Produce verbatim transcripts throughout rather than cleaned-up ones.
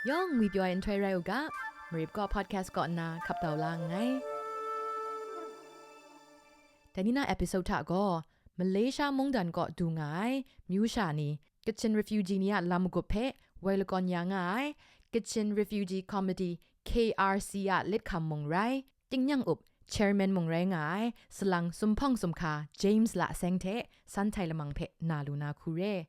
Yawng ngwi pyaw ai nhtoi rai u ga, Marip kaw podcast kaw nna hkap tau la nngai. Dai ni na episode hta gaw, Malaysia mungdan kaw du nga ai myu sha ni, Kachin refugee ni a lam magup hpe woi lakawn ya nga ai, Kachin Refugee Committee, K R C, a lit hkam mung rai, tingnyang up chairman mung rai nga ai, salang sumhpawng sumhka James Laseng hte San Htai Lamang hpe na lu na hku re.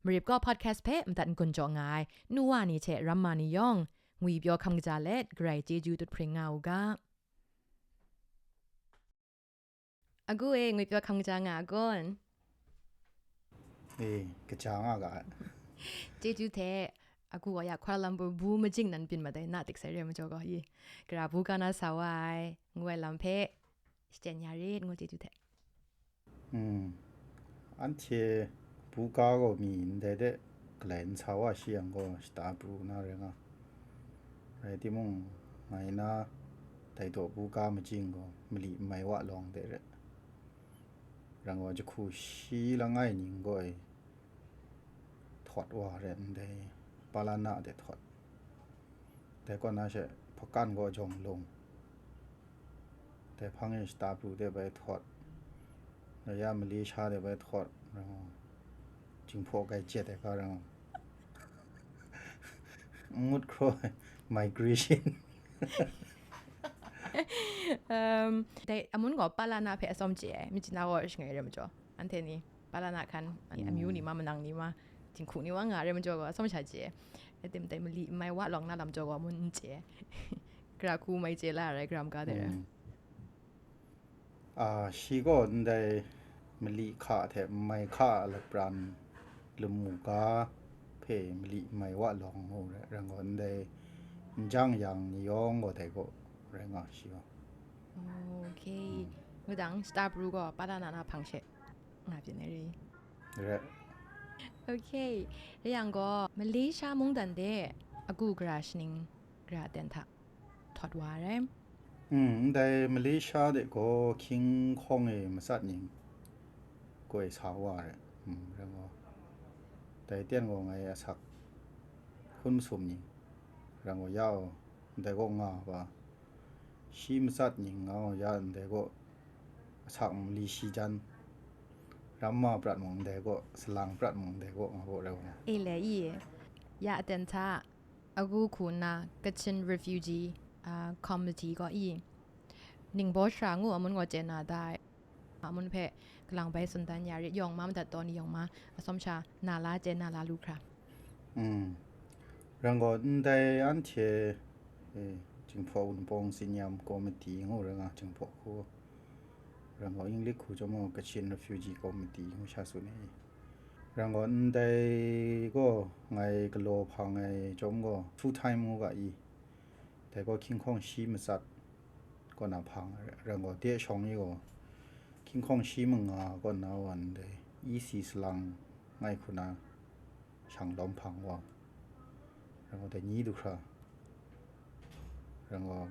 Marip kaw podcast hpe madat n-gun jaw nga ai nu wa ni hte ramma ni yawng, ngwi pyaw hkam kaja let, Karai chyeju dut hpring nga u ga. Agu e, ngwi pyaw hkam kaja nga a gawn? E, kaja nga ga. Chyeju hte, agu wa ya Kuala Lumpur bu majing nan byin mat ai na tik sai re majaw gaw, i, gara bu ga na sa wa ai, ngu ai lam hpe, shachyen ya rit, ngu chyeju hte. Hmm. Anhte bu ga gaw mi ndai de galai n sa wa shi yang gaw, shata pru na rai nga. Rai timung, ngai na dai daw bu ga majing gaw mali n mai wa lawng de re. Rai nga, jahku shi langai ning gaw e, htawt wa re ndai, Palana de htawt. Dai kaw na she, hpakan gaw jawng lung. Dai hpang e shata pru de bai htawt. Dai ya Malaysia de bai htawt. Rai nga, Jinghpaw grai jet ai ga rai nga. Ngut hkraw ai, migration. Um, dai amun gaw Palana hpe atsawm chye ai, myit na gaw shangai re majaw, anhte ni Palana hkan, amyu ni ma, manang ni ma, jinghku ni wa nga re majaw gaw, atsawm sha chye ai. Atim dai mali n mai wa lawng na lam jaw gaw, amun n chye ai. Gara hku mai chye la rai, gara maga de rai. Mm. A, shi gaw ndai mali hka hte n mai hka a lapran lamu ga hpe mali n mai wa lawng ngu re, rai nga, ndai n jang yang ni yawng gaw dai gaw rai nga shi gaw. Ok. Mm. Ngu dang, shata pru gaw Palana na hpang she nga byin ai re. Re. Ok. Rai yang gaw, Malaysia mungdan de agu gara shaning, gara aten hta htawt wa ai. Mm, ndai Malaysia de gaw King Kong e matsat ning gaw e sa wa ai. Mm, rai nga, dai ten gaw ngai asak hkun masum ning, rai nga, ya, ndai gaw nga ba, shi matsat ning nga, ya, ndai gaw asak mali shi jan, ramma prat mung ndai gaw, salang prat mung ndai gaw nga gaw rai nga. E le i, ya aten hta, agu hku nna Kachin Refugee, ah, Committee gaw i, ningbaw shara ngu amun gaw chye na dai. Amun hpe kalang bai tsun dan ya rit, yawng ma madat taw ni yawng ma, atsawm sha na la chye na la lu hkra. Mm. Rai nga, ndai anhte, eh, Jinghpaw Wunpawng Tsinyam Committee ngu rai nga, Jinghpaw hku. Rai nga, English hku chyawm gaw Kachin Refugee Committee ngu sha tsun ai. Rai nga, ndai gaw ngai galaw hpang ai chyawm gaw full time ngu ga i, dai gaw King Kong shi matsat kaw na hpang ai, rai nga, de shawng ni gaw King Kong shi manga kaw na wa ndai E C salang ngai hku na shang lawm hpang wa, rai nga, dai ni du hkra, rai nga,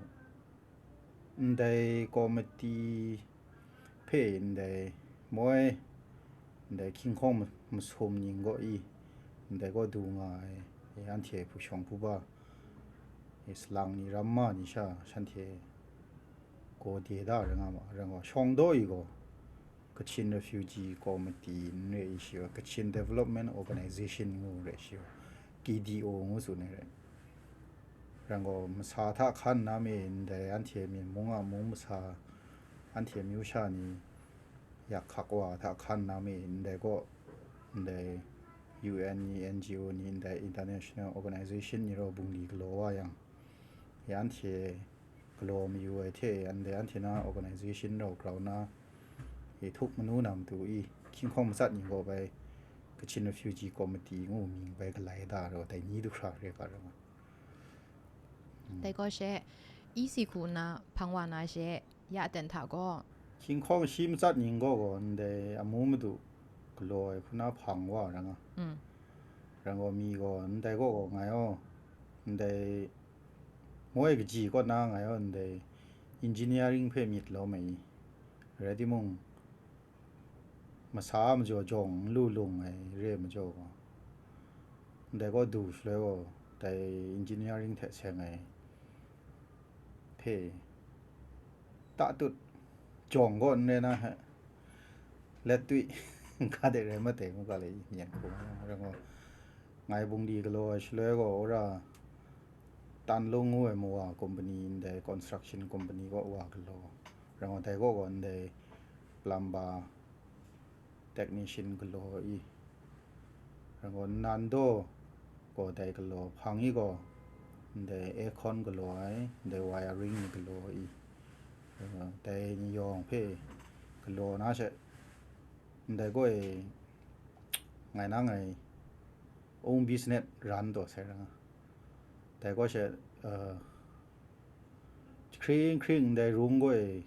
ndai committee hpe ndai moi, ndai King Kong ma-, masum ning gaw i, ndai gaw du nga ai, e, anhte hpu shawng hpu ba, e, salang ni, ramma ni sha shanhte gaw de da rai nga ma, rai nga, shawng daw i gaw, Kachin Refugee Committee n re i shi wa, Kachin Development Organization ngu re shi wa, K D O ngu tsun ai re. Rai nga, masa hta hkan na mi ndai anhte Myen mung a mung masa, anhte myu sha ni yak hkak wa hta hkan na mi ndai gaw, ndai U N ni, N G O ni, ndai international organization ni rau bungli galaw wa yang, ya anhte galaw mayu ai hte, ndai anhte na organization rau grau na, e, htup manu na matu i, King Kong matsat ni gaw bai Kachin Refugee Committee ngu mying bai galai da rau, dai ni du hkra re ga rau. Mm. Dai gaw she, E C hku nna hpang wa na she, ya aten hta gaw, King Kong shi matsat ning gaw gaw ndai amu madu galaw ai hku na hpang wa rai nga. Mm. Rai nga, mi gaw ndai gaw gaw ngai aw, ndai moi kaji kaw na ngai aw, ndai engineering hpe myit lawm ai i, rai timung, masa a majaw jawng n lu lung ai re ai majaw gaw, ndai gaw du shaloi gaw, Dai engineering hte seng ai hpe tatut jawng gaw n rai na he, let tui ga de rai matei mu ga le, i myen hku rai ngu, ngai bungli galaw ai shaloi gaw, wora Tanlung ngu ai mawa company, ndai construction company gaw wa galaw, rai ngu, dai gaw gaw ndai plumber technician galaw i, rai ngu, Nando gaw dai galaw, hpang i gaw ndai aircon galaw ai, ndai wiring ni galaw i, rai ngu, dai ni yawng hpe galaw na she, ndai gaw e, ngai na ngai own business run taw sai ra nga. Dai gaw she, uh, hkring hkring ndai rung gaw e,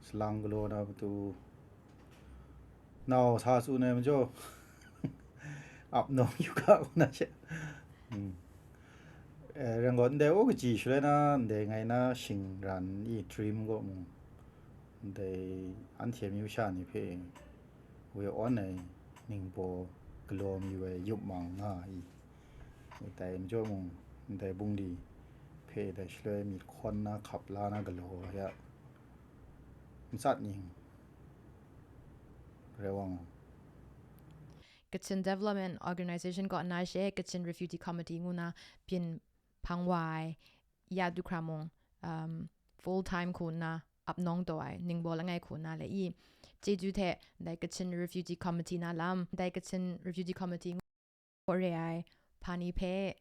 salang galaw na matu, nau sa tsun ai majaw, ap nawng yu ga, ngu na she. Mm. Eh, rai ngu, ndai o kaji shaloi na, ndai ngai na shingran i dream gaw mung, ndai anhte amyu sha ni hpe woi awn ai ningbaw galaw mayu ai yup mang nga i, dai majaw mung, ndai bungli hpe dai shaloi myit hkawn na hkap la na galaw ya, matsat ning rai wa nga. Kachin Development Organization kaw na she Kachin Refugee Committee ngu na byin hpang wa ai ya du hkra mung, um, full time hku nna ap nawng taw ai ningbaw langai hku nna le i, chyeju hte ndai Kachin Refugee Committee na lam, ndai Kachin Refugee Committee ngu re ai hpa ni hpe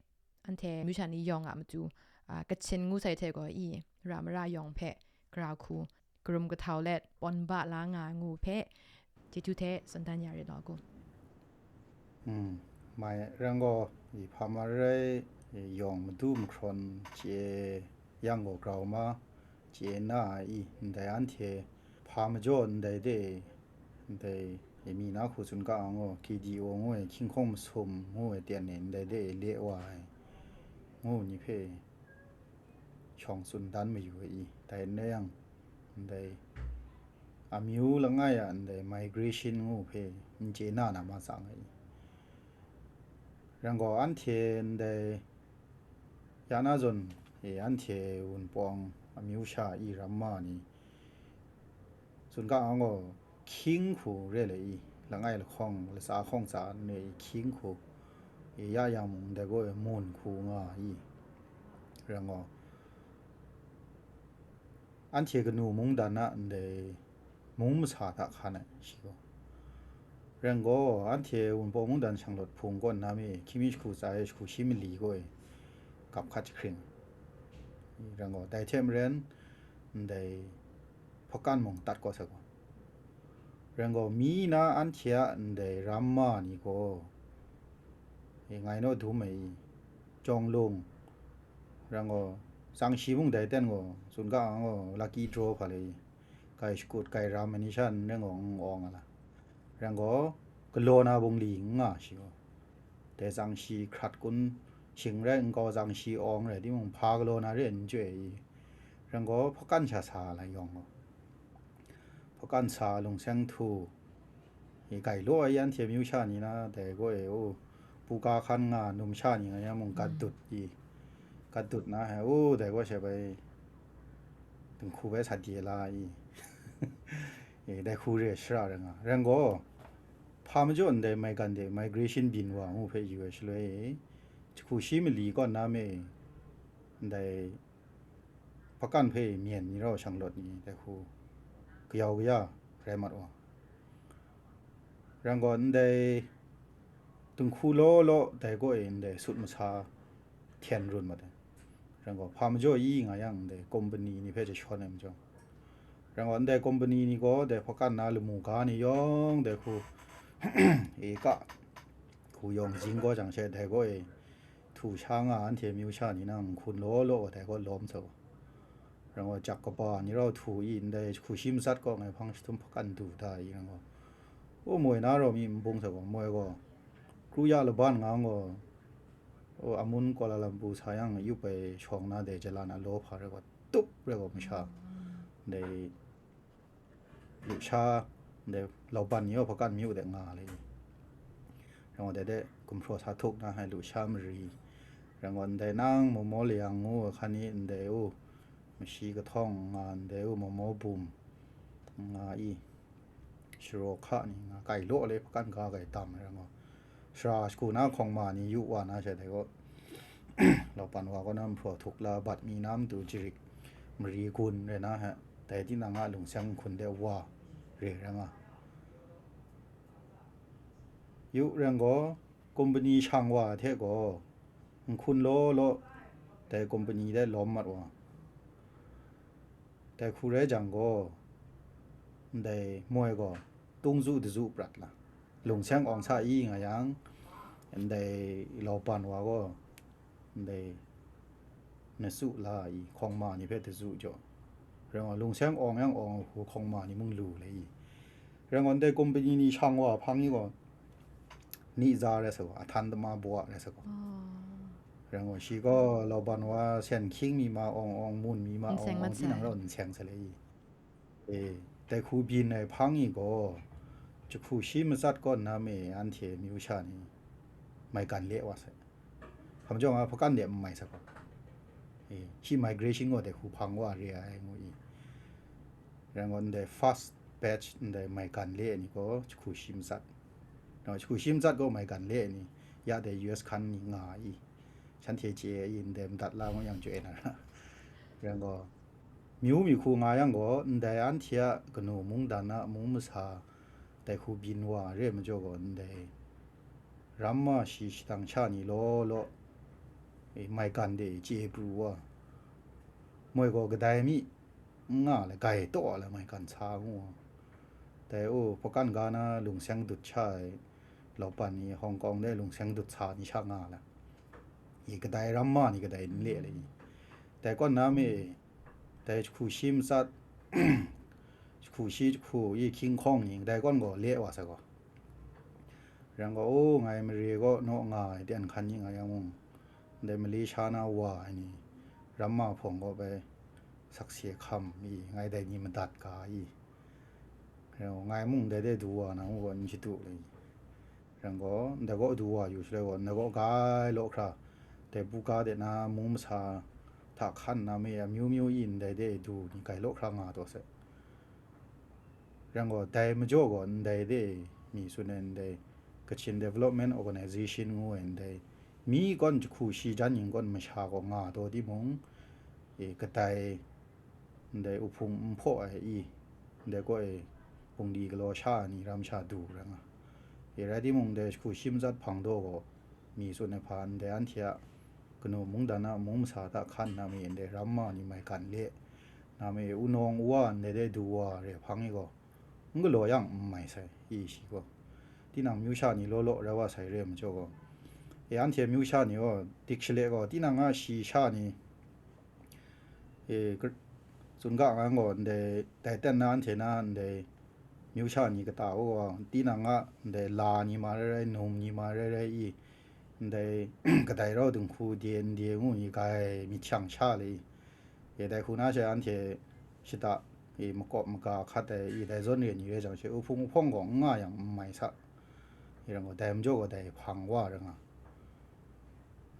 anhte amyu sha ni yawng a matu, ah, Kachin ngu sai hte gaw i, ra mara yawng hpe gara hku karum kahtau let pawn ba la nga ai ngu hpe, chyeju hte tsun dan ya rit law ku. Hmm, mai rai ngu, i hpa marai, i yawng madu mahkrawn chye yang gaw grau ma, chye na i, ndai anhte hpa majaw ndai de, ndai mi na hku tsun ga nga, K D O ngu ai, hkying hkawng masum ngu ai ten e ndai de le wa ai, ngu ni hpe shawng tsun dan mayu ai i, dai n rai yang, ndai amyu langai a ndai migration ngu hpe n chye na na ma tsang ai i. Rai ngu, anhte ndai ya na zawn e, anhte Wunpawng amyu sha i ram ma ni tsun ga nga, hkying hku re le i, langai lahkawng, latsa hkawng tsa n re i, hkying hku e ya yang mung, ndai gaw e mun hku nga i. Rai ngu, anhte kanu mungdan a ndai mung masa hta hkan ai shi gaw. Rai ngu, anhte Wunpawng mungdan Shanglawt Hpung kaw nna mi hkying mi jahku tsa e jahku shi mali gaw e gap hkat jahkring. Rai ngu, dai hte maren ndai hpakan mung tat kau sai gaw. Rai ngu, mi na anhte a ndai ram ma ni gaw, e, ngai naw dum ai i, Jawng Lung, rai ngu, tsang shi mung dai ten gaw, tsun ga nga gaw, lucky draw hpa le i, kai shakut, kai ram ai ni sha n rai ngu, n awng a la. Rai ngu, galaw na bungli n nga shi gaw. Dai tsang shi hkrat kun, shing rai nkau tsang shi awng rai timung, hpa galaw na re n chye i, rai ngu, hpakan sha sa la yawng gaw. Hpakan sa lungseng htu, i gai law ai anhte myu sha ni na, dai gaw e, u, buga hkan nga numsha ni nga yang mung gat dut i, gat dut na he, u, dai gaw she bai, dinghku bai sat ye la i, e, dai hku re shara rai nga. Rai ngu, hpa majaw ndai maigan de migration byin wa ngu hpe yu ai shaloi, jahku shi mali kaw nna me, ndai hpakan hpe myen ni rau shanglawt ni dai hku kayau kaya rai mat wa. Rai ngu, ndai dinghku law law dai gaw e ndai sut masa hten run mat ai. Rai ngu, hpa majaw i nga yang, ndai company ni hpe jashawn ai majaw, rai ngu, ndai company ni gaw dai hpakan na lamu ga ni yawng dai hku e ka hku yawng zing gaw jang she, dai gaw e htu sha nga anhte myu sha ni nang hkun law law wa dai gaw lawm sa wa. Rai ngu, jak kaba ni rau htu i ndai jahku shi matsat kaw ngai hpang jahtum hpakan du da i rai ngu, u moi na rau mi n bung sa gaw, moi gaw kru ya laban nga gaw, u, amun Kuala Lumpur sa yang yup ai shawng na dai jalan a law hpa rai gaw, tup rai gaw masha ndai lusha, ndai lauban ni gaw hpakan myu de nga le i. Rai ngu, dai de gumhpraw sa htuk na hai lusha mari, Reng gaw ndai nang momo layang ngu ai hkan ni ndai u, mashi kahtawng nga ndai u, momo bum nga i, sharaw hka ni nga kai law le, hpakan ga kai tam ai reng gaw, sara shagu na hkawng ma ni yu wa na sha dai gaw, laupan wa kaw na mahpraw htuk la bat mi na matu jarik mari gun rai na hte, dai tinang a lungseng hkun de wa re rai nga. Yu reng gaw, kumpani shang wa hte gaw, nhkun law law dai kumpani de lawm mat wa. Dai hku rai jang gaw, ndai moi gaw tungzu dazu prat la, lungseng awng sa i nga yang, ndai laupan wa gaw, ndai natsu la i, hkawng ma ni hpe dazu jaw, reng gaw, lungseng awng yang awng ai hku hkawng ma ni mung lu le i, reng gaw, ndai kumpani ni shang wa hpang ni gaw, ni za rai sa gaw, ahtan tama baw rai sa gaw. Reng gaw, shi gaw laupan wa sen hkying mi ma awng awng, mun mi ma awng awng, tinang rau n seng sa le i. E, dai hku byin ai hpang i gaw, jahku shi matsat kaw nna me anhte amyu sha ni maigan le wa sai. Hkam jawng a hpakan de n mai sa gaw, e, shi migration gaw dai hku hpang wa re ai ngu i. Reng gaw, ndai first batch ndai maigan le ai ni gaw jahku shi matsat. Nang jahku shi matsat gaw maigan le ai ni, ya dai U S hkan ni nga i. Shanhte chye ai i, ndai madat la ngu yang chye ai na ra. Reng gaw, myu mi hku nga yang gaw, ndai anhte a kanu mungdan a mung masa dai hku byin wa re ai majaw gaw, ndai ramma shi shadang sha ni law law, e, maigan de chye pru wa, moi gaw kadai mi n nga le, gai taw le, maigan sa ngu wa. Dai u, hpakan ga na lungseng dut sha ai laupan ni, Hong Kong de lungseng dut sa ni sha nga le, i kadai ramma ni kadai n le le i. Dai kawn na me, dai jahku shi matsat, jahku shi jahku i hkying hkawng ni, dai kawn gaw le wa sa gaw. Reng gaw, o, ngai mare gaw naw nga ai ten hkan ni nga yang mung, ndai Malaysia na wa ai ni, ramma hpawng gaw bai sakse hkam i, ngai dai ni madat ga i. Reng gaw, ngai mung dai de du wa na ngu gaw n shadu le i. Reng gaw, ndai gaw du wa yu shaloi gaw, ndai gaw gai law hkra, dai buga de na mung masa hta hkan na me amyu myu i ndai de du ni gai law hkra nga taw sai. Reng gaw, dai majaw gaw ndai de mi tsun ai ndai Kachin Development Organization ngu ai ndai mi kawn jahku shi jan ning kawn masha gaw nga taw timung, e, kadai ndai uhpung n hpaw ai i, ndai kaw e bungli galaw sha ai ni ram sha du rai nga. E, rai timung, ndai jahku shi matsat hpang daw gaw mi tsun ai hpa ndai anhte a kanu mungdan a mung masa hta hkan na me ndai ramma ni maigan le, na me unawng uwa ndai de du wa re hpang i gaw, n galaw yang n mai sai, i shi gaw. Tinang amyu sha ni law law rai wa sai re ai majaw gaw, e, anhte amyu sha ni gaw, dik shale gaw, tinang a shi sha ni, e, gr-, tsun ga nga gaw, ndai, dai ten na anhte na ndai amyu sha ni kata u gaw, tinang a ndai la ni ma rai rai, num ni ma rai rai i, ndai kadai rau dinghku de n de ngu ni gai myit shang sha le i. E, dai hku na she anhte shata, e, makawp maga hkat ai, e, dai zawn re ni re jang she, uhpung uhpawng gaw n nga yang n mai sa. E, reng gaw, dai majaw gaw dai hpang wa ra nga.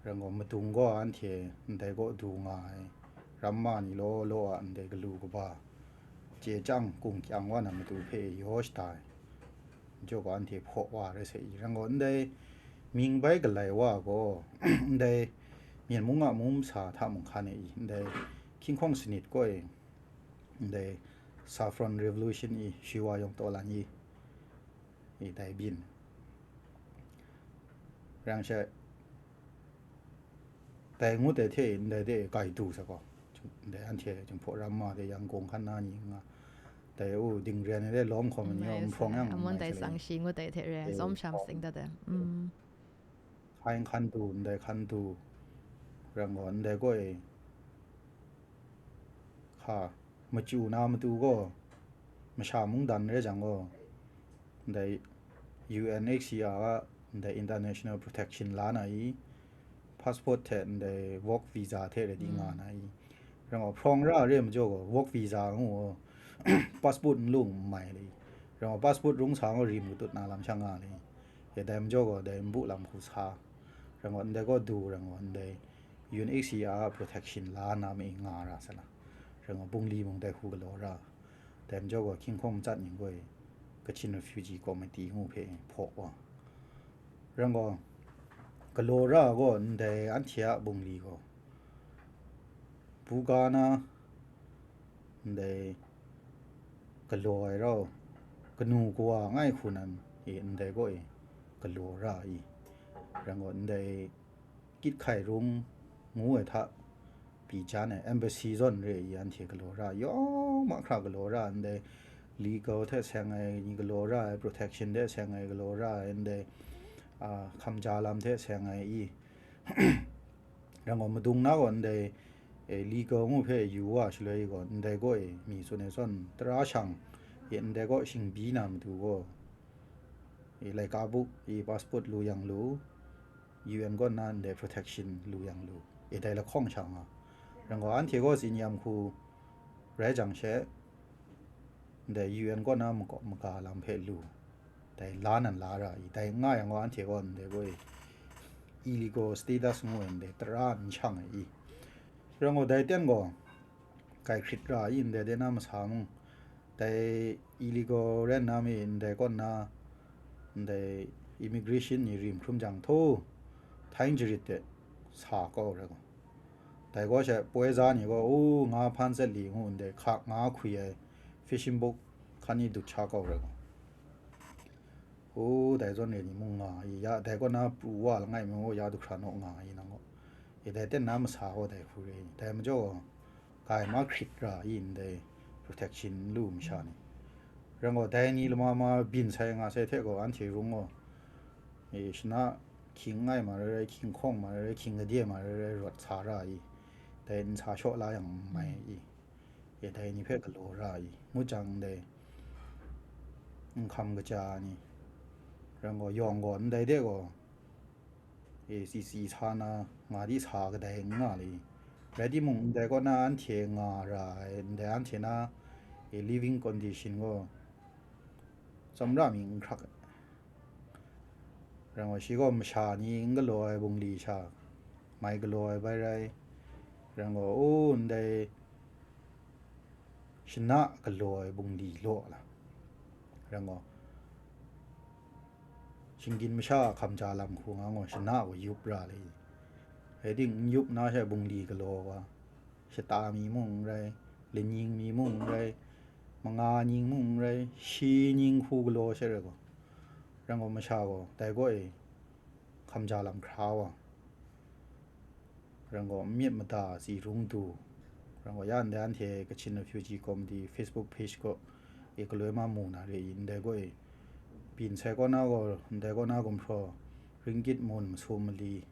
Reng gaw, madung gaw anhte ndai kaw du nga ai, ramma ni law law a ndai galu kaba, chye chyang kung kyang wa na matu hpe yaw shada ai. Jaw gaw anhte hpaw wa rai sai i, reng gaw, ndai mying bai galai wa gaw, ndai Myen mung a mung masa hta mung hkan e i, ndai hkying hkawng sanit kaw e, ndai Saffron Revolution i, Shiwa Yawng Taw Lan i, i dai byin. Rang she, dai ngut ai hte ndai de gai du sa gaw, ndai anhte Jinghpaw ramma de Yangon hkan na ni nga, dai u dingren ai de lawm hkawm ai ni Mai gaw, nprawng sa, yang amun mai dai sa le. Tsang shi ngut ai hte re, Eh, zawm sham nprawng. Sing dat ai. Mm. Hkai hkan du, ndai hkan du, rang gaw, ndai gaw e, hka, machyu na matu gaw, masha mungdan rai jang gaw, ndai U N H C R a, ndai international protection la na i, passport hte ndai work visa hte rai di nga Mm. na i, rang gaw, hprawng ra re majaw gaw, work visa ngu gaw, passport n lung n mai le i, rang gaw, passport rung sa gaw, rim katut na lam sha nga le i, e dai majaw gaw, dai npu lam hku sa, rang gaw, ndai gaw du, rang gaw, ndai U N H C R protection la na ma e nga ra sa la. Rai nga bungli mung dai hku galaw ra. Dai majaw gaw hkying hkawng matsat ning gaw e Kachin Refugee Committee ngu hpe hpaw wa. Rai nga galaw ra gaw ndai anhte a bungli gaw buga na ndai galaw ai rau kanu kawa ngai hku nan e ndai gaw e galaw ra i. Rai nga ndai Kit Hkai Rung ngu ai hta pyi jan ai embassy zawn re i anhte galaw ra, yawng mahkra galaw ra ndai, legal hte seng ai ni galaw ra ai, protection hte seng ai galaw ra ai ndai, a, hkamja lam hte seng ai i. Rai nga madung na gaw ndai, e, legal ngu hpe yu wa shaloi gaw ndai gaw e mi tsun ai zawn tara shang e ndai gaw shingbi na matu gaw, e, laika buk e passport lu yang lu, U N kaw na ndai protection lu yang lu, e dai lahkawng sha nga. Rai nga anhte gaw tsin yam hku rai jang she, ndai U N kaw na makawp maga lam hpe lu, dai la nan la ra i, dai n nga yang gaw anhte gaw ndai gaw e illegal status ngu ai ndai tara n shang ai i. Rai nga dai ten gaw, kai hkrit ra i ndai de na masa mung, dai illegal rai nna mi ndai kaw na, ndai immigration ni rim hkrum jang htaw, htaing jarit de sa kau rai gaw. Dai gaw she poi za ni gaw, u, nga hpan tsat li ngu ndai hka nga hkwi ai fishing boat hkan ni dut sha kau rai gaw. U, dai zawn re ni mung nga i, ya, dai kaw na pru wa langai mi gaw, ya du hkra naw nga i nang gaw. E dai ten na masa gaw dai hku re i, dai majaw gaw, kai ma hkrit ra i ndai protection n lu masha ni. Rai gaw, dai ni lama ma byin sai nga sai hte gaw, anhte rung gaw, e, shana hkying ngai ma rai rai, hkying hkawng ma rai rai, hkying gade ma rai rai, rawt sa ra i, dai n sa shaw la yang n mai i. E dai ni hpe galaw ra i, ngut jang ndai, n hkam kaja ni, rai gaw, yawng gaw ndai de gaw, e, tsi tsi sa na, nga di sa kadai n nga le i. Rai timung, ndai kaw na anhte nga ra ai, ndai anhte na, e, living condition gaw, tsawmra mi n hkrak ai. Rai nga shi gaw masha ni n galaw ai bungli sha, mai galaw ai bai rai, rai nga, o, ndai shana galaw ai bungli law la, rai nga, shinggyim masha a hkamja lam hku nga gaw shana gaw yup ra le i. Rai ting, n yup na she bungli galaw wa, shata mi mung n rai, laning mi mung n rai, manga ning mung n rai, shi ning hku galaw she rai gaw, rai gaw masha gaw dai gaw e hkamja lam hkra wa, rai gaw n myit mada tsi rung du, rai gaw ya ndai anhte Kachin Refugee Committee Facebook page gaw e galoi ma mu na re i, ndai gaw e byin sai kaw na gaw, ndai kaw na gumhpraw ringgit mun masum mali,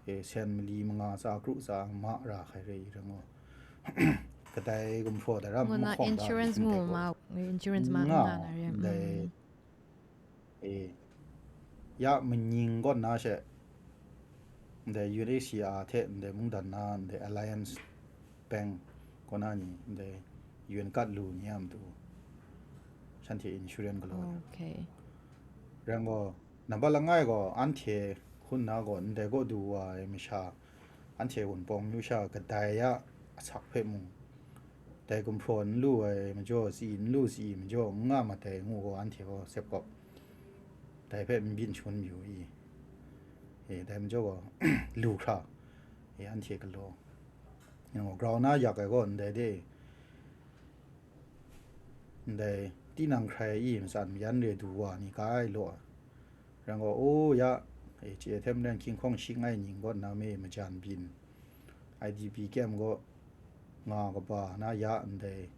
e, sen mali manga tsa kru tsa ma ra hkai re i, rai nga, kadai gumhpraw dai ram Ngu na mahkawng da insurance i, ngu ndai gaw ma, insurance ma nga nga na re. Ndai, Mm. e, ya maning kaw na she, ndai U N H C R hte ndai mungdan na ndai Alliance Bank kaw na ni ndai U N card lu ni a matu, shanhte insurance galaw ai. Okay. Rai nga, nambat langai gaw, anhte hkun na gaw ndai kaw du wa ai masha, anhte Wunpawng myu sha kadai a asak hpe mung, dai gumhpraw n lu ai majaw, tsi n lu tsi majaw, n nga mat ai ngu gaw, anhte gaw sep kawp, dai hpe n byin shangun mayu i. E, dai majaw gaw, lu hkra, e, anhte galaw. Nang gaw grau na yak ai gaw, ndai de, ndai tinang hkrai i matsan mayan re du wa ni ga ai law ai. Rai nga, o ya, e, chye hte maren hkying hkawng shi ngai ning gaw na me majan byin, I D P camp gaw nga kaba na ya ndai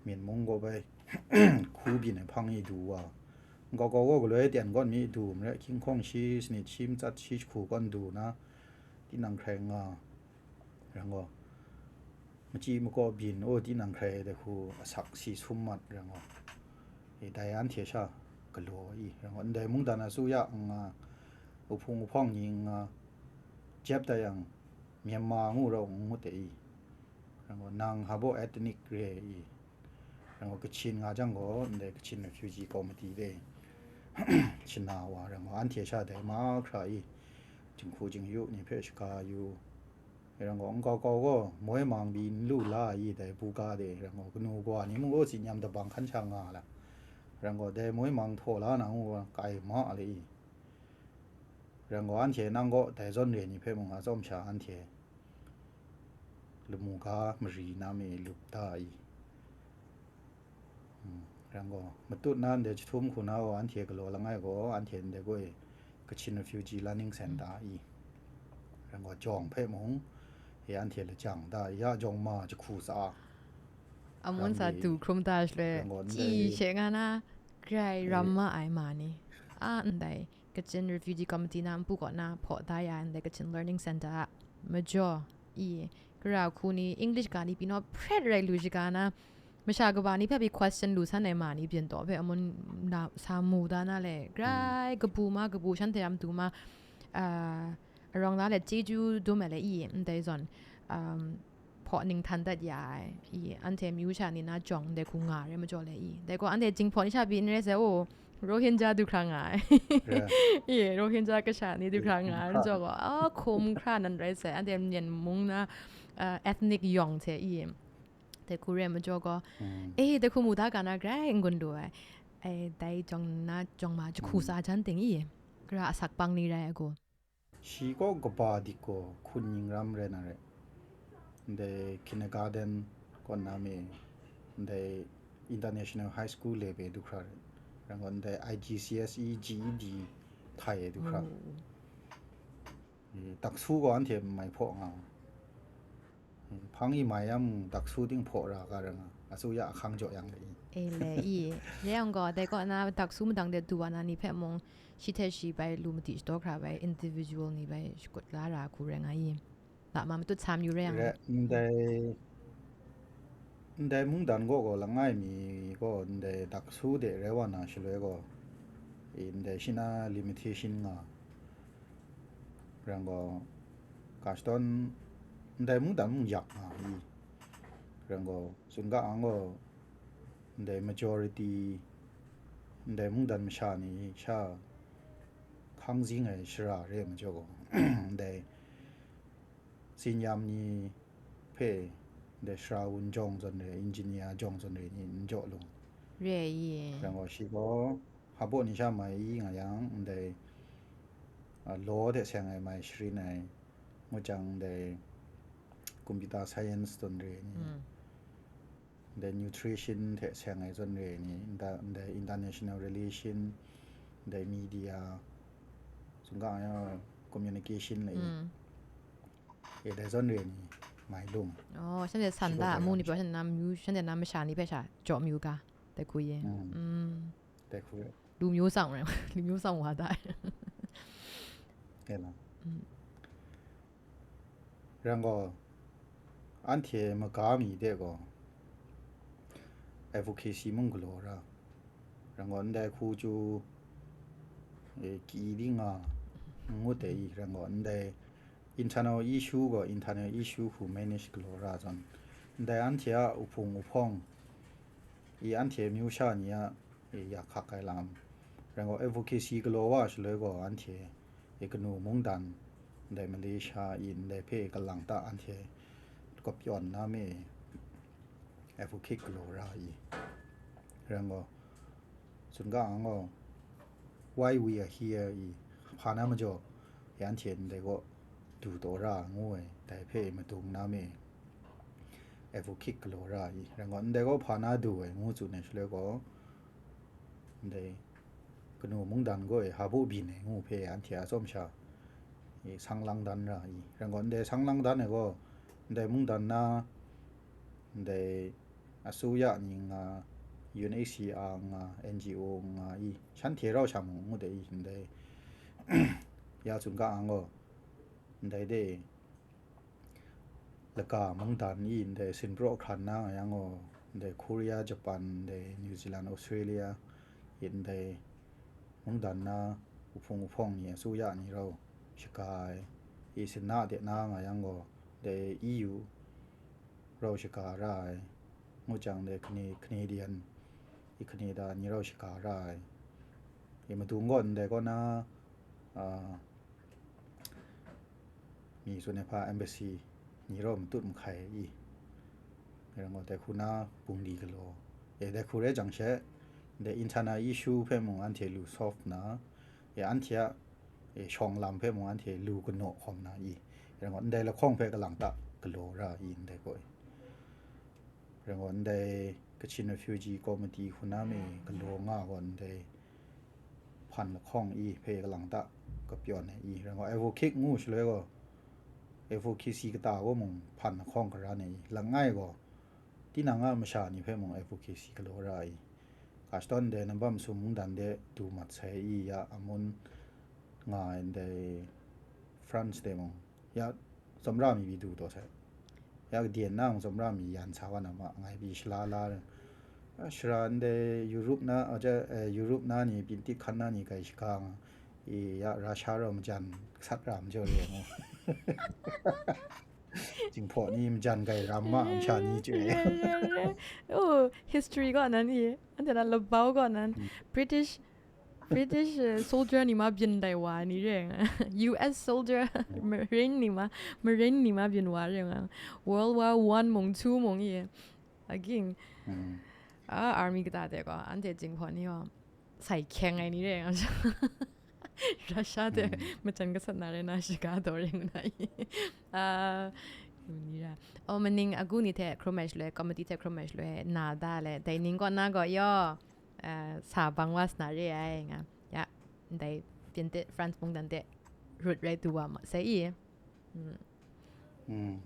Myen mung gaw bai hku byin ai hpang i du wa, nkau kau gaw galoi ten gawn mi du marai, hkying hkawng shi sanit shi matsat shi jahku gawn du na, tinang hkrai nga, rai nga, machyi makaw byin, o, tinang hkrai dai hku asak si sum mat, rai nga, e, dai anhte sha galaw i, rai nga, ndai mungdan a su ya nga, uhpung uhpawng ni nga, jep tai yang, Myanmar ngu rau n ngut ai i, rai nga, nang hpa baw ethnic re ai i, rai nga, Kachin nga jang gaw, ndai Kachin Refugee Committee de shana wa, rai nga, anhte sha dai mahkra i, jinghku jingyu ni hpe shaga yu, Rang gaw, nkau kau gaw moi mang pyi n lu la i, dai buga de, rang gaw, kanu kawa ni mung gaw tsin yam dabang hkan sha nga la. Rang gaw, dai moi mang htaw la na ngu gaw, kai ma le i. Rang gaw, anhte nang gaw dai zawn re ni hpe mung a tsawm sha anhte lamu ga mari na me lup da i. Rang gaw, matut na ndai jahtum hku na gaw anhte galaw langai gaw, anhte ndai gaw e Kachin Refugee Learning Center i. Rang gaw, jawng hpe mung, e anhte lajang da i, ya jawng ma jahku tsa. Amun sa tu hkrum ta shaloi, chi she nga na, grai ram ma ai ma ni. A ndai, Kachin Refugee Committee na npu kaw na hpaw da ya ndai Kachin Learning Center a majaw i, kara hku ni English ga ni pyi naw hpret rai lu shaga na, masha kaba ni hpe pyi question lu san ai ma ni byin taw hpe amun na sa mu da na le, grai kabu ma kabu shanhte a matu ma, ah, arawng la le chyeju dum ai le i, ndai zawn, um, hpaw ning htan dat ya ai i, anhte myu sha ni na jawng ndai hku nga re majaw le i, dai gaw anhte jinghpaw ni sha pyi n rai sai, o, Rohingya du hkra nga ai. Ye, Rohingya kasha ni du hkra nga ai, majaw gaw, a, hkum hkra nan rai sai, anhte myen mung na, ah, ethnic yawng hte i, dai hku re majaw gaw, e, dai hku mu da ga na grai n gun lu ai. E, dai jawng na jawng ma jahku tsa jan ting i, kara asak pang ni rai ai gaw. Shi gaw kaba dik gaw hkun ning ram rai na rai. Ndai kindergarten kaw na me, ndai international high school level du hkra rai. Rang gaw ndai I G C S E, G E D htai e du hkra. E, taksu gaw anhte mai hpaw nga. Hpang e mai yang, taksu ting hpaw ra ga rai nga, asu ya ahkang jaw yang le i. E le i, re yang gaw, dai kaw na taksu madang de du wa na ni hpe mung, shi hte shi bai lu madi shadaw hkra bai, individual ni bai shakut la ra hku rai nga i. Lama matut sa mayu rai yang. Re, ndai, ndai mungdan gaw gaw langai mi gaw, ndai taksu de rai wa na shaloi gaw, i, ndai shi na limitation nga. Rang gaw, kashtawn ndai mungdan mung yak nga i. Rang gaw, tsun ga ang gaw, ndai majority, ndai mungdan masha ni sha hkang zing ai shara re ai majaw gaw, ndai tsin yam ni hpe, ndai shara wun jawng zawn re, engineer jawng zawn re ni n jaw lu. Re i. Rang gaw, shi gaw, hpabaw ni sha mai i nga yang, ndai, a, law hte seng ai mai sharin ai, ngut jang ndai computer science zawn re ni, ndai nutrition hte seng ai zawn re ni, nda-, ndai international relation, ndai media, tsun ga yang communication le i. E, dai zawn re ni mai lung. Oh, shanhte san da, amu ni pyaw, shanhte na myu, shanhte na masha ni hpe sha jaw myu ga, dai hku ye. Dai hku ye. Lu myu sang rai, lu myu sang wa da. Rang gaw, anhte maga mi de gaw, advocacy mung galaw ra. Rang gaw, ndai hku chyu, e, ki di nga, ngut de i, rang gaw, ndai internal issue gaw, internal issue hku manage galaw ra zawn, ndai anhte a uhpung uhpawng, i anhte myu sha ni a, e, ya hkak ai lam, rang gaw, advocacy galaw wa shaloi gaw, anhte, e, kanu mungdan, ndai Malaysia i ndai hpe kalang ta anhte kawp yawn na me, advocate galaw ra i. Rang gaw, tsun ga ang gaw, why we are here i, hpa na majaw, anhte ndai gaw du taw ra ngu ai, dai hpe madung na me, advocate galaw ra i. Rang gaw, ndai gaw hpa na du ai ngu tsun ai shaloi gaw, ndai kanu mungdan gaw e hpa baw byin ai ngu hpe anhte a tsawm sha, e, sang lang dan ra i. Rang gaw, ndai sang lang dan ai gaw, ndai mungdan na, ndai asuya ni nga, U N H C R nga, N G O nga i, shanhte rau sha mung ngut ai i, ndai ya tsun ga ang gaw, ndai de, laga mungdan i ndai sinpraw hkran na nga yang gaw, ndai Korea, Japan, ndai New Zealand, Australia, i ndai mungdan na uhpung uhpawng ni, asuya ni rau shaga ai, i sinna de na nga yang gaw, ndai E U rau shaga ra ai, ngut jang ndai Cana-, Canadian, i Canada ni rau shaga ra ai, i madung gaw ndai kaw na, a, mi tsun ai hpa embassy ni raw matut mahkai i. Rai ngai, dai hku na bungli galaw, e, dai hku rai jang she, dai internal issue hpe mung anhte lu solve na, e, anhte a, e, shawng lam hpe mung anhte lu kanaw hkawm na i. Rai ngai, ndai lahkawng hpe kalang ta galaw ra i, ndai gaw i. Rai ngai, ndai Kachin Refugee Committee hku na mi galaw nga gaw, ndai hpan lahkawng i hpe kalang ta kapyawn ai i. Rai ngai, advocate ngu shaloi gaw, advocacy kata gaw mung hpan lahkawng karan ai i. Langai gaw, tinang a masha ni hpe mung advocacy galaw ra ai i. Ka shadawn de, nambam sum mungdan de du mat sai i, ya Amun nga ai ndai France de mung, ya tsawmra mi bi du taw sai. Ya kade na mung tsawmra mi yan sa wa na ma, ngai bi shala la, a, shara ndai Europe na, a, ja, eh, Europe na ni, Pintit hkan na ni kai shaga nga, i, ya Russia rau majan sat ra majaw re ngu. Jinghpaw ni majan kai ram ma, masha ni chye. Oh, history gaw nan i, anhte na labau gaw nan. British British, eh, soldier ni ma byin dai wa ni re nga. U S soldier, Marine ni ma, Marine ni ma byin wa re nga. World War One mung, Two mung i. Again. Mm. Ah, army kata de ko, anhte jinghpaw ni o. Sai hkyeng ai ni re nga. Russia de, Mm. machan kasat na re na shiga do re nga i. Ah, ni ra. O, maning agu ni hte hkrum ai shaloi, committee hte hkrum ai shaloi, na da le, dai ning gaw na gaw yo. Uh, sa bang wa sa na re ai nga. Ya, ndai Pintit France mungdan de rut rai du wa ma sai i. Mm. Mm.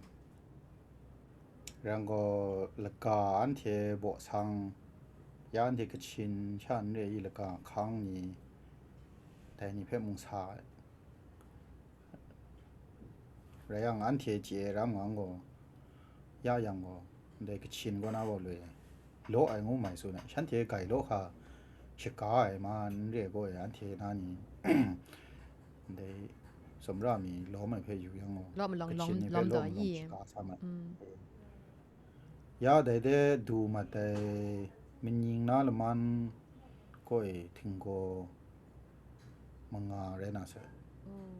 Rai ngai, laga anhte baw sang, ya anhte Kachin sha n re i, laga hkang ni, dai ni hpe mung sa ai. Rai yang, anhte chye ai ram nga gaw, ya yang gaw, ndai Kachin kaw na gaw loi law ai ngu mai tsun ai. Shanhte gai law hka shaga ai ma n re gaw e, anhte na ni ndai tsawmra mi lawm ai hpe yu yang gaw, Lawm alawng Kachin lawm, ni hpe lawm lawm daw alawng i. shaga sa ma ai. Mm. Ya dai de du mat ai maning na laman gaw e, htinggaw manga rai na sai. Oh.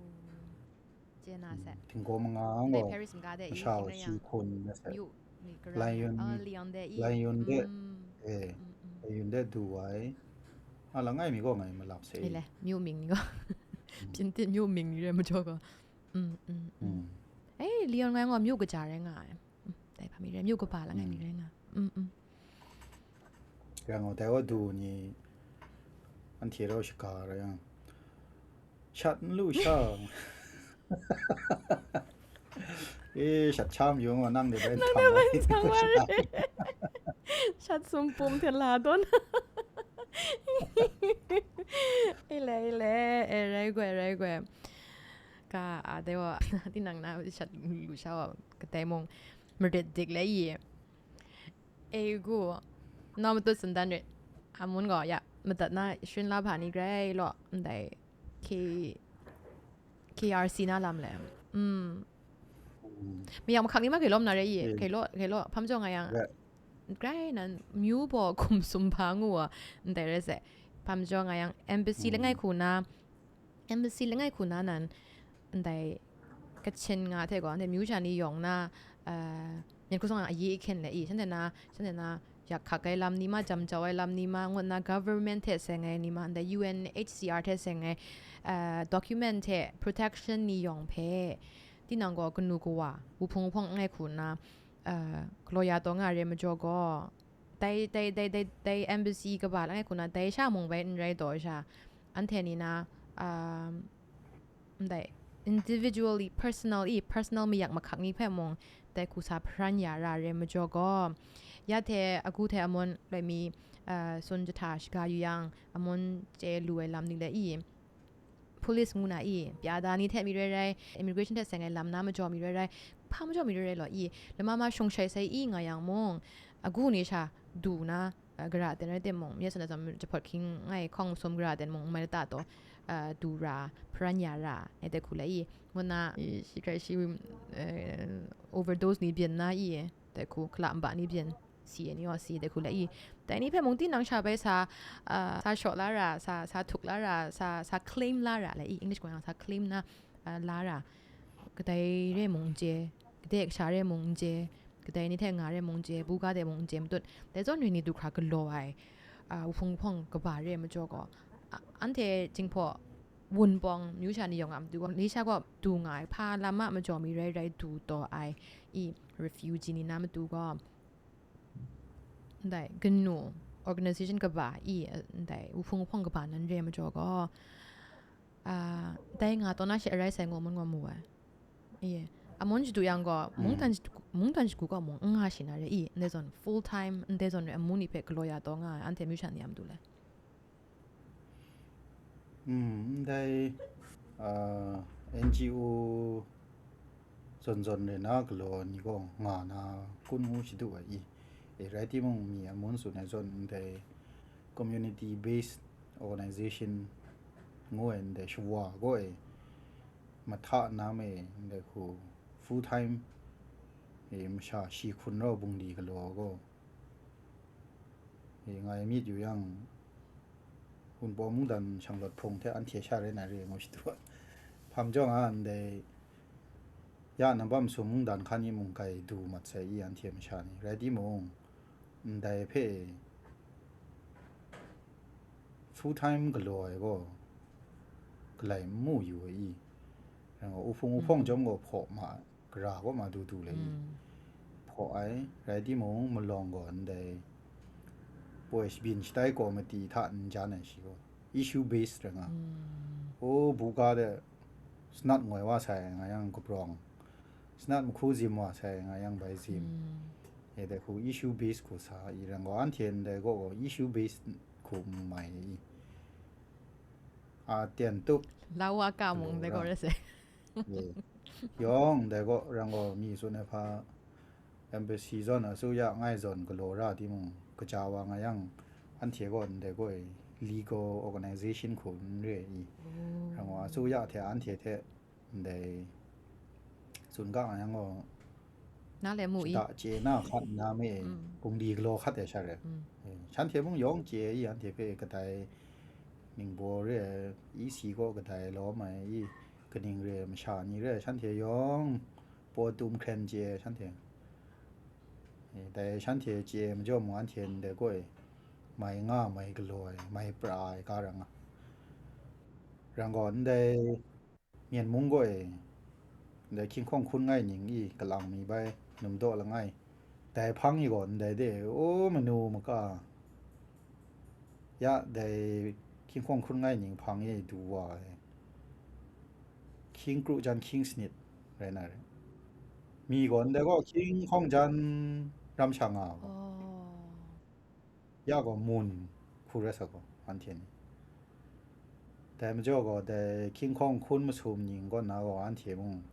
Chye na sai. Htinggaw manga Ndai gaw masha masha wa shi hkun na sai. Myu ni kara. Lyon, Ah, Lyon de i. Lyon de, Mm. eh, Mm, mm. Lyon de du ai. A, langai mi gaw ngai malap sai. Ile, myu ming ni gaw. Pintit myu ming ni re majaw gaw. Mm, mm, mm. Mm. Eh, Lyon ngai gaw myu kaja rai nga ai. Mm, dai hpa mi re, myu kaba langai mi rai nga. Mm, mm. Yang gaw dai wa du ni, anhte rau shaga rai yang, shat n lu sha. Eh, shat cha mayu gaw, nang de bai Nang de bai ntang wa re. Shat sum pum hte la dawn. Ile, ile, e, rai goi, rai goi. Ka, a, dai wa, tinang na shat lu sha wa, kadai mung, marit dik le i. E gu, naw matut sandan rit. Amun gaw, ya, madat na, shrin la hpa ni grai law, ndai, K, K R C na lam le. Mm. Mayak mahkak ni ma kai lawm na re i, kai law, kai law, hpam jaw nga yang, grai nan, myu baw hkum sum hpa ngu wa, ndai rai se. Hpam jaw nga yang, embassy langai hku na, embassy langai hku na nan, ndai Kachin nga hte gaw, ndai myu sha ni yawng na, uh, myen hku sawng a ayi ahkyen le i, shanhte na, shanhte na, yak hkak ai lam ni ma, jam jau ai lam ni ma, ngut na government hte seng ai ni ma, ndai U N H C R hte seng ai, uh, document hte protection ni yawng hpe, tinang gaw kanu kawa, wuhpung wuhpawng langai hku na, uh, galaw ya taw nga re majaw gaw, dai, dai, dai, dai, dai embassy kaba langai hku na, dai sha mung bai n rai taw sha, anhte ni na, um, ndai, individually, personal i, personal mayak mahkak ni hpe mung, dai hku sa hparan ya ra re majaw gaw, ya hte agu hte amun loi mi, uh, tsun jahta shaga yu yang, amun chye lu ai lam ni le i, police ngu na i, pya da ni hte mi rai rai, immigration hte seng ai lam na majaw mi rai rai, hpa majaw mi rai rai law i, lama ma shung shai sai i nga yang mung, agu ni sha du na, uh, gara ten rai timung, ya sana tsam jahpawt hkying ngai hkawng masum gara ten mung, n mai lata taw, uh, du ra, hparan ya ra, ngai dai hku la i, ngu na, i, shi hkrai shi, uh, overdose ni byin na i, dai hku, hkala nba ni byin, si ai ni gaw si dai hku la i. Dai ni hpe mung tinang sha bai sa, uh, sa shaw la ra, sa, sa htuk la ra, sa, sa claim la ra la i, English gaw yang sa claim na, uh, la ra. Kadai re mung n chye, de kasha re mung n chye, kadai ni hte nga re mung n chye, buga de mung n chye matut, dai zawn re ni du hkra galaw ai, a, wuhpung wuhpawng kaba re ai majaw gaw, a, anhte Jinghpaw Wunpawng myu sha ni yawng a matu gaw, Malaysia gaw du nga ai, hpa lam a majaw mi rai rai du taw ai, i, refugee ni na matu gaw, ndai kanu organization kaba i, ndai wuhpung wuhpawng kaba nan re ai majaw gaw, a, dai nga taw na she arai sai ngaw mun ngaw mu ai. Iye. Amun shadu yang gaw, mungdan shadu, mungdan shagu gaw mung n nga shi na re i, ndai zawn full time, ndai zawn re amu ni hpe galaw ya taw nga ai, anhte myu sha ni a matu le. Mm, ndai, ah, N G O zawn zawn re na galaw ni gaw nga na kun ngu shadu ai i. E, rai timung, mi amun tsun ai zawn ndai community based organization ngu ai ndai shawa gaw e, mahta na me ndai hku full time, e, masha shi hkun rau bungli galaw gaw, e, ngai myit yu yang, Wunpawng mungdan shanglawt hpung hte anhte sha re na re ngu shadu ai. Hpa majaw nga ndai, ya nambat masum mungdan hkan ni mung kai du mat sai i, anhte masha ni. Rai timung, ndai hpe full time galaw ai gaw galai n mu yu ai i. Rai nga, wuhpung wuhpawng chyawm gaw hpaw ma ai, gara kaw ma du du le i. Mm. Hpaw ai, rai timung, malawng gaw ndai poi shabyin shatai komiti hta n jan ai shi gaw, issue based rai nga. Mm. O, buga de snat ngoi wa sai nga yang, kaprawng, snat mahku zim wa sai nga yang, bai zim. Mm. E, dai hku issue based hku sa i, rai nga, anhte ndai gaw issue based hku n mai i. A, tian tup. Lau wa ka mung dai gaw ra. Rai sai. Ye. Yawng dai gaw, rai nga, mi tsun ai hpa, embassy zawn, asuya ngai zawn galaw ra timung, kaja wa nga yang, anhte gaw ndai gaw e legal organization hku n re i. Oh. Rai nga, asuya hte anhte hte ndai tsun ga nga yang gaw, na le mu i. Shada chye na hkat na me, mm, bungli galaw hkat ai sha re. Mm. E, shanhte mung yawng chye i, anhte hpe kadai ningbaw re ai, E C kaw kadai lawm ai i, kaning re ai masha ni re ai, shanhte yawng paw tum hkren chye ai shanhte. E, dai shanhte chye ai majaw mung, anhte ndai gaw e mai nga, mai galaw ai, mai pra ai ga ra nga. Rai nga, ndai Myen mung gaw e, ndai hkying hkawng hkun ngai ning i kalang mi bai, numdaw langai, dai hpang i gaw ndai de, o, manu maka, ya dai hkying hkawng hkun ngai ning hpang e du wa ai, hkying kru jan hkying sanit rai na re. Mi gaw ndai gaw hkying hkawng jan ram sha nga gaw. Oh. Ya gaw mun hku rai sa gaw, anhte ni. Dai majaw gaw, dai hkying hkawng hkun masum ning kaw na gaw, anhte mung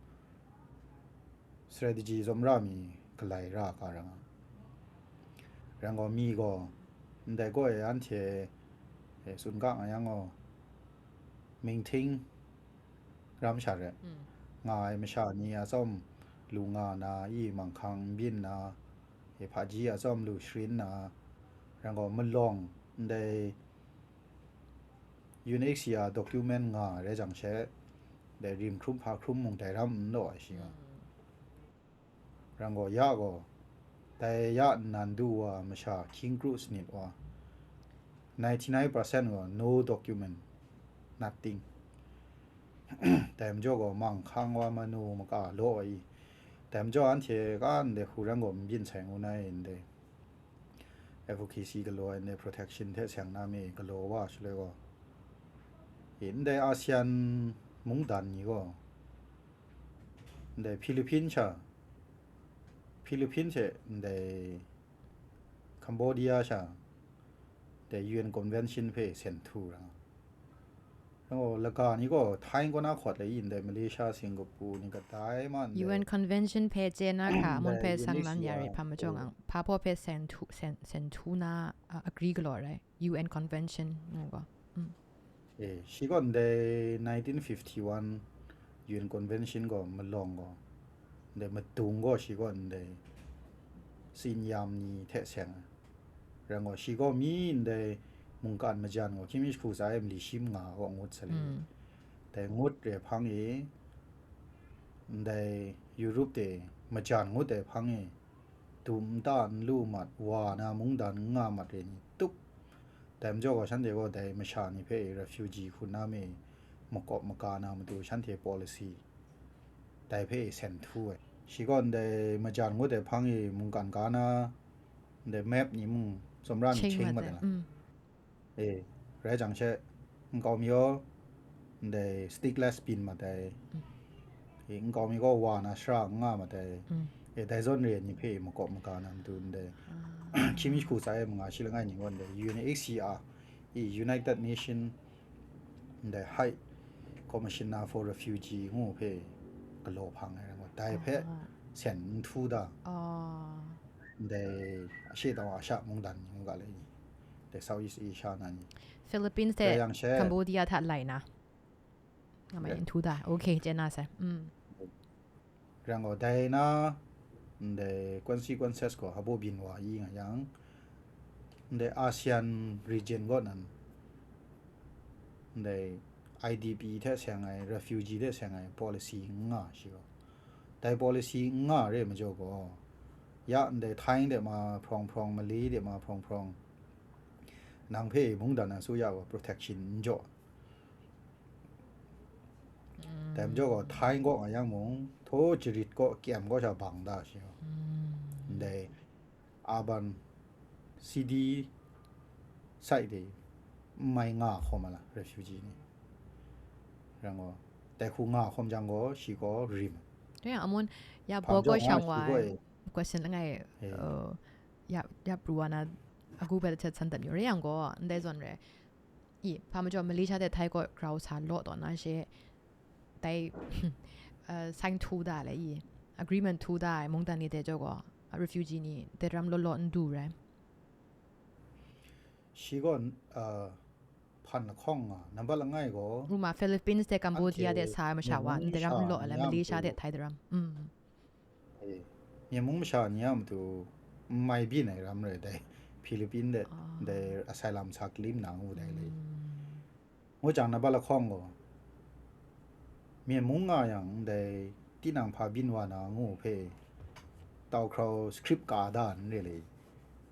strategy zawm ra mi galai ra ga ra nga. Rai gaw, mi gaw, ndai gaw e anhte, e, tsun ga nga yang gaw, mingting ram sha re. Mm. Nga ai masha ni a tsawm lu nga na, i manghkang n byin na, e hpaji a tsawm lu sharin na, rai gaw malawng ndai U N H C R document nga ai rai jang she, dai rim hkrum hpa hkrum mung dai ram n law ai shi nga. Mm. Rai gaw, ya gaw, dai ya nnan du wa masha hkying kru sanit wa, ninety nine percent gaw no document, nothing. Dai majaw gaw manghkang wa manu maka law ai. Dai majaw anhte ka ndai hku rai gaw n byin sai ngu na e, ndai advocacy galaw ai, ndai protection hte seng na mi galaw wa shaloi gaw, e, ndai ASEAN mungdan ni gaw, ndai Philippines sha, Philippines hte ndai Cambodia sha, ndai U N Convention hpe sen htu ra. Rai gaw, laga ni gaw Thai kaw na hkawt lai i, ndai Malaysia, Singapore ni kadai ma ndai U N Convention hpe chye na hkra, amun hpe sang lan ya re, hpa majaw nga, hpa baw hpe sen htu, sen, sen htu na, a, agree galaw rai, U N Convention ngu gaw. Mm. E, shi gaw ndai nineteen fifty-one U N Convention gaw malawng gaw, ndai madung gaw shi gaw ndai tsin yam ni hte seng ai. Rai gaw, shi gaw mi ndai mungkan majan gaw hkying mi jahku tsa e mali shi manga gaw ngut sa le. Mm. Dai ngut re hpang e, ndai Europe de majan ngut ai hpang e, dum nta n lu mat, wa na mungdan n nga mat re ni tup. Dai majaw gaw, shanhte gaw dai masha ni hpe refugee hkun na me makawp maga na matu shanhte policy dai hpe sen htu ai. Shi gaw ndai majan ngut ai hpang e mungkan ga na, ndai map ni mung tsawmra ni Ching ching mat mat ai ai. na. Mm. E, rai jang she, nkau mi gaw, ndai stickless byin mat ai. Mm. E, nkau mi gaw wa na shara n nga mat ai. Mm. E, dai zawn re ai ni hpe makawp maga na matu ndai, Ah. hkying mi jahku tsa e manga shi langai ni gaw ndai U N H C R, e, United Nation, ndai High Commissioner for Refugee ngu hpe galaw hpang ai rai ngut, dai hpe Ah. sen n htu da. Ah. Ndai ashe tau a sha mungdan ni ngu ga le ni, ndai Southeast Asia na ni. Philippines Rai hte yang she. Cambodia hta lai na. Nga mai Yeah. n htu da. Okay, chye na sai. Mm. Rai ngut, dai na, ndai consequences gaw habo byin wa i nga yang, ndai ASEAN region gaw nan, ndai I D P hte seng ai, refugee hte seng ai policy n nga shi gaw. Dai policy n nga re majaw gaw, ya ndai Thai de ma hprawng hprawng, Malay de ma hprawng hprawng, nang hpe mungdan asuya gaw protection n jaw. Mm. Dai majaw gaw, Thai kaw nga yang mung, htaw jarit kaw kyem kaw sha bang da shi gaw. Mm. Ndai urban city side de n mai nga hkawm a la, refugee ni. Rai ngut, dai hku nga hkawm jang gaw, shi gaw rim. Dai yang amun, ya Hpang bawk gaw jawng shang wa wa shi gaw e. Question langai, Eh. uh, ya, ya pru wa na, agu bai da chat san dap yu re yang gaw, ndai zawn re. I, hpa majaw Malaysia hte Thai kaw grau sa law taw na she, dai, uh, sign htu da le i, agreement htu da ai mungdan ni hte jaw gaw, a refugee ni dai ram law law n du rai. Shi gaw, uh, hpan lahkawng nga, nambat langai gaw, Ruma Philippines hte Cambodia anhte hte sa ai masha wa, myen mung dai ram masha n law ai ni le, a Malaysia matu hte Thai dai ram. Mm. Eh, myen mung masha ni a matu n mai byin ai ram rai dai, Philippines de, Ah. dai asylum sa kalim na ngu dai le. Mm. Ngu jang, nambat lahkawng gaw, myen mung nga yang, ndai tinang hpa byin wa na ngu hpe, tau hkrau script ka da n re le.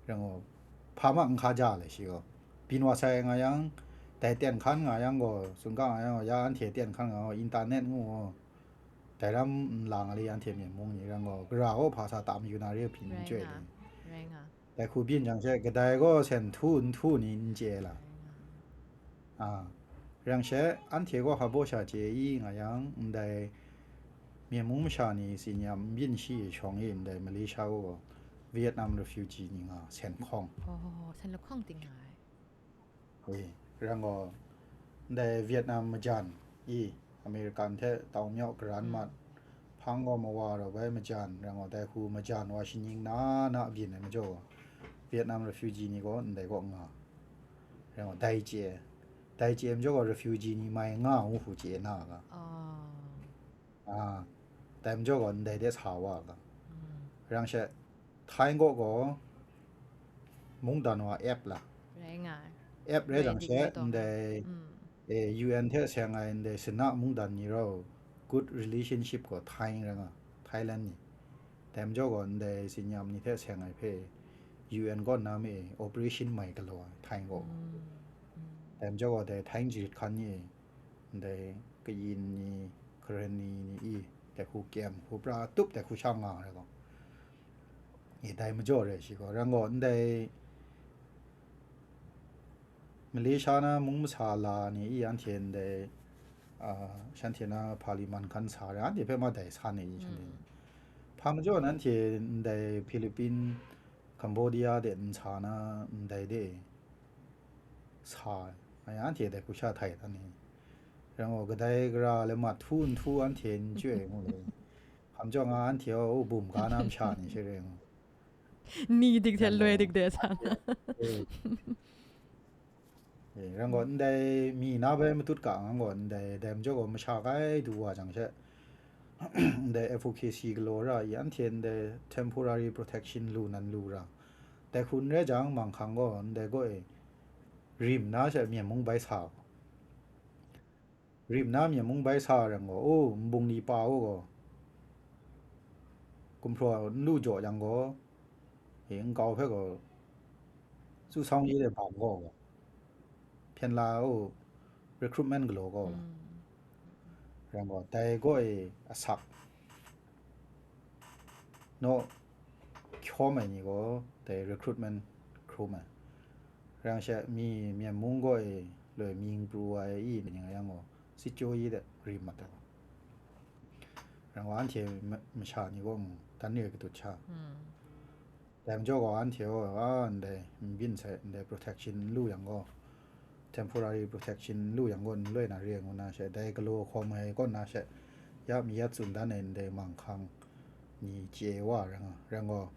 Rai ngut, hpa ma n hkaja le shi gaw. Byin wa sai nga yang, dai ten hkan nga yang gaw, tsun ga nga yang gaw, ya anhte ten hkan nga gaw, internet ngu gaw, dai ram n lang a le, anhte myen mung ni rai gaw, gara gaw hpa sa tam yu na re byin Rai chyoi nga, le. rai nga. Dai hku byin jang she, kadai gaw sen htu n htu ni n chye la. Rai nga. A, rai yang she, anhte gaw hpa baw sha chye i nga yang, ndai myen mung masha ni tsin yam n byin shi shawng e, ndai Malaysia gaw Vietnam refugee ni nga sen hkawng. Oh, sen lahkawng ting nga ai. E, rai gaw, ndai Vietnam majan i, American hte tau myawk karan Mm. mat, hpang gaw mawa rau bai majan, rai gaw, dai hku majan wa shaning na na byin ai majaw, Vietnam refugee ni gaw ndai kaw nga. Rai gaw, dai chye, dai chye majaw gaw refugee ni mai nga ngu hku chye na ga. Oh. A, dai majaw gaw ndai de sa wa ga. Mm. Rai yang she, Thai kaw gaw mungdan wa app la. Rai nga ai. App rai Rai jang dik she, rai taw nga. ndai, Mm. eh, U N hte seng ai ndai Sina mungdan ni rau, good relationship gaw Thai rai nga, Thailand ni. Dai majaw gaw ndai tsin yam ni hte seng ai hpe U N kaw na me operation mai galaw ai, Thai kaw. Mm. Mm. Dai majaw gaw dai Thai jarit hkan ni e, ndai kayin ni, Karen ni, ni i, dai hku kyem, hku pra tup, dai hku sha nga ai gaw. E, dai majaw re shi gaw, rai gaw, ndai Malaysia na mung masa la ni i, anhte ndai, a, shanhte na parliament hkan sa re, anhte hpe ma dai san e i, shanhte. Mm. Hpa majaw na anhte ndai Philippine, Cambodia de n sa na, ndai de sa ai, anhte dai hku sha htai dan ni. Rai gaw, kadai gara le ma htu n htu anhte n chye ai ngu le. Hpa majaw nga anhte gaw, u bum ga na masha ni she rai ngu. Ni dik hte Rai loi gaw, dik de sa na. eh, eh, rai gaw, ndai mi na bai matut ga nga gaw, ndai, dai majaw gaw masha kai du wa jang she, ndai F O K C galaw ra i, anhte ndai temporary protection lu nan lu ra. Dai hku n rai jang, manghkang gaw ndai gaw e, rim na she myen mung bai sa gaw. Rim na myen mung bai sa rai gaw, o, nbung ni pa u gaw, gumhpraw n lu jaw yang gaw, e, nkau hpe gaw, su sawng yi de bam gaw, hpyen la u, recruitment galaw gaw, rai gaw, dai gaw e asak naw hkyawm ai ni gaw, dai recruitment hkrum ai. Rai she, mi Myen mung gaw e loi mying pru ai i ni nga yang gaw, sit jaw yi de rim mat ai. Rai gaw, anhte ma-, masha ni gaw mung dan re katut sha. Dai majaw gaw, anhte gaw, a, ndai n byin sai, ndai protection n lu yang gaw, temporary protection n lu yang gaw, n loi na re ngu na she, dai galaw hkawm ai kaw na she, ya mi ya tsun dan ai ndai manghkang ni chye wa rai nga, rai gaw,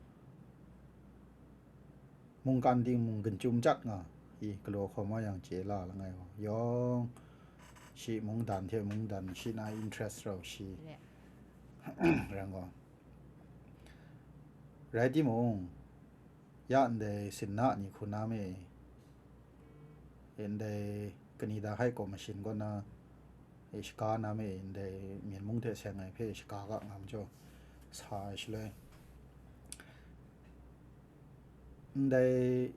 mungkan ting mung gun chyum chyat nga, i galaw hkawm wa yang chye la langai gaw, yawng shi mungdan hte mungdan shi na interest rau shi, rai gaw, rai timung, ya ndai sinna ni hku na me, ndai Canada High Commission kaw na, e, shaga na me, ndai Myen mung hte seng ai hpe shaga ga nga majaw, sa ai shaloi, ndai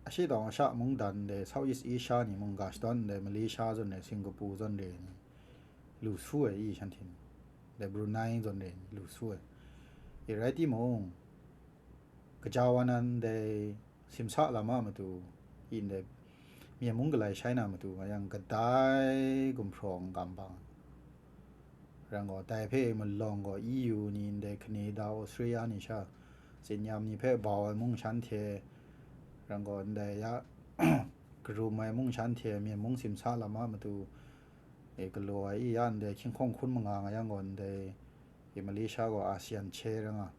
ashitawng asha mungdan, ndai Southeast Asia ni mung ga shadawn, ndai Malaysia zawn re, Singapore zawn re ni lu su ai i, shanhte ni, ndai Brunei zawn re ni lu su ai. E, rai timung, kaja wa nan ndai simsa lam a matu, i ndai Myen mung galai shai na matu nga yang, kadai gumhpraw n kam bang. Rai gaw, dai hpe malawng gaw, E U ni ndai Canada, Australia ni sha, tsinyam ni hpe bau ai mung shanhte, rai gaw, ndai ya karum ai mung shanhte, Myen mung simsa lam a matu, e, galaw ai i, ya ndai hkying hkawng hkun manga nga yang gaw, ndai e, Malaysia gaw ASEAN che rai nga.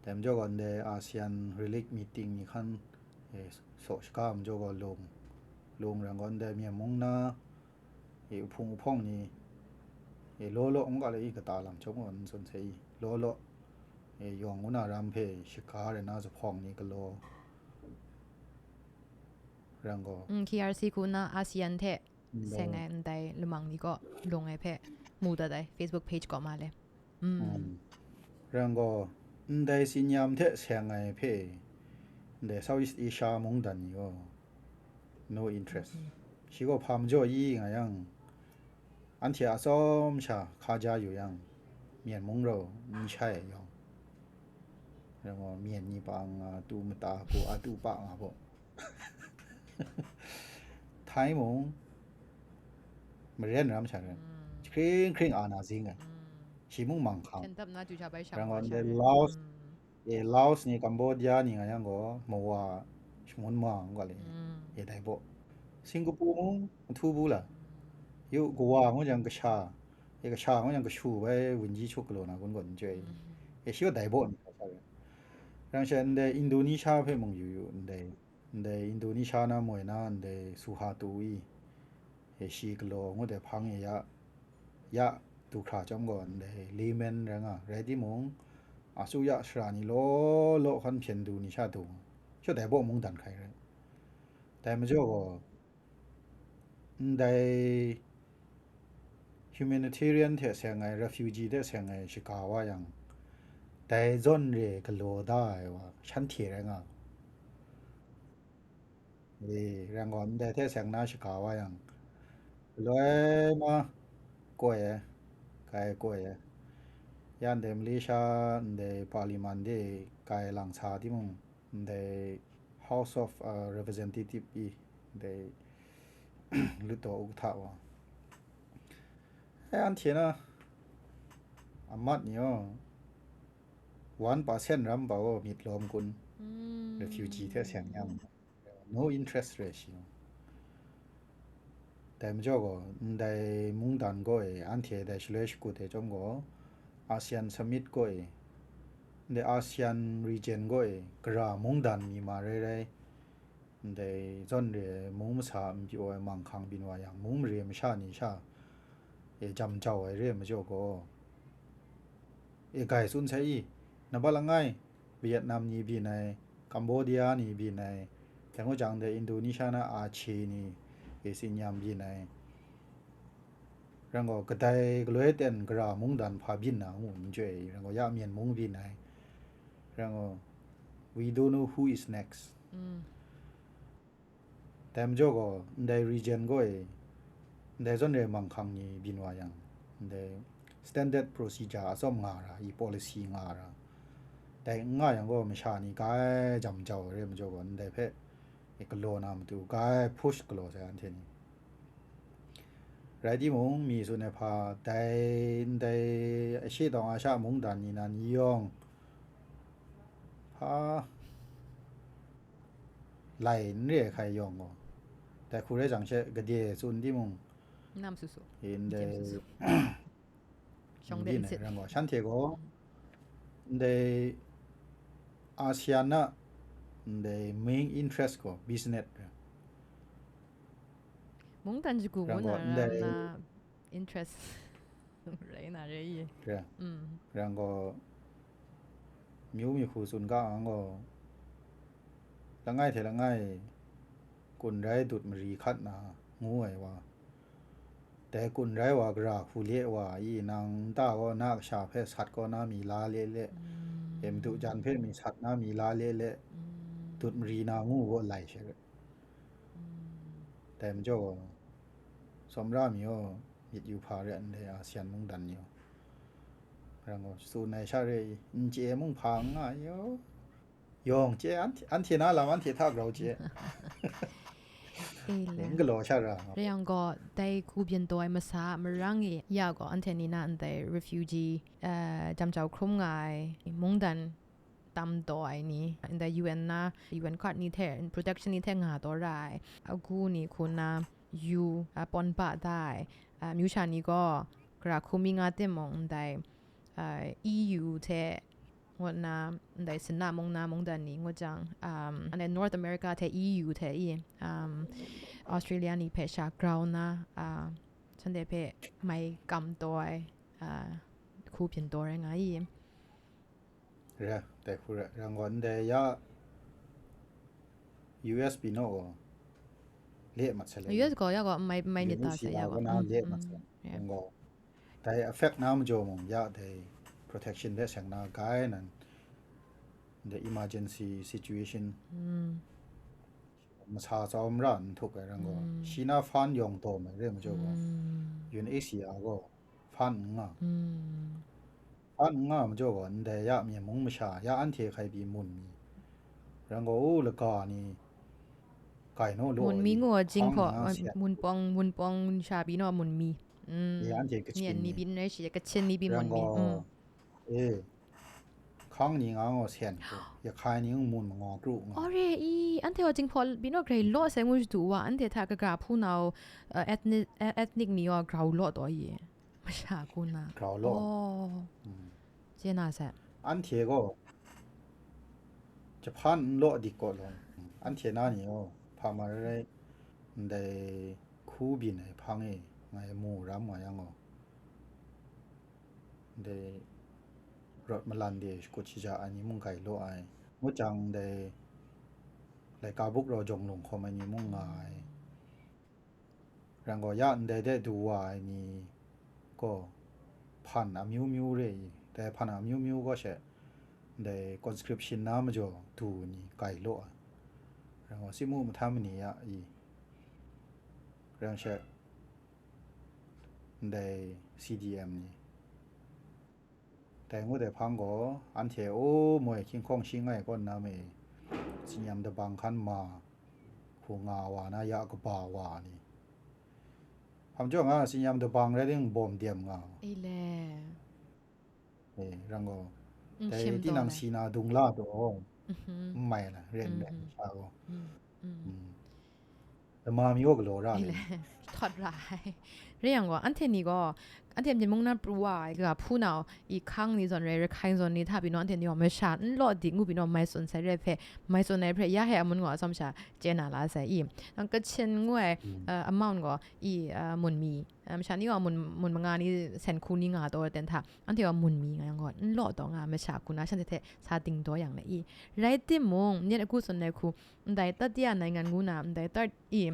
Dai majaw gaw, ndai ASEAN relic meeting ni hkan, e, saw shaga majaw gaw lung, lung rai gaw, ndai Myen mung na, e, uhpung uhpawng ni, e, law law n ga le i, kata lam chyawm gaw n tsun sai i, law law, e, yawng ngu na ram hpe shaga rai na zuphpawng ni galaw rai gaw, Mm, K R C hku na ASEAN hte seng ai ndai lamang ni kaw lung ai hpe mu dat ai Facebook page kaw ma le. Mm. Rai gaw, ndai tsinyam hte seng ai hpe, ndai Southeast Asia mungdan ni gaw, no interest. Shi gaw hpa majaw i nga yang, anhte a tsawm sha hka ja yu yang, Myen mung rau n shai ai yawng, rai gaw, Myen ni pa nga tu mata hku a tu pa nga baw, Thai mung, Maren ram sha ren, hkring hkring a na zing ai, shi mung manghkang. Hkyen dap na chyu sha bai shang Rai gaw, wa sha ndai ren. Laos, e, Laos ni, Cambodia ni nga yang gaw, mawa shangun ma ngu ga le, e, dai baw. Singapore mung, Mathubu la, yu, kawa ngu jang kasha, e, kasha ngu jang kashu bai wunji chuk galaw na gun gaw n chyoi. E, shi gaw dai baw ni hkra sha ren. Rai sha ndai Indonesia hpe mung yu yu, ndai, ndai Indonesia na moi na ndai Suharto i, e, shi galaw ngut ai hpang e ya, ya du hkra chyawm gaw, ndai layman rai nga, rai timung, a su ya sara ni law law hkan hpyen du ni sha du, shi dai baw mungdan hkai rai. Dai majaw gaw, ndai humanitarian hte seng ai, refugee hte seng ai shaga wa yang, dai zawn re galaw da ai wa shanhte rai nga. E, rai gaw, ndai hte seng na shaga wa yang, galoi ma koi ai, kai koi ai. Ya ndai Malaysia, ndai Parliament de kai lang sa timung, ndai House of, uh, Representative i, ndai lutdaw ukta wa, e, anhte na amat ni aw, one percent ram pau myit lawm kun, refugee hte seng yang, no interest re shi. Dai majaw gaw, ndai mungdan gaw e, anhte dai shaloi shakut ai chyawm gaw, ASEAN Summit gaw e, ndai ASEAN region gaw e, gara mungdan mi ma rai rai, ndai zawn re ai mung masa n pyaw ai manghkang byin wa yang, mung mare masha ni sha, e, jam jau ai re ai majaw gaw, e, grai tsun sai i, nambat langai, Vietnam ni byin ai, Cambodia ni byin ai, dai ngu jang dai Indonesia na Aceh ni, e, tsinyam byin ai, Rai gaw, kadai galoi ten gara mungdan hpa byin na ngu n chyoi, rai gaw, ya Myen mung byin ai. Rai gaw, we don't know who is next. Dai majaw gaw, ndai region gaw e, ndai zawn re manghkang ni byin wa yang, ndai standard procedure atsawm nga ra, i policy nga ra, dai n nga yang gaw, masha ni grai jam jau ai re majaw gaw, ndai hpe e galaw na matu, grai push galaw sai anhte ni. Rai timung, mi tsun ai hpa, dai ndai Asia tawng Asia mungdan ni nan yawng hpa lai n re ai hkai yawng gaw, dai hku rai jang she gade tsun timung, nam su su, ndai shawng de byin ai rai gaw, shanhte gaw ndai ASEAN a ndai main interest gaw business rai. Mungdan shagu ngu na, ndai interest rai na re i. Rai gaw, myu mi hku tsun ga ang gaw, langai hte langai kun rai dut mari hkat na ngu ai wa, dai kun rai wa gara hku le wa i, nang nta gaw na kasha hpe sat kaw na mi la le le, e madu jan hpe mi sat na mi la le le, dut mari na ngu gaw lai she rai. Dai majaw gaw, tsawmra mi gaw myit yu hpa re ndai ASEAN mungdan ni gaw. Rai gaw, tsun ai sha re i, n chye mung hpa n nga i, yawng chye, anhte na lam anhte hta grau chye. N galaw sha ra. Rai yang gaw, dai hku byin taw ai masa marang e ya gaw, anhte ni na ndai refugee, jam jau hkrum nga ai mungdan tam taw ai ni, ndai U N na, U N card ni hte, protection ni hte nga taw ra ai, agu ni hku na, yu, a, pawn ba da ai, a, myu sha ni gaw, gara hku mi nga timung, ndai, a, E U hte, ngut na, ndai Sinna mung na mungdan ni ngut jang, um, ndai North America hte E U hte i, um, Australia ni hpe sha grau na, a, shanhte hpe mai kam taw ai, a, hku byin taw rai nga i. Rai, dai hku rai, rai gaw, ndai ya U S pyi naw gaw le mat sai le. U S gaw ya gaw mai, mai myit ta sai ya gaw. Le mat sai. Rai gaw, dai affect na majaw mung ya dai protection hpe seng na gai nan, the emergency situation. Masa tsawm ra n htuk ai rai gaw, shi na fund yawng taw mai re majaw gaw, U N H C R gaw fund n nga. Fund n nga majaw gaw, ndai ya myen mung masha, ya anhte hkai pyi mun mi, rai gaw, u laga ni, gai naw law mun mi ngu jing hpaw, mun pawng, mun pawng sha pyi naw mun mi. Anhte Kachin ni byin rai shi, Kachin ni byin mun mi. E, hkang ni nga gaw sen hku, Yakhai ni mung mun manga kru nga. Ore i, anhte gaw jinghpaw byin naw grai law sai ngu shadu wa, anhte hta kagra hpunau, uh, ethnic, uh, ethnic ni gaw grau law taw i. Masha hku na. Grau law. Oh. Chye na sai. Anhte gaw jahpan n law dik kaw law. Anhte na ni gaw, hpa ma rai rai, ndai hku byin ai hpang e ngai mu ram nga yang gaw, ndai rawt malan de shakut shaja ai ni mung gai law ai. Ngut jang, ndai laika buk rau jawng lung hkawm ai ni mung nga ai. Rai gaw, ya ndai de du wa ai ni gaw, hpan amyu myu re i, dai hpan amyu myu gaw she, ndai conscription na majaw du ni gai law ai. Rai gaw, simu mahtan mani ya i, rai she, ndai C D M ni. Dai ngut ai hpang gaw, anhte, o, moi hkying hkawng shi ngai kaw nna me, tsinyam dabang hkan ma, hku nga wa na ya kaba wa ni. Hpa majaw nga, tsinyam dabang rai ting bawm dem nga. E le. E, rai gaw, dai tinang si na dung la taw, n mai la, ren ren sha gaw. Lama mi gaw galaw ra ai. Thawt ra ai. Re yang gaw, anhte ni gaw, anhte myen mung na pru wa ai, ga hpunau, i hkang ni zawn rai, Rakhine zawn ni hta pyi naw, anhte ni gaw masha n law dik ngu pyi naw, mai tsun sai re hpe, mai tsun ai hpe, ya he amun gaw atsawm sha chye na la sai i. Nang Kachin ngu ai, uh, amount gaw, i, uh, mun mi, uh, masha ni gaw mun, mun manga ni sen hku ni nga taw ten hta, anhte gaw mun mi nga yang gaw, n law taw nga masha hku na, shanhte hte sa ding daw yang le i. Rai timung, myit agu tsun ai hku, ndai Tatiya naingan ngu na, ndai third i,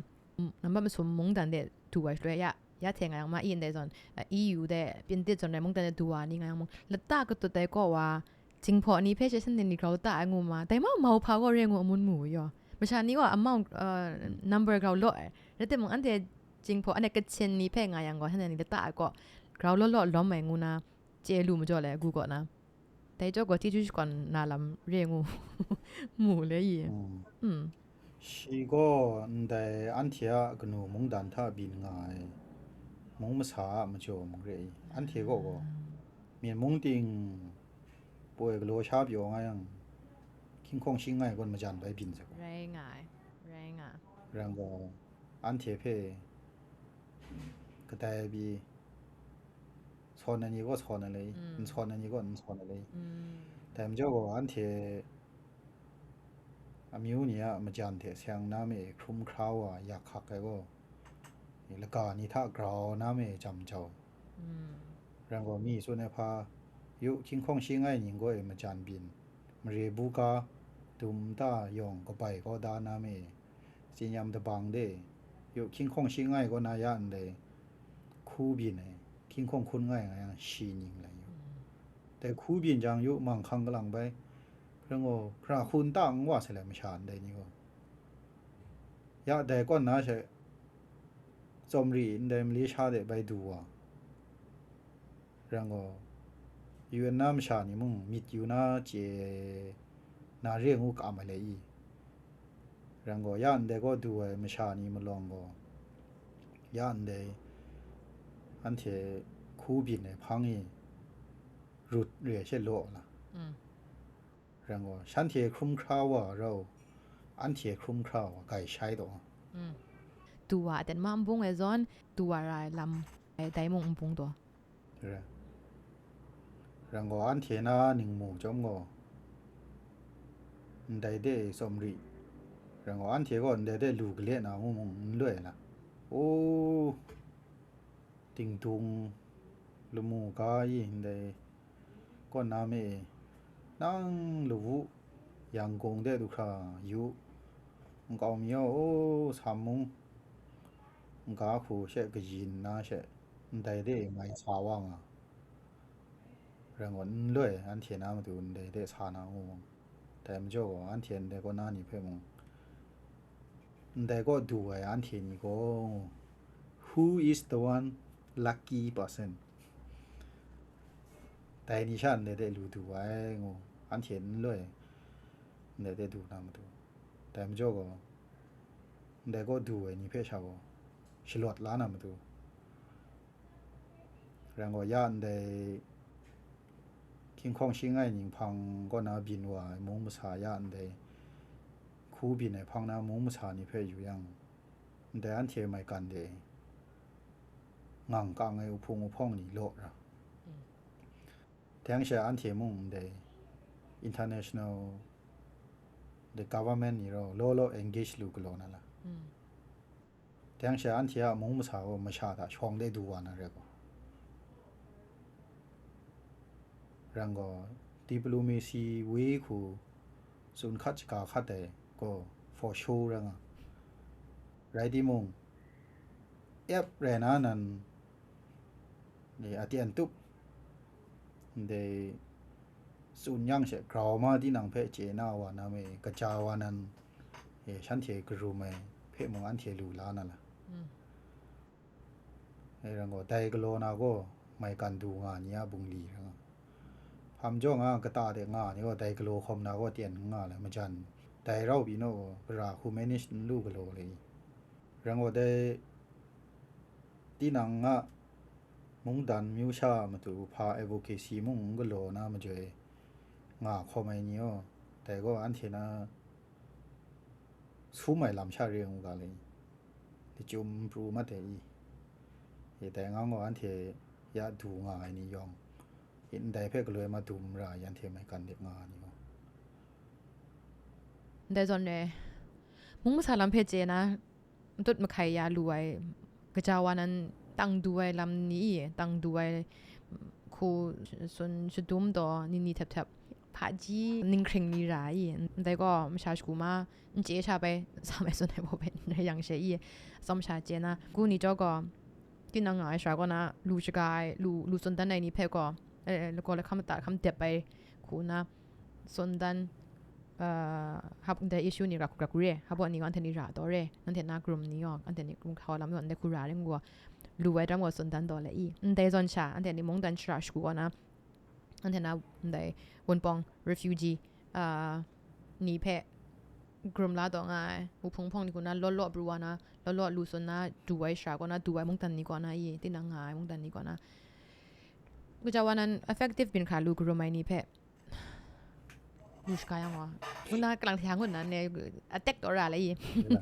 nambat masum mungdan de du ai shaloi ya, Ya hte nga yang ma, i ndai zawn, uh, E U de, Pyintit zawn rai mung, dan de du wa ni nga yang mung, lata katut ai kaw wa, Jinghpaw ni hpe she shanhte ni grau lata ai ngu ma, dai ma mau hpa gaw re ngu amun mu yaw. Masha ni gaw amount, uh, number grau law ai. Rai timung, anhte Jinghpaw, anhte Kachin ni hpe nga yang gaw, shanhte ni lata ai kaw, grau law law lawm ai ngu na, chye lu majaw le, gu kaw na. Dai chyawk gaw, chyeju shakawn na lam re ngu mu le i. Mm. Mm. Shi gaw ndai anhte a kanu mungdan hta byin nga ai mung masa a majaw mung re i. Anhte gaw gaw, ah, myen mung ting poi galaw sha pyaw nga yang, hkying hkawng shi nngai gawn majan bai byin saga. Rai nga ai, rai nga. Rai nga gaw, anhte hpe kadai pyi, sawn ai ni gaw sawn ai le i, mm, n sawn ai ni gaw n sawn ai le i. Mm. Dai majaw gaw, anhte amyu ni a majan hte seng na me hkrum hkra wa yak hkak ai gaw, laga ni hta grau na me jam jau. Mm. Rai gaw, mi tsun ai hpa, yu hkying hkawng shi nngai ning gaw e majan byin, mare buga, dum nta yawng kabai kau da na me, tsinyam dabang de, yu hkying hkawng shi nngai kaw na ya ndai, hku byin ai, hkying hkawng hkun nngai nga yang shi ning lai yu. Mm. Dai hku byin jang yu manghkang kalang bai, rai gaw, hkra hku nta n wa sai lai masha ndai ni gaw. Ya dai kawn na she, tsawmri ndai Malaysia de bai du wa. Rai gaw, U N na masha ni mung myit yu na chye na re ngu kam ai le i. Rai gaw, ya ndai gaw du ai masha ni malawng gaw, ya ndai anhte hku byin ai hpang i rut re she law la. Mm. Rai gaw, shanhte hkrum hkra wa rau, anhte hkrum hkra wa gai shai taw. Mm. Du wa a ten ma nbung e zawn, du wa ra ai lam, dai mung nbung taw. Rai. Rai gaw, anhte na ningmu chyawm gaw, ndai de e tsawmri. Rai gaw, anhte gaw ndai de lu gale na ngu mung n loi la. O, Tingdung, lamu ga i ndai kaw na me e, nang lawu, Yangon de du hkra yu, nkau mi o, o, sam mung, n ga hku she kayin na she, ndai de e mai sa wa nga. Rai gaw, n loi, anhte na matu ndai de sa na ngu mung. Dai majaw gaw, anhte ndai kaw na ni hpe mung, ndai kaw du ai anhte ni gaw, "Who is the one lucky person?" Dai ni sha ndai de lu du ai ngu, anhte n loi, ndai de du na matu. Dai majaw gaw, ndai kaw du ai ni hpe sha gaw, shalawt la na matu. Rai gaw, ya ndai hkying hkawng shi nngai ning hpang kaw na byin wa ai mung masa ya ndai hku byin ai hpang na mung masa ni hpe yu yang, ndai anhte maigan de ngang kang ai uhpung uhpawng ni law ra. Mm. Dang she anhte mung ndai international, the government ni rau law law engage lu galaw na la. Mm. Dang she anhte a mung masa gaw masha hta shawng de du wa na rai gaw. Rai gaw, diplomacy wei hku tsun hkat shaga hkat ai gaw for sure rai nga. Rai timung, app rai na nan, ni a tian tup, ndai tsun yang she grau ma tinang hpe chye na wa na me, kaja wa nan, e, shanhte karum ai hpe mung anhte lu la na la. Mm. E, rai gaw, dai galaw na gaw maigan du nga ni a bungli rai nga. Hpa majaw nga kata de nga ni gaw, dai galaw hkawm na gaw tian n nga lai, majan dai rau pyi naw gaw, gara hku manage n lu galaw le i. Rai gaw, dai tinang a mungdan amyu sha a matu hpa advocacy mung n galaw na majoi nga hkawm ai ni gaw, dai gaw anhte na sum ai lam sha re ngu ga le i, lachyum pru mat ai i, e, dai nga gaw anhte ya du nga ai ni yawng, e, ndai hpe galoi madum ra ai anhte maigan de nga ai ni gaw. Ndai zawn e, mung masa lam hpe chye na, matut mahkai ya lu ai, kaja wa nan tang du ai lam ni i, tang du ai, hku tsun shadum taw, ni ni htep htep, hpaji ninghkring ni ra ai i, ndai gaw masha shagu ma, n chye sha bai, sa mai tsun ai baw bai n rai yang she i, atsawm sha chye na, ku ni jaw gaw, Tinang nga ai sara kaw na, lu shaga ai, lu, lu tsun dan ai ni hpe gaw, eh, lagaw lahkam mata hkam dep ai hku na, tsun dan, ah, hap ndai issue ni ra hku ra hku re, hap wa ni gaw anhte ni ra taw re, anhte na karum ni gaw, anhte ni karum hkau lam yaw ndai hku ra ring gaw, lu ai daram gaw tsun dan taw le i, ndai zawn sha, anhte ni mungdan shara shagu kaw na, anhte na ndai Wunpawng refugee, ah, ni hpe karum la taw nga ai, wuhpung hpawng ni kaw na law law pru wa na, law law lu tsun na du ai shara kaw na, du ai mungdan ni kaw na i, tinang nga ai mungdan ni kaw na, kaja wa nan effective byin hkra lu karum ai ni hpe, lu shaga yang wa, ngu na kalang hta ngut na ne, attack taw ra le i. N-,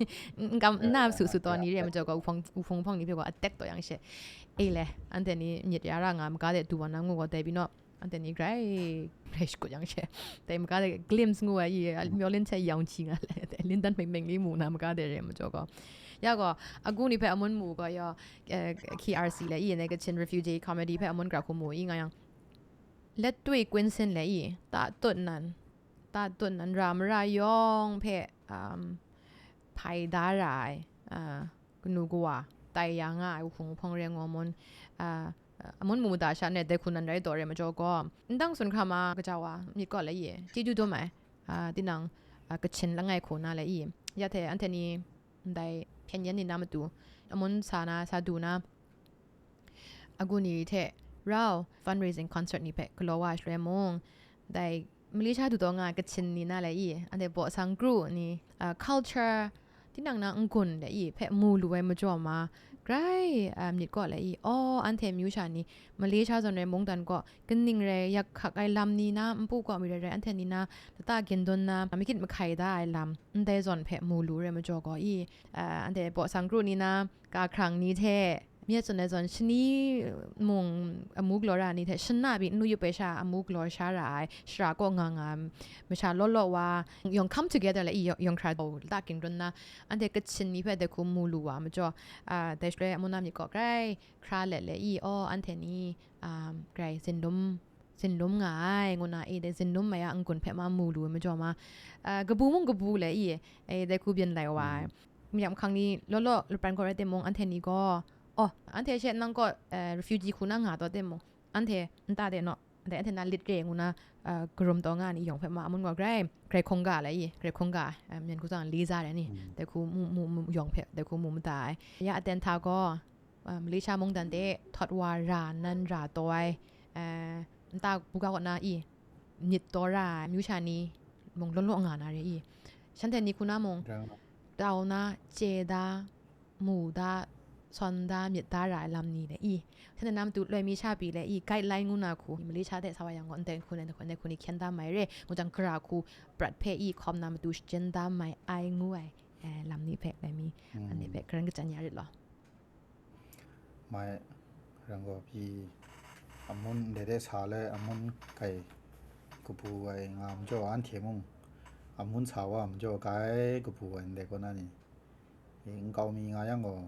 n-, kam, n na su su taw ni re ai majaw gaw, wuhpung, wuhpung hpawng ni hpe gaw attack taw yang she, e le, anhte ni myit ya ra nga maga de du wa na ngu gaw, dai pyi naw, anhte ni grai, grai shakut yang she, dai maga de glimpse ngu ai i, a, myawlin hte yawng hti nga le, dai lindan meng meng li mu na maga de re ai majaw gaw, ya gaw, agu ni hpe amun mu gaw yaw, eh, K R C le i, ne Kachin Refugee Committee hpe amun gra hku mu i nga yang, let tui kun sin le i, ta tut nan, ta tut nan ra mara yawng hpe, um, hpai da ra ai, ah, kanu kawa tai ya nga ai wuhpung hpawng re ngu amun, ah, amun mu mada sha net dai hku nan rai taw re ai majaw gaw, ndang sun hkra ma kaja wa myit kaw le i, chyeju dum ai, ah, tinang, ah, Kachin langai hku na le i, ya hte anhte ni ndai hpyen yen ni na matu, amun sa na, sa du na, agu ni hte rau fundraising concert ni hpe galaw wa ai shaloi mung, dai Malaysia du taw nga ai Kachin ni na le i, anhte bawsang kru ni, ah, culture, tinang na n-gun le i hpe mu lu ai majaw ma, grai, ah, myit kaw le i, aw, anhte amyu sha ni Malaysia zawn rai mungdan kaw kaning rai yak hkak ai lam ni na, npu kaw mi rai rai, anhte ni na lata gindun na, mahkyit mahkai da ai lam, ndai zawn hpe mu lu re ai majaw gaw i, ah, anhte bawsang kru ni na, kahkrang ni hte, myit tsun ai zawn shani mung amu galaw ra ni hte shana pyi n lu yup ai sha amu galaw sha ra ai, shara kaw nga nga ai masha law law wa, yawng come together le i, yawng, yawng hkra lata gindun na, anhte Kachin ni hpe dai hku mu lu wa majaw, ah, dai shaloi amu na myit kaw grai hkra let le i, aw, anhte ni, um, grai zinlum, zinlum nga ai, ngu na, e, dai zinlum ai a n-gun hpe ma mu lu ai majaw ma, ah, kabu mung kabu le i, e, dai hku byin lai wa ai. Mm. Mayam hkang ni law law lapran gaw rai timung, anhte ni gaw, oh, anhte she nang kaw, eh, refugee hku na nga taw timung, anhte nta de naw, dai anhte na lit re ngu na, ah, karum taw nga ni yawng hpe ma amun gaw grai, grai hkungga le i, grai hkungga, eh, myen hku tsang li za re ni, mm, dai hku mu, mu, mu, yawng hpe, dai hku mu mada ai. Ya aten hta gaw, ah, Malaysia mungdan de thawt wa ra nan ra taw ai, eh, nta buga kaw na i, myit taw ra ai amyu sha ni mung law law nga na re i, shanhte ni hku na mung, rang, tau na, chye da, mu da, sawn da, myit da ra ai lam ni le i, shanhte na matu loi mi sha pyi le i, guideline ngu na hku, Malaysia de sa wa yang gaw, ndai hku, ndai hku, ndai hku ni hkyen da mai re, ngu jang, gara hku prat hpe i hkawm na matu shachyen da mai ai ngu ai, eh, lam ni hpe, loi mi, mm, anhte hpe karan kachyan ya rit law. Mai, rang gaw pyi, amun ndai de sa le, amun kai kabu ai nga majaw, anhte mung amun sa wa majaw, kai kabu ai ndai kaw na ni, e, nkau mi nga yang gaw,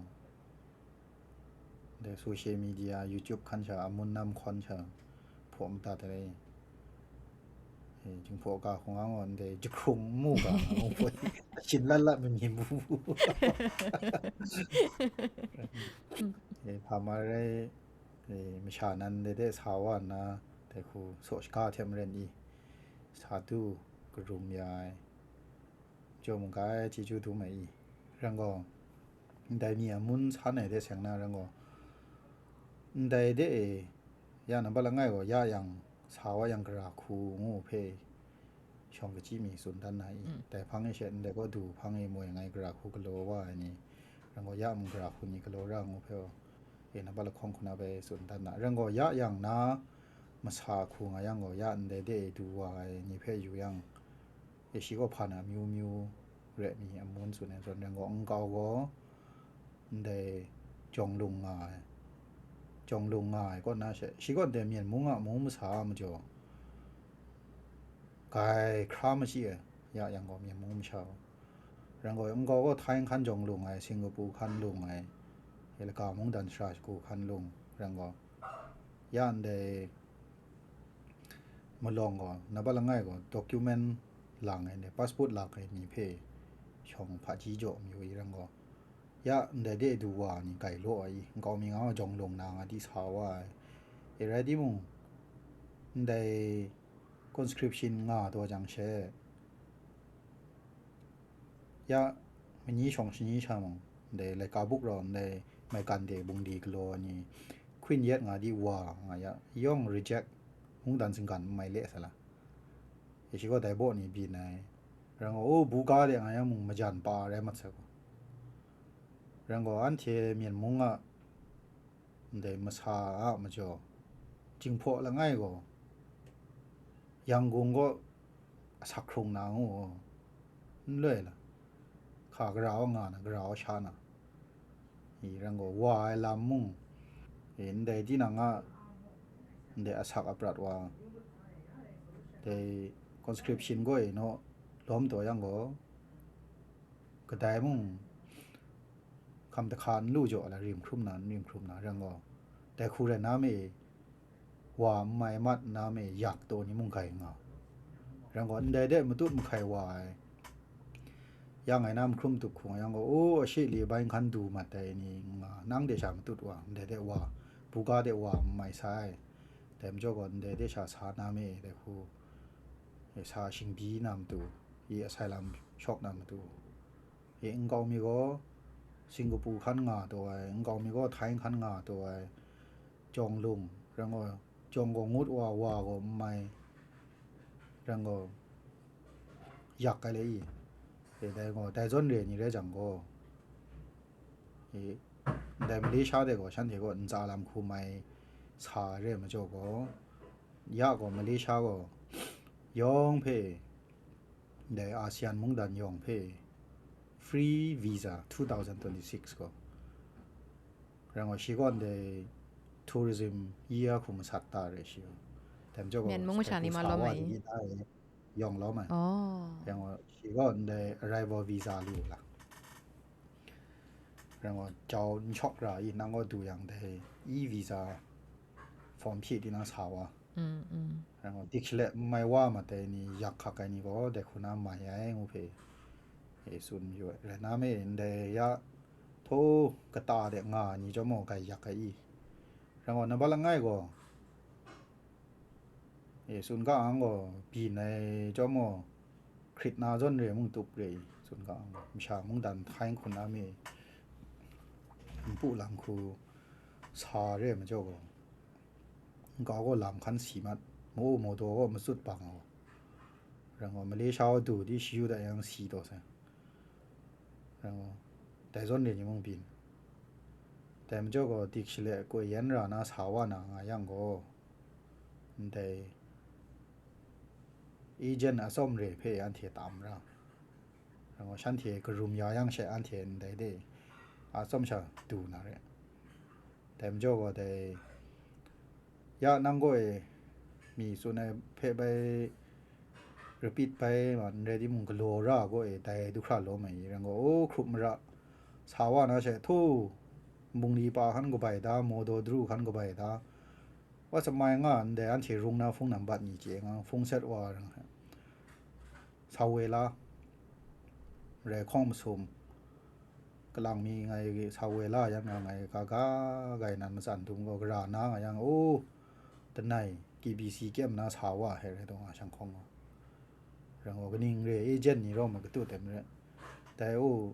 ndai social media, YouTube hkan sha, amun nam hkawn sha, hpaw madat ai, e, Jinghpaw ga hkung ang gaw ndai jahkrung n mu ga, ngu hpaw, ashin lat lat mi, mi mu. E, hpa marai, e, masha nan de de sa wa nna, dai hku saw shaga hte maren i, sa du karum ya ai, jaw mung ga ai chyeju dum ai i, rang gaw, ndai mi amun san ai de seng na rang gaw, ndai de e, ya nambat langai gaw, ya yang, sa wa yang, gara hku ngu hpe shawng kachyi mi tsun dan na i, mm, dai hpang e she ndai kaw du hpang e moi ngai gara hku galaw wa ai ni, rang gaw, ya mung gara hku ni galaw ra ngu hpe, e, nambat lahkawng hku na bai tsun dan na. Rang gaw, ya yang na masa hku nga yang gaw, ya ndai de e du wa ai ni hpe yu yang, e, shi gaw hpa na amyu myu re mi amun tsun ai zawn, rang gaw, nkau gaw ndai jawng lung nga ai, jawng lung nga ai kaw na she, shi gaw ndai Myen mung a mung masa a majaw, grai hkra machyi ai, ya yang gaw Myen mung masha gaw. Rang gaw, nkau gaw Thai hkan jawng lung ai, Singapore hkan lung ai, e, laga mungdan shara shagu hkan lung, rang gaw, ya ndai malawng gaw, nambat langai gaw, document lang ai ni, passport lang ai ni hpe shawng hpaji jaw mayu i rang gaw, Ya ndai de du wa ni gai law ai, nkau mi nga jawng lung na nga di sa wa ai. E rai timung, ndai conscription nga taw jang she, ya manyi shawng shanyi sha mung, ndai laika buk rau ndai maigan de bungli galaw ai ni, Queen yet nga di wa nga ya, yawng reject, mungdan singgan n mai le sa la. E shi gaw dai baw ni byin ai. Rai nga, o, buga de nga yang mung majan pa rai mat sai gaw. Rai nga, anhte Myen mung a ndai masa a majaw, Jinghpaw langai gaw, Yangon gaw asak hkrung na ngu, n loi la, hka gara wa nga na, gara wa sha na, i rai nga, wa ai lam mung, i ndai tinang a, ndai asak aprat wa, dai conscription gaw e naw lawm taw yang gaw, kadai mung hkam dahka n lu jaw la, rim hkrum na, n rim hkrum na, rai nga, dai hku rai na me, wa n mai mat na me, yak taw ni mung gai nga. Rai nga, ndai de matut mahkai wa ai, yang ai na mahkrum tup hku nga yang gaw, o, ashe le bai nhkan du mat ai ni nga, nang de sha matut wa, ndai de wa, buga de wa n mai sai. Dai majaw gaw, ndai de sha sa na me, dai hku, e, sa shingbyi na matu, i asylum shawk na matu, e, nkau mi gaw Singapore hkan nga taw ai, nkau mi gaw Thai hkan nga taw ai, jawng lung, rai nga, jawng gaw ngut wa, wa gaw n mai, rai nga, yak ai le i, e, dai gaw, dai zawn re ni rai jang gaw, e, ndai Malaysia de gaw shanhte gaw ntsa lam hku mai sa re majaw gaw, ya gaw Malaysia gaw yawng hpe, ndai ASEAN mungdan yawng hpe free visa two thousand twenty-six gaw. Rai nga, shi gaw ndai tourism year hku masat ta re shi gaw. Dai majaw gaw, Myen mung masha ni ma lawm ai. Yawng lawm ai. Oh. Rai nga, shi gaw ndai arrival visa lu la. Rai nga, jau n shawk ra i, nang gaw du yang dai e visa form hpyi tinang sa wa. Mm, mm. Rai nga, dik shalek n mai wa mat ai ni, yak hkak ai ni gaw, dai hku na mai ai ngu hpe, e tsun mayu ai. Rai na me, ndai ya, htaw kata de nga ai ni chyawm gaw, gai yak ai i. Rai nga, nambat langai gaw, e, tsun ga ang gaw, byin ai chyawm gaw, hkrit na zawn re mung tup re i, tsun ga ang gaw, masha mungdan hkai hkun na mi, npu lam hku sa re majaw gaw, nkau gaw lam hkan si mat, mo, modaw gaw matsut bang gaw, rai nga, Malaysia wa du di shayu dat yang si taw sai. Rai nga, dai zawn re ni mung byin. Dai majaw gaw, dik shalek koi yan ra na sa wa na nga yang gaw, ndai agent atsawm re hpe anhte tam ra. Rai nga, shanhte karum ya yang she anhte ndai de atsawm sha du na re. Dai majaw gaw dai, ya nang gaw e, mi tsun ai hpe bai, repeat bai ma n rai timung, galaw ra gaw e, dai du hkra lawm ai, rai nga, o, hkrup mara, sa wa na she, htaw, bungli pa hkan kabai da, modaw daru hkan kabai da, wa samai nga ndai anhte rung na hpung nambat ni chye nga, hpung set wa rai nga, sa woi la, rai hkawng masum, kalang mi ngai sa woi la yang nga, ngai ga ga gai nan matsan dum gaw, gara na nga yang, o, danai K B C kyem na sa wa he rai taw nga, shang hkawng gaw. Rai nga, kaning re, agent ni rau ma katu tem re. Dai u,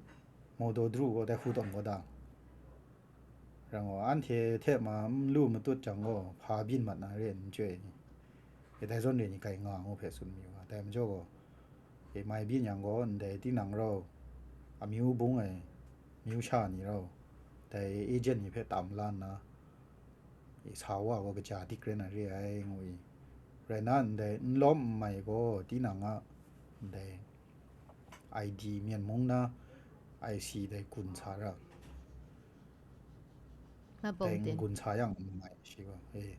modaw daru gaw dai hku tawn gaw da. Rai nga, anhte hte ma n lu matut jang gaw, hpa byin mat na re n chyoi ni, e, dai zawn re ni gai nga ngu hpe tsun mayu ga. Dai majaw gaw, e, mai byin yang gaw, ndai tinang rau, amyu bung ai, amyu sha ni rau, dai agent ni hpe tam la nna, e, sa wa gaw kaja dik rai na re ai, ngu i. Rai na, ndai n lawm n mai gaw, tinang a, ndai I D, Myen mung na I C dai gun sa ra. Mabawng dai tin. N gun sa yang n mai shi gaw, e.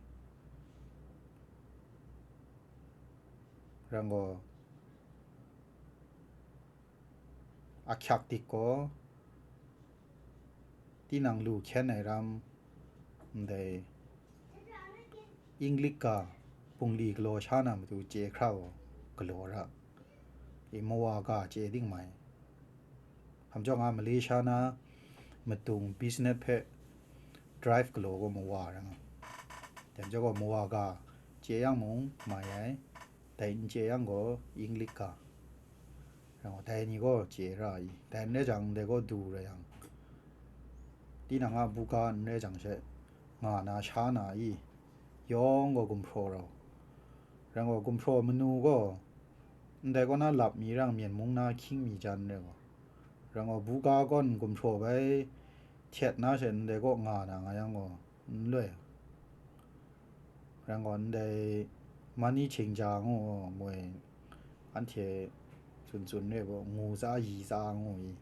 Rai nga, ahkyak dik gaw, tinang lu hkyen ai ram, ndai English ga bungli galaw sha na matu chye hkra gaw galaw ra, i mawa ga chye ding mai. Hkam jawng a Malaysia na matung business hpe drive galaw gaw mawa rai nga. Dai majaw gaw mawa ga chye yang mung mai ai, dai n chye yang gaw English ga. Rai nga, dai ni gaw chye ra i, dai n rai jang, ndai gaw du rai yang, tinang a buga n rai jang she, nga na sha na i, yawng gaw gumhpraw rau. Rai nga, gumhpraw manu gaw, ndai kaw na lap mi rang, Myen mung na hkying mi jan rai nga. Rai nga, buga gawn gumhpraw bai htyet na she, ndai kaw nga na nga yang gaw, n loi. Rai nga, ndai mani ching ja ngu, moi anhte tsun tsun re gaw, ngu tsa yi tsa ngu i.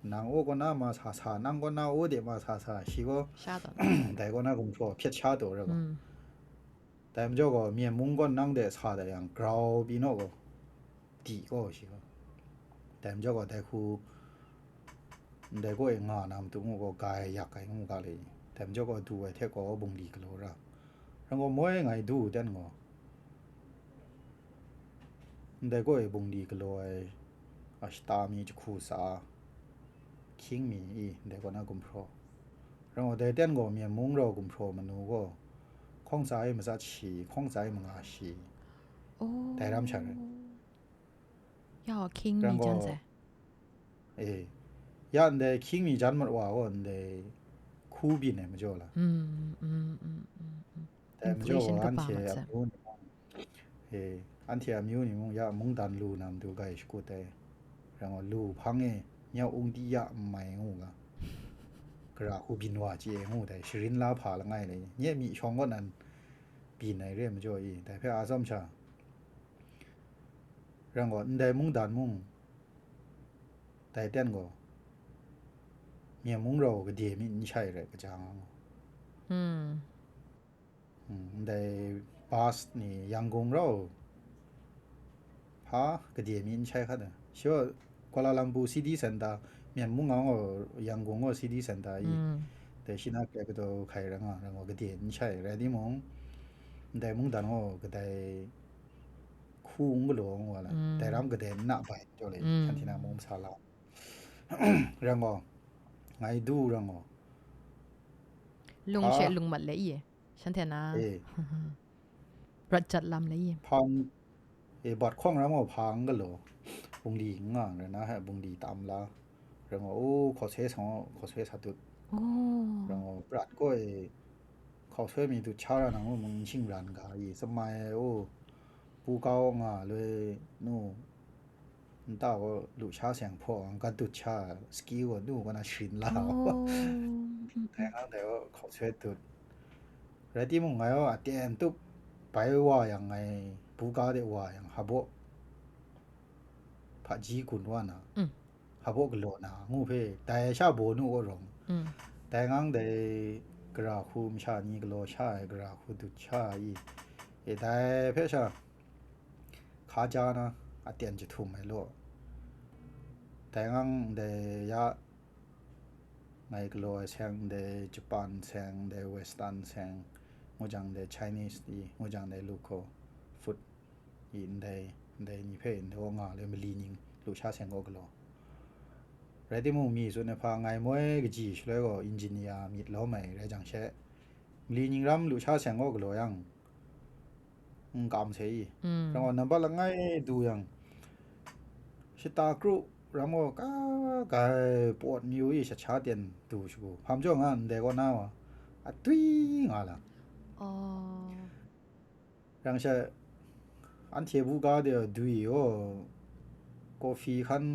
Nang o kaw na ma sa sa, nang kaw na o de ma sa sa, shi gaw Sha taw. Dai kaw na gumhpraw hpyet sha taw rai gaw. Mm. Dai majaw gaw, Myen mung gawn nang de sa da yang, grau pyi naw gaw, di gaw shi gaw. Dai majaw gaw, dai hku, ndai gaw e nga na matu ngu gaw, ga ai yak ai ngu ga le. Dai majaw gaw, du ai hte gaw, bungli galaw ra. Rai gaw, moi ngai du ten gaw, ndai gaw e bungli galaw ai, ashita mi jahku sa, hkying mi i, ndai kaw na gumhpraw. Rai gaw, dai ten gaw, Myen mung rau gumhpraw manu gaw, hkawng tsa e matsat shi, hkawng tsa e manga shi, Oh. dai ram sha rai. Ya, hkying Rai mi jan gaw, sai. E, ya ndai hkying mi jan mat wa gaw, ndai hku byin ai majaw la. Mm, mm, mm, mm, mm. Dai majaw Inflation gaw, kaba anhte mat sai. amyu ni mung, e, anhte amyu ni mung, ya mungdan lu na matu gai shakut ai. Rai nga, lu hpang e, nyau ung di ya n mai ngu ga, gara hku byin wa chye ngu dai, sharin la hpa langai le, nye myi shawng gaw nan byin ai re majaw i, dai hpe a tsawm sha, rai nga, ndai mungdan mung, dai ten gaw, Myen mung rau gade mi n shai rai kaja nga. Hmm. Hmm, ndai bus ni Yangon rau hpa gade mi n shai hkat ai. Shi gaw Kuala Lumpur city center, Myen mung nga gaw Yangon gaw city center i. Mm. Dai shi na capital hkai rai nga, rai nga gade n shai rai timung, ndai mungdan gaw kadai hku n galaw ngu wa la, Mm. dai ram kadai n na bai jaw le, Mm. shanhte na mung masa la. Rai nga, ngai du rai nga. Lung Ah. she lung mat le i, shanhte na. Eh. Rat jat lam le i. Hpang, eh, bat hkawng ram gaw hpang galaw. Bungli n nga, rai na he bungli tam la. Rai nga, oh, hkaw soi sa, hkaw soi sa tut. Oh. Rai nga, prat gaw e, hkaw soi mi dut sha ra na ngu mung n shingran ga i, samai ai, oh, pu kau nga loi nu, nta gaw lu sha seng hpaw, n gat dut sha, ski gaw nu gaw na sharin la. Oh. Dai nga dai gaw hkaw soi dut. Rai timung, ngai gaw aten tup bai wa yang, ngai buga de wa yang, hpabaw hpaji gun wa na, Mm. hpabaw galaw na ngu hpe, dai sha baw nu gaw rawng. Mm. Dai ngang dai gara hku masha ni galaw sha ai gara hku dut sha i, e, dai hpe sha hka ja na aten jahtum ai law. Dai ngang ndai ya ngai galaw ai seng, ndai Japan seng, ndai Western seng, ngu jang ndai Chinese i, ngu jang ndai local food i, ndai, ndai ni hpe ndai gaw nga le mali ning lu sha seng gaw galaw. Rai timung, mi tsun ai hpa, ngai moi kaji shaloi gaw engineer myit lawm ai rai jang she, mali ning ram lu sha seng gaw galaw yang, n kam se i. Mm. Rai nga, nambat langai du yang, shata kru ram gaw ka gai pawt mayu i, shat sha ten du shagu. Hpa majaw nga, ndai kaw na wa, atwi nga la. Oh. Rang sha, anhte buga de dwi gaw, coffee hkan,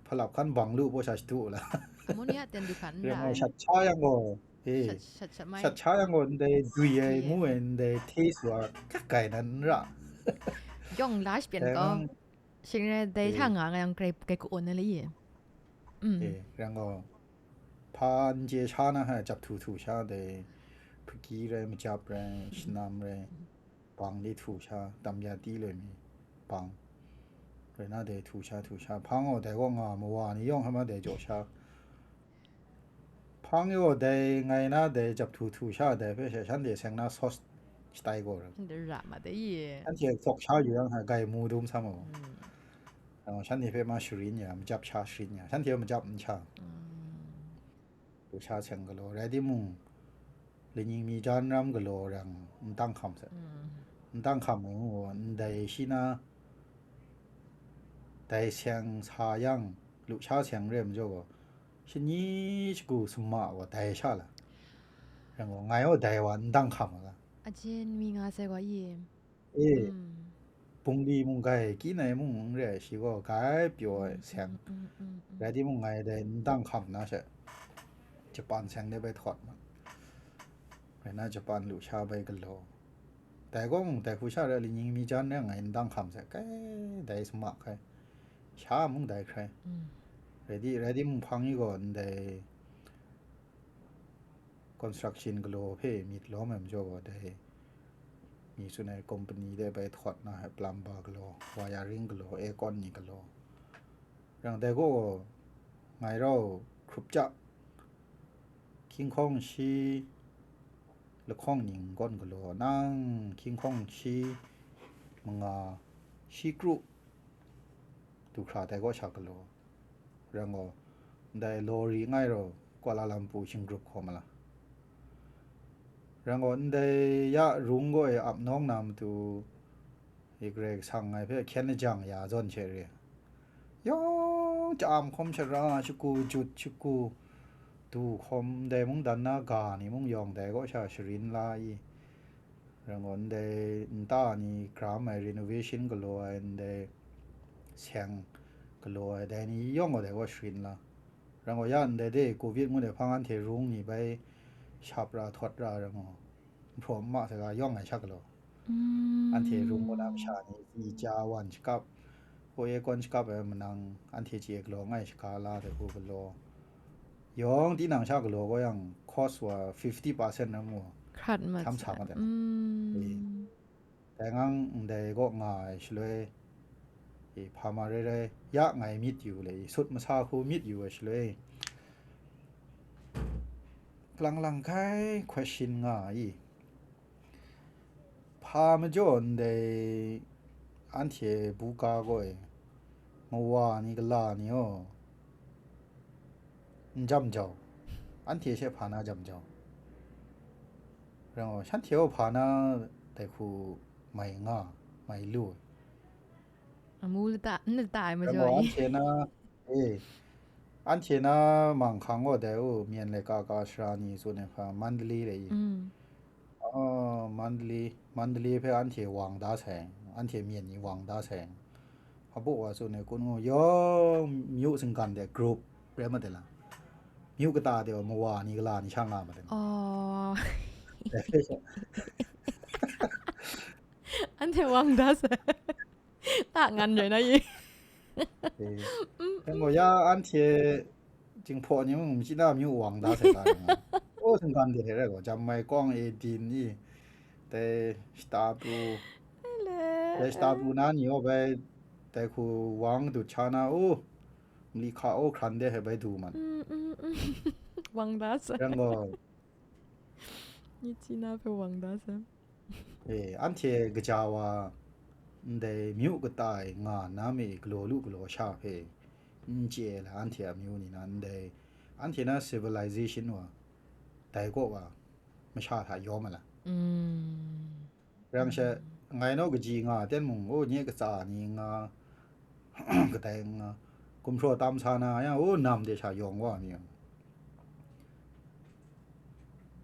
hpalap hkan bang lu paw sha shadu la. Ammonia ten du hkan n Rai ra nga, ai. Shat sha yang gaw, eh, Shat, shat, shat mai. Shat sha yang gaw, ndai dwi ai, Dwi ai. Mu ai, ndai taste wa, kak kai nan n ra. Yawng la shi pyan Dai gaw. Ngang, Shing rai, dai eh. Hta nga nga yang grai, grai ka-awn na le i. Mm. Eh, rang gaw, hpa n chye sha na, ha, jap htu htu sha, dai hpaki rai, majap rai, shanam rai, bang de htu sha, tam ya ti loi mi, bang rai na, dai htu sha, htu sha, hpang gaw dai kaw nga, mawa ni yawng hkra ma dai jaw sha. Hpang e gaw dai ngai na, dai jap htu htu sha, dai hpe she shanhte seng na sauce shatai gaw rai. Shanhte ra ma dai i. Shanhte hkawk sha yu yang, ha, gai mu dum sam gaw. Mm. Uh, shanhte hpe ma sharin ya, majap sha sharin ya, shanhte majap n sha. Mm. Lusha seng galaw rai timung, Laining mi jan ram galaw rang n dang hkam sa. N dang hkam ai ngu, ndai shi na dai seng sa yang, lusha seng re majaw gaw, shani shagu suma gaw dai sha la. Rang gaw, ngai gaw dai wa n dang hkam ga. Ajen mi nga sai gaw i. E, bungli mung gai, kyi nai mung n re ai shi gaw, gai pyaw ai seng. Rai timung, ngai dai n dang hkam na she, Japan seng de bai htawt ma. Rai na, Japan lusha bai galaw. Dai gaw mung, dai hku sha rai, Laining mi jan rai ngai n dang hkam se, kai, dai suma hkrai. Sha mung dai hkrai. Rai di, rai timung, hpang i gaw ndai construction galaw hpe myit lawm ai majaw gaw, dai mi tsun ai company de bai htawt na ai, plumber galaw, wiring galaw, aircon ni galaw. Rang dai gaw, ngai rau hkrup ja, hkying hkawng shi lahkawng ning kawn galaw, nang hkying hkawng shi manga, shi kru du hkra dai kaw sha galaw. Rang gaw, ndai lawri ngai rau Kuala Lumpur shinggrup hkaw ma la. Rang gaw, ndai ya rung gaw e ap nawng na matu, i Karai Kasang ngai hpe hkyen lajang ya zawn she re. Yawng cham hkawm shara, shagu jut, shagu du hkawm, ndai mungdan na ga ni mung yawng dai kaw sha sharin la i. Rang gaw, ndai nta ni kram ai, renovation galaw ai, ndai seng galaw ai, dai ni yawng gaw dai gaw sharin la. Rang gaw, ya ndai de covid ngut ai hpang, anhte rung ni bai shap ra, htawt ra, rang gaw, nhpraw nma saga yawng ai sha galaw. Anhte rung kaw na masha ni, i ja wan shakap, ko e kawn shakap ai manang, anhte chye galaw ngai shaga la dai hku galaw. Yawng tinang sha galaw gaw yang, cost wa fifty percent na mu, hkrat mat hkyam sa sa mat ai. Dai ngang ndai kaw nga ai shaloi, e, hpa ma rai rai, ya ngai myit yu le, i sut masa hku myit yu ai shaloi, lang lang hkai question nga ai. Hpa majaw ndai anhte buga gaw e, mawa ni gala ni aw, n jam jau, anhte she hpa na jam jau. Rang gaw, shanhte aw hpa na dai hku mai nga, mai lu ai. Amu lata, n lata ai majaw i. Anhte na, e, anhte na manghkang gaw dai u, myen laika ka sara ni tsun ai hpa, Mandalay dai i. Mandalay, Mandalay hpe anhte wang da sai, anhte myen ni wang da sai. Hpabaw wa tsun ai kun ngu, yawng myu singgan de group rai mat de la. Myu kata de wa mawa ni gala ni sha nga ma de. Anhte wang da sai. Ta ngan rai na ye. Dai gaw ya anhte Jinghpaw ni mung machyi na myu wang da sai ta yang. O, singgan de hte rai gaw, jam mai kawng e din i, dai shata pru, dai shata pru na ni aw bai, dai hku wang dut sha na, o, mali hka o hkran de hte bai du man. Wang da sai. Rang gaw, machyi na hpe wang da sai. E, anhte kaja wa ndai myu kata e nga nna me galaw lu galaw sha hpe n chye ai la, anhte amyu ni na ndai, anhte na civilization wa dai kaw wa masha hta yawm ai la. Rang she, ngai naw kaji nga ten mung, o, nye katsa ni nga, kadai nga, gumhpraw tam sa na yang, o, nam de sha yawng wa mi yang.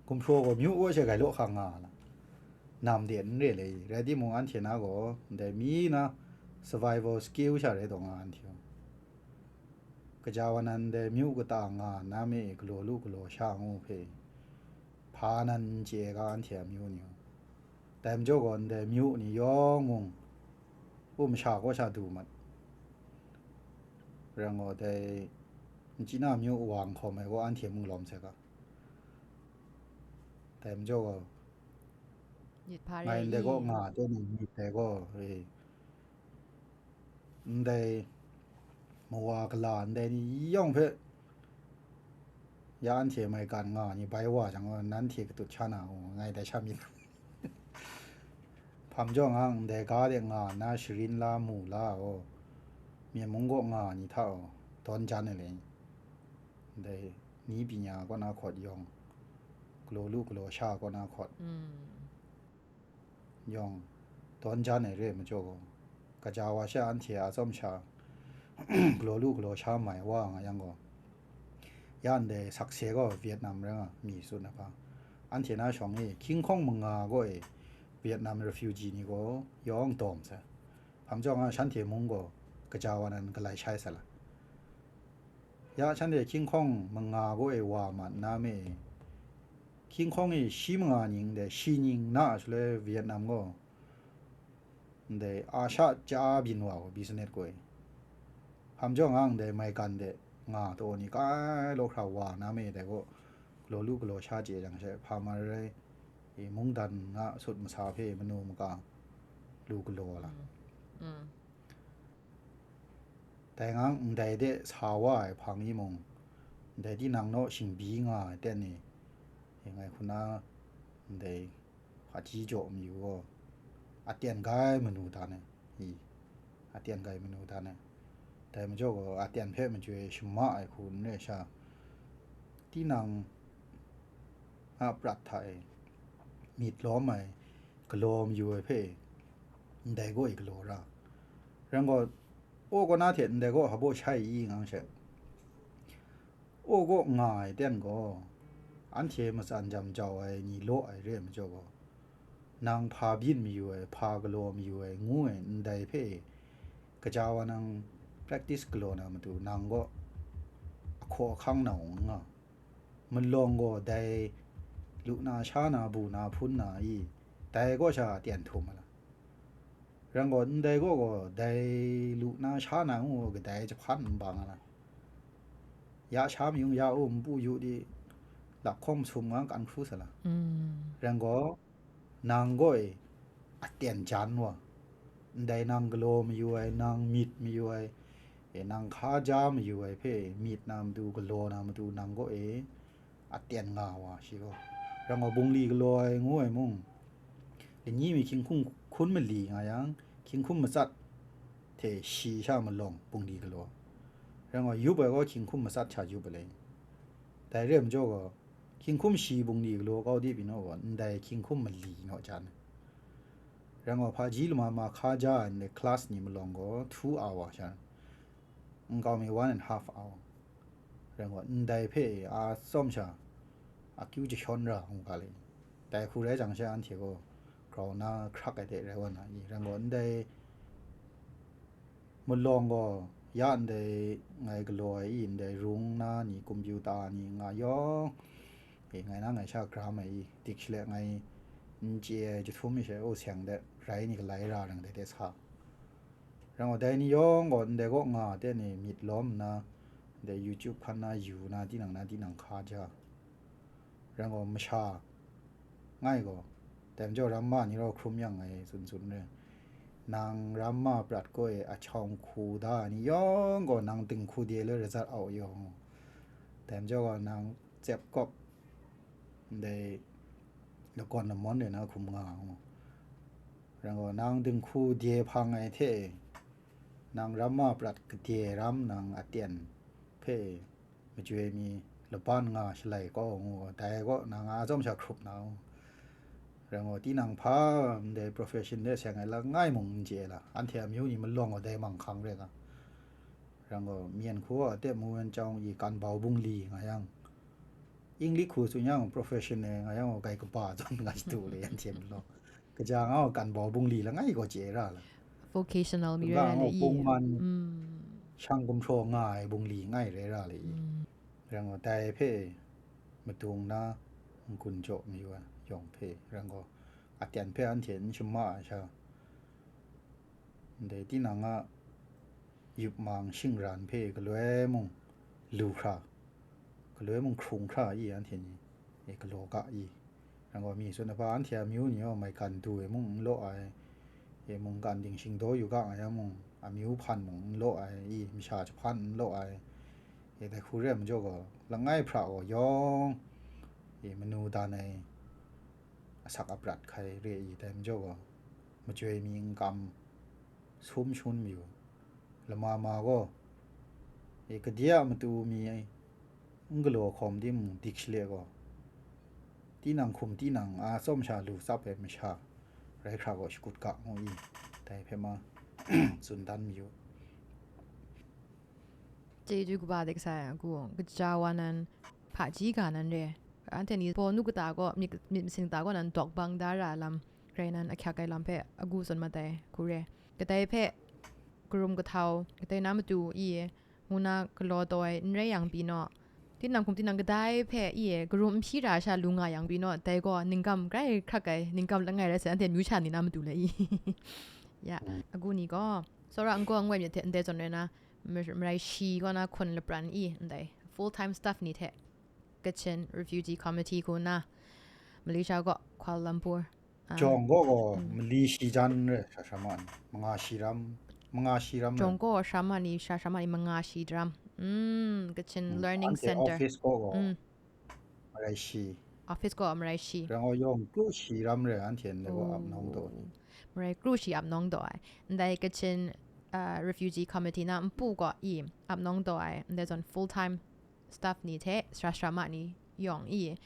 Gumhpraw gaw myu wa she gai law hkang nga na, nam de n re le i, rai timung, anhte na gaw ndai mi na survival skill sha rai taw nga, anhte gaw. Kaja wa nan ndai myu kata nga nna me galaw lu galaw sha ngu hpe, hpa nan n chye ai ga, anhte amyu ni gaw. Dai majaw gaw, ndai myu ni yawng mung, u masha kaw sha du mat. Rang gaw, dai machyi na myu wang hkawm ai gaw, anhte mung lawm sai ga. Dai majaw gaw, myit hpa re ngai ndai kaw i nga, teng ni myit dai gaw, e, ndai mawa gala ndai ni yawng hpe, ya anhte maigan nga ni bai wa jang, nanhte katut sha na u, ngai dai sha myit. Hpa majaw nga, ndai ga de nga nna sharin la mu la u, myen mung kaw nga ni hta gaw dawn jan ai le. Ndai ni pyi nya kaw na hkawt yawng, galaw lu galaw sha kaw na hkawt yawng, dawn jan ai re ai majaw gaw, kaja wa sha anhte a tsawm sha galaw lu galaw sha mai wa nga yang gaw, ya ndai sakse gaw Vietnam rai nga, mi tsun ai hpa. Anhte na shawng e hkying hkawng manga gaw e Vietnam refugee ni gaw yawng dawm sai. Hpa majaw nga shanhte mung gaw kaja wa nan galai shai sai la. Ya shanhte hkying hkawng manga gaw e wa ma nna me, hkying hkawng e shi manga ning dai shi ning na a shaloi Vietnam gaw ndai a sha ja byin wa gaw business gaw e. Hpa majaw nga ndai maigan de nga taw ni kai law hkra wa na me dai gaw, galaw lu galaw sha chye jang she hpa ma rai, i, mungdan na sut masa hpe manu maka lu galaw la. Dai nga ndai de sa wa ai hpang i mung, ndai tinang naw shingbi nga ai ten e, e ngai hku na ndai hpaji jaw mayu gaw, a ten ga ai manu dan e, i, a ten ga ai manu dan e. Dai majaw gaw a ten hpe majoi shama ai hku n rai sha, tinang a prat hta e myit lawm ai galaw mayu ai hpe ndai gaw e galaw ra. Rai gaw, aw kaw na hte ndai gaw hpa baw shai i ngang she, aw kaw nga ai ten gaw, anhte matsan jam jau ai ni law ai re ai majaw gaw, nang hpa byin mayu ai, hpa galaw mayu ai, ngu ai ndai hpe kaja wa nang practice galaw na matu, nang gaw ahkaw ahkang na ung nga. Malawng gaw dai lu na sha na, bu na, hpun na i, dai gaw sha a ten htum ai la. Rai gaw, ndai gaw gaw, dai lu na sha na ngu gaw, kadai jahpan n bang ai la. Ya sha mayung ya u, npu yu di, lakhkawng masum nga kan hkru sa la. Rai gaw, nang gaw e, a ten jan wa, ndai nang galaw mayu ai, nang myit mayu ai, e, nang hkaja mayu ai hpe myit na matu, galaw na matu, nang gaw e, a ten nga wa shi gaw. Rai gaw, bungli galaw ai ngu ai mung, lani mi hkying hkum hkun mali nga yang, hkying hkum matsat hte shi sha malawng bungli galaw. Rai gaw, yup ai gaw hkying hkum matsat sha yup ai le. Dai re ai majaw gaw, hkying hkum shi bungli galaw kau di pyi naw gaw, ndai hkying hkum mali naw jan ai. Rai gaw, hpaji lama ma hkaja ai ndai class ni malawng gaw two hour sha, nkau mi one and half hour. Rai gaw, ndai hpe a tsawm sha akyu jashawn ra ngu ga le. Dai hku rai jang she anhte gaw grau na hkrak ai de rai wa na i? Rai gaw, ndai malawng gaw ya ndai ngai galaw ai i, ndai rung na ni, computer ni nga yawng, e, ngai na ngai sha gram ai i, dik shalek ngai n chye ai jahtum mi she, o seng de rai ni galai ra rai dai de sa. Rai gaw, dai ni yawng gaw ndai kaw nga ten e myit lawm nna, ndai YouTube hkan na yu na, tinang na tinang hkaja. Rai gaw, masha ngai gaw, dai majaw ramma ni rau hkrum yang ngai tsun tsun re. Nang ramma prat gaw e a chawng hku da ai ni yawng gaw nang dinghku de le razat au yaw. Dai majaw gaw nang tsep kawp ndai lakawn lamawn de na hkum nga ngu. Rai gaw, nang dinghku de hpang ai hte, nang ramma prat gade ram nang a ten hpe majoi mi laban nga shalai kau ngu, dai gaw nang a tsawm sha hkrup na u. Rai gaw, tinang hpa ndai profession de seng ai langai mung n chye la, anhte amyu ni malawng gaw dai manghkang rai nga. Rai gaw, myen hku a tep mu yan chyawng i kan bau bungli nga yang, English hku tsun yang profession e nga yang gaw, kai kaba zawn nga shadu le yan hte malawng. Kaja nga gaw kan bau bungli langai gaw chye ra la. Vocational mi rai nga le gaw i. Pungman, mm, shang gumhpraw nga ai bungli ngai rai ra le i. Mm. Rai gaw, dai hpe madung na n-gun jaw mayu ai yawng hpe, rai gaw, aten hpe anhte n shama ai sha, ndai tinang a yupmang shingran hpe galoi mung lu hkra, galoi mung hkrung hkra i, anhte ni e galaw ga i. Rai gaw, mi tsun ai hpa, anhte amyu ni gaw maigan du e mung n law ai, e mungkan ting shingdaw yu ga nga yang mung, amyu hpan mung n law ai i, masha jahpan n law ai, e dai hku re ai majaw gaw, langai hpra gaw yawng e manu dan ai asak aprat hkai re i, dai majaw gaw, majoi mi n kam sum shangun mayu. Lama ma gaw, e, gade a matu mi n galaw hkawm timung dik shale gaw, tinang hkum tinang a tsawm sha lu tsap ai masha rai hkra gaw shakut ga ngu i, dai hpe ma tsun dan mayu. Chyeju kaba de kasai a, ku, kaja wa nan, hpaji ga nan re. Anhte ni baw nu kata gaw, myit, myit masing kata gaw nan dawk bang da ra lam, rai nan ahkyak ai lam hpe agu tsun mat ai, hku re. Kadai hpe, karum kahtau, kadai na matu i, ngu na galaw taw ai n rai yang pyi naw, tinang hkum tinang kadai hpe i, karum n hpyi ra sha lu nga yang pyi naw, dai gaw ningkam grai hkrak ai, ningkam langai rai sai, anhte amyu sha ni na matu le i. Ya, agu ni gaw, tsawra n gaw n ngoi myit hte ndai zawn rai na, mar-, marai shi kaw na hkun lapran i, ndai full time staff ni hte, Kachin Refugee Committee kaw na, Malaysia kaw, Kuala Lumpur, ah, Jawng gaw gaw mali shi jan re, sha sha ma ni, manga shi ram, manga shi ram re. Jawng gaw sha ma ni, sha sha ma ni, manga shi ram. Mm, Kachin Mm, Learning anhte Center. Office kaw gaw Mm, marai shi. Office kaw marai shi. Rang gaw yawng kru shi ram re, anhte ndai gaw ap nawng taw ni. Marai kru shi ap nawng taw ai. Ndai Kachin, uh, Refugee Committee na mpu gaw i ap nawng taw ai. Ndai zawn full time staff ni hte sara sara ma ni yawng i.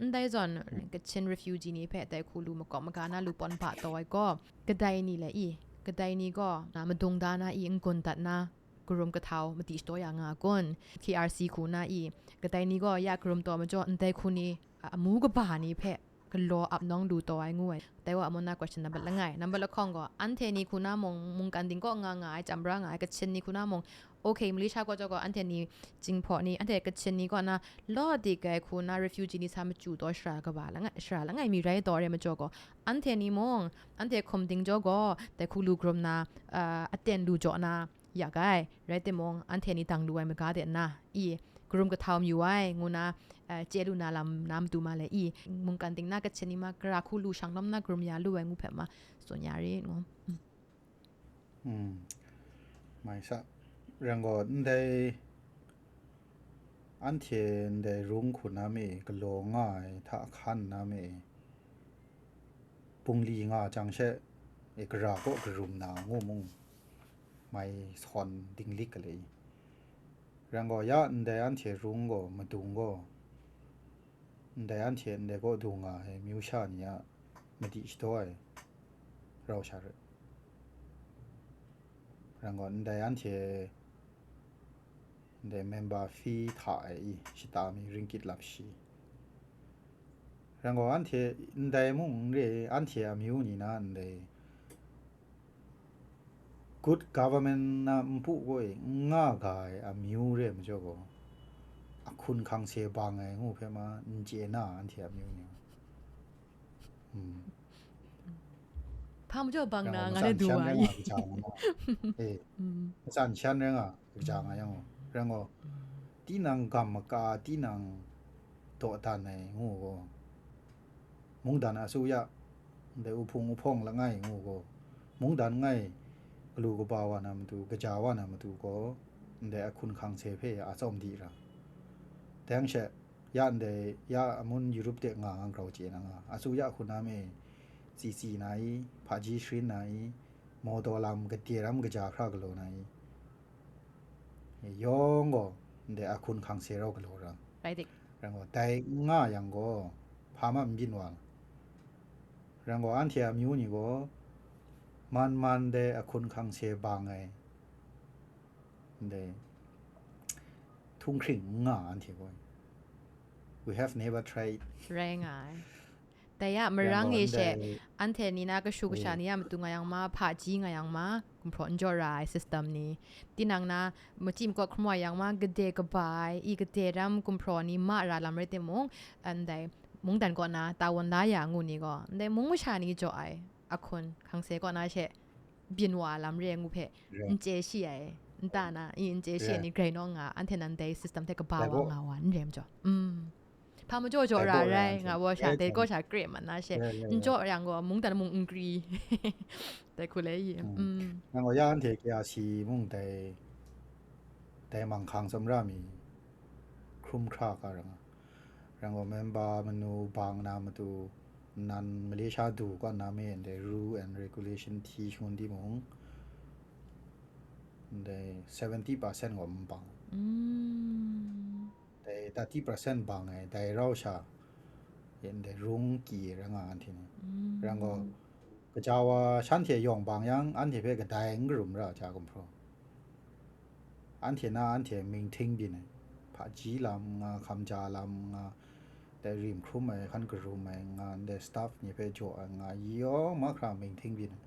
Ndai zawn Kachin refugee ni hpe dai hku lu makawp maga na lu pawn ba taw ai gaw, kadai ni le i, kadai ni gaw na madung da na i, n-gun dat na, karum kahtau madi shadaw ya nga kun, K R C hku na i, kadai ni gaw ya karum taw majaw ndai hku ni, a, amu kaba ni hpe galaw ap nawng lu taw ai ngu ai. Dai wa amu na question number langai, number lahkawng gaw, anhte ni hku na mung, mungkan ding kaw nga nga ai, chyam bra nga ai, Kachin ni hku na mung, okay, Malaysia kaw jaw gaw, anhte ni Jinghpaw ni, anhte Kachin ni kaw na, law dik ai hku na refugee ni sa machyu taw shara kaba langai, shara langai mi rai taw re majaw gaw, anhte ni mung, anhte hkum ding jaw gaw, dai hku lu karum na, ah, aten lu jaw na, ya gai, rai timung, anhte ni dang lu ai maga de nna, i, karum kahtau mayu ai, ngu na, eh, chye lu na lam na matu ma le i, mungkan ding na Kachin ni ma, gara hku lu shang lawm na karum ya lu ai ngu hpe ma, tsun ya rit ngu. Mm. Mm. Mai sa, rang gaw, ndai, anhte ndai rung hku na me, galaw nga ai hta hkan na me, bungli nga jang she, e, gara kaw karum na ngu mung, mai sawn dinglik ga le i. Rang gaw, ya ndai anhte rung gaw, madung gaw, ndai anhte ndai kaw du nga ai amyu sha ni a madi shadaw ai rau sha rai. Rang gaw, ndai anhte ndai member fee hta ai i, shata mi ringgit lap shi. Rang gaw, anhte ndai mung n re, anhte amyu ni na ndai good government na npu gaw e n nga ga ai amyu re majaw gaw, ahkun hkang se bang ai ngu hpe ma n chye na, anhte amyu ni. Mm. Hpa majaw bang Rang na gaw, nga le matsan du shan wa rai i. nga kaja nga, eh, Mm. matsan shan rai nga kaja nga yang gaw, rang gaw, tinang gam maka, tinang dawdan ai ngu gaw, mungdan asuya, ndai uhpung uhpawng langai ngu gaw, mungdan ngai galu kaba wa na matu, kaja wa na matu gaw, ndai ahkun hkang se hpe a tsawm di ra. Dang she, ya ndai, ya amun Europe de nga nga grau chye na nga, asuya hku na me, tsitsi na i, hpaji sharin na i, mawdaw lam gade ram kaja hkra galaw na i, yawng gaw ndai ahkun hkang se rau galaw ra. Rai dik. Rang gaw, dai n nga yang gaw, hpa ma n byin wa. Rang gaw, anhte amyu ni gaw, man man dai ahkun hkang se bang ai, ndai, htunghkring n nga anhte gaw. We have never tried. Rai nga ai. Dai ya, marang Rang gaw, e she, ndai, anhte ni na kashu kasha ni ya matu nga yang ma, hpaji nga yang ma, gumhpraw n jaw ra ai system ni. Tinang na, machyi makawt hkrum wa yang ma, gade kaba ai, i gade ram gumhpraw ni ma ra lam rai timung, ndai, mungdan kaw na, ta wan la ya ngu ni gaw, ndai mung masha ni jaw ai, ahkun, hkang se kaw na she, byin wa lam re ngu hpe, Rai. N chye shi ai, nta na, i n chye shi ai Rai. Ni grai naw nga, anhte nan dai system hte kaba Dai wa gaw. Nga wa, n re majaw. Mm. Hpa majaw jaw Dai ra gaw rai, ya, nga wa sha, rai dai jan. gaw sha kre man na she. Rai, rai, N rai. jaw yang gaw, mungdan mung n gri. Dai hku le i. Mm. Mm. Nang gaw ya anhte K R C mung dai, dai manghkang tsawmra mi hkrum hkra ga ra nga. Rang gaw member manu bang na matu, nan Malaysia du kaw na me ndai rule and regulation hti shangun timung, ndai seventy percent gaw n bang. Mm. Dai thirty percent bang ai, dai rau sha, ndai rung kyi ai rai nga anhte ni. Rai nga, kaja wa shanhte yawng bang yang, anhte hpe kadai n karum ra, ja gumhpraw. Anhte na anhte ming hting byin ai, hpaji lam nga, hkamja lam nga, dai rim hkrum ai, hkan karum ai nga, ndai staff ni hpe jaw ai nga, yawng mahkra ming hting byin ai.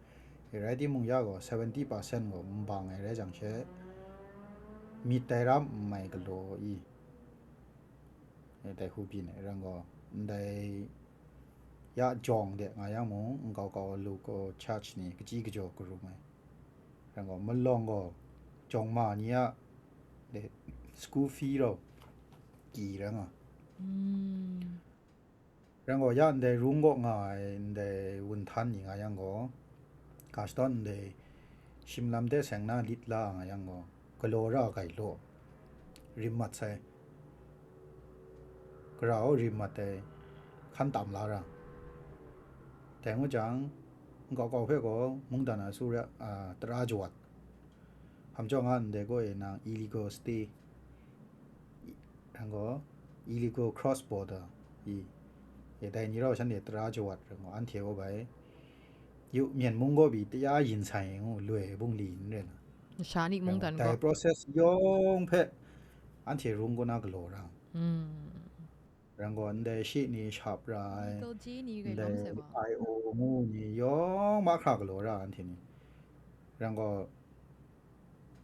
E rai timung, ya gaw seventy percent gaw n bang ai rai jang she, myit dai ram n mai galaw i, e dai hku byin ai, rai nga, ndai ya jawng de nga yang mung, nkau kau local church ni kachyi kajaw karum ai. Rai nga, malawng gaw jawng ma ni a, de, school fee rau kyi rai nga. Rai nga, ya ndai rung kaw nga ai ndai wun htan ni nga yang gaw, ga shadawn ndai shim lam de seng na lit la nga yang gaw, galaw ra gai law, rim mat sai. Gara o rim mat ai, hkan tam la ra. Dai ngu jang, nkau kau hpe gaw mungdan a sura, a, tara jawat. Hkamjawng a ndai gaw e nang illegal stay, i, rai nga, illegal cross border i, e dai ni rau shanhte tara jawat rai nga, anhte gaw bai, yu, Myen mung gaw pyi taya yin sai ngu loi ai bungli n rai na. Masha ni mungdan dai gaw process yawng hpe anhte rung kaw na galaw ra. Rai nga, ndai shi ni shap ra ai, Legal J ni gai ndai lawm sai wa. I O ngu ni yawng mahkra galaw ra anhte ni. Rai nga,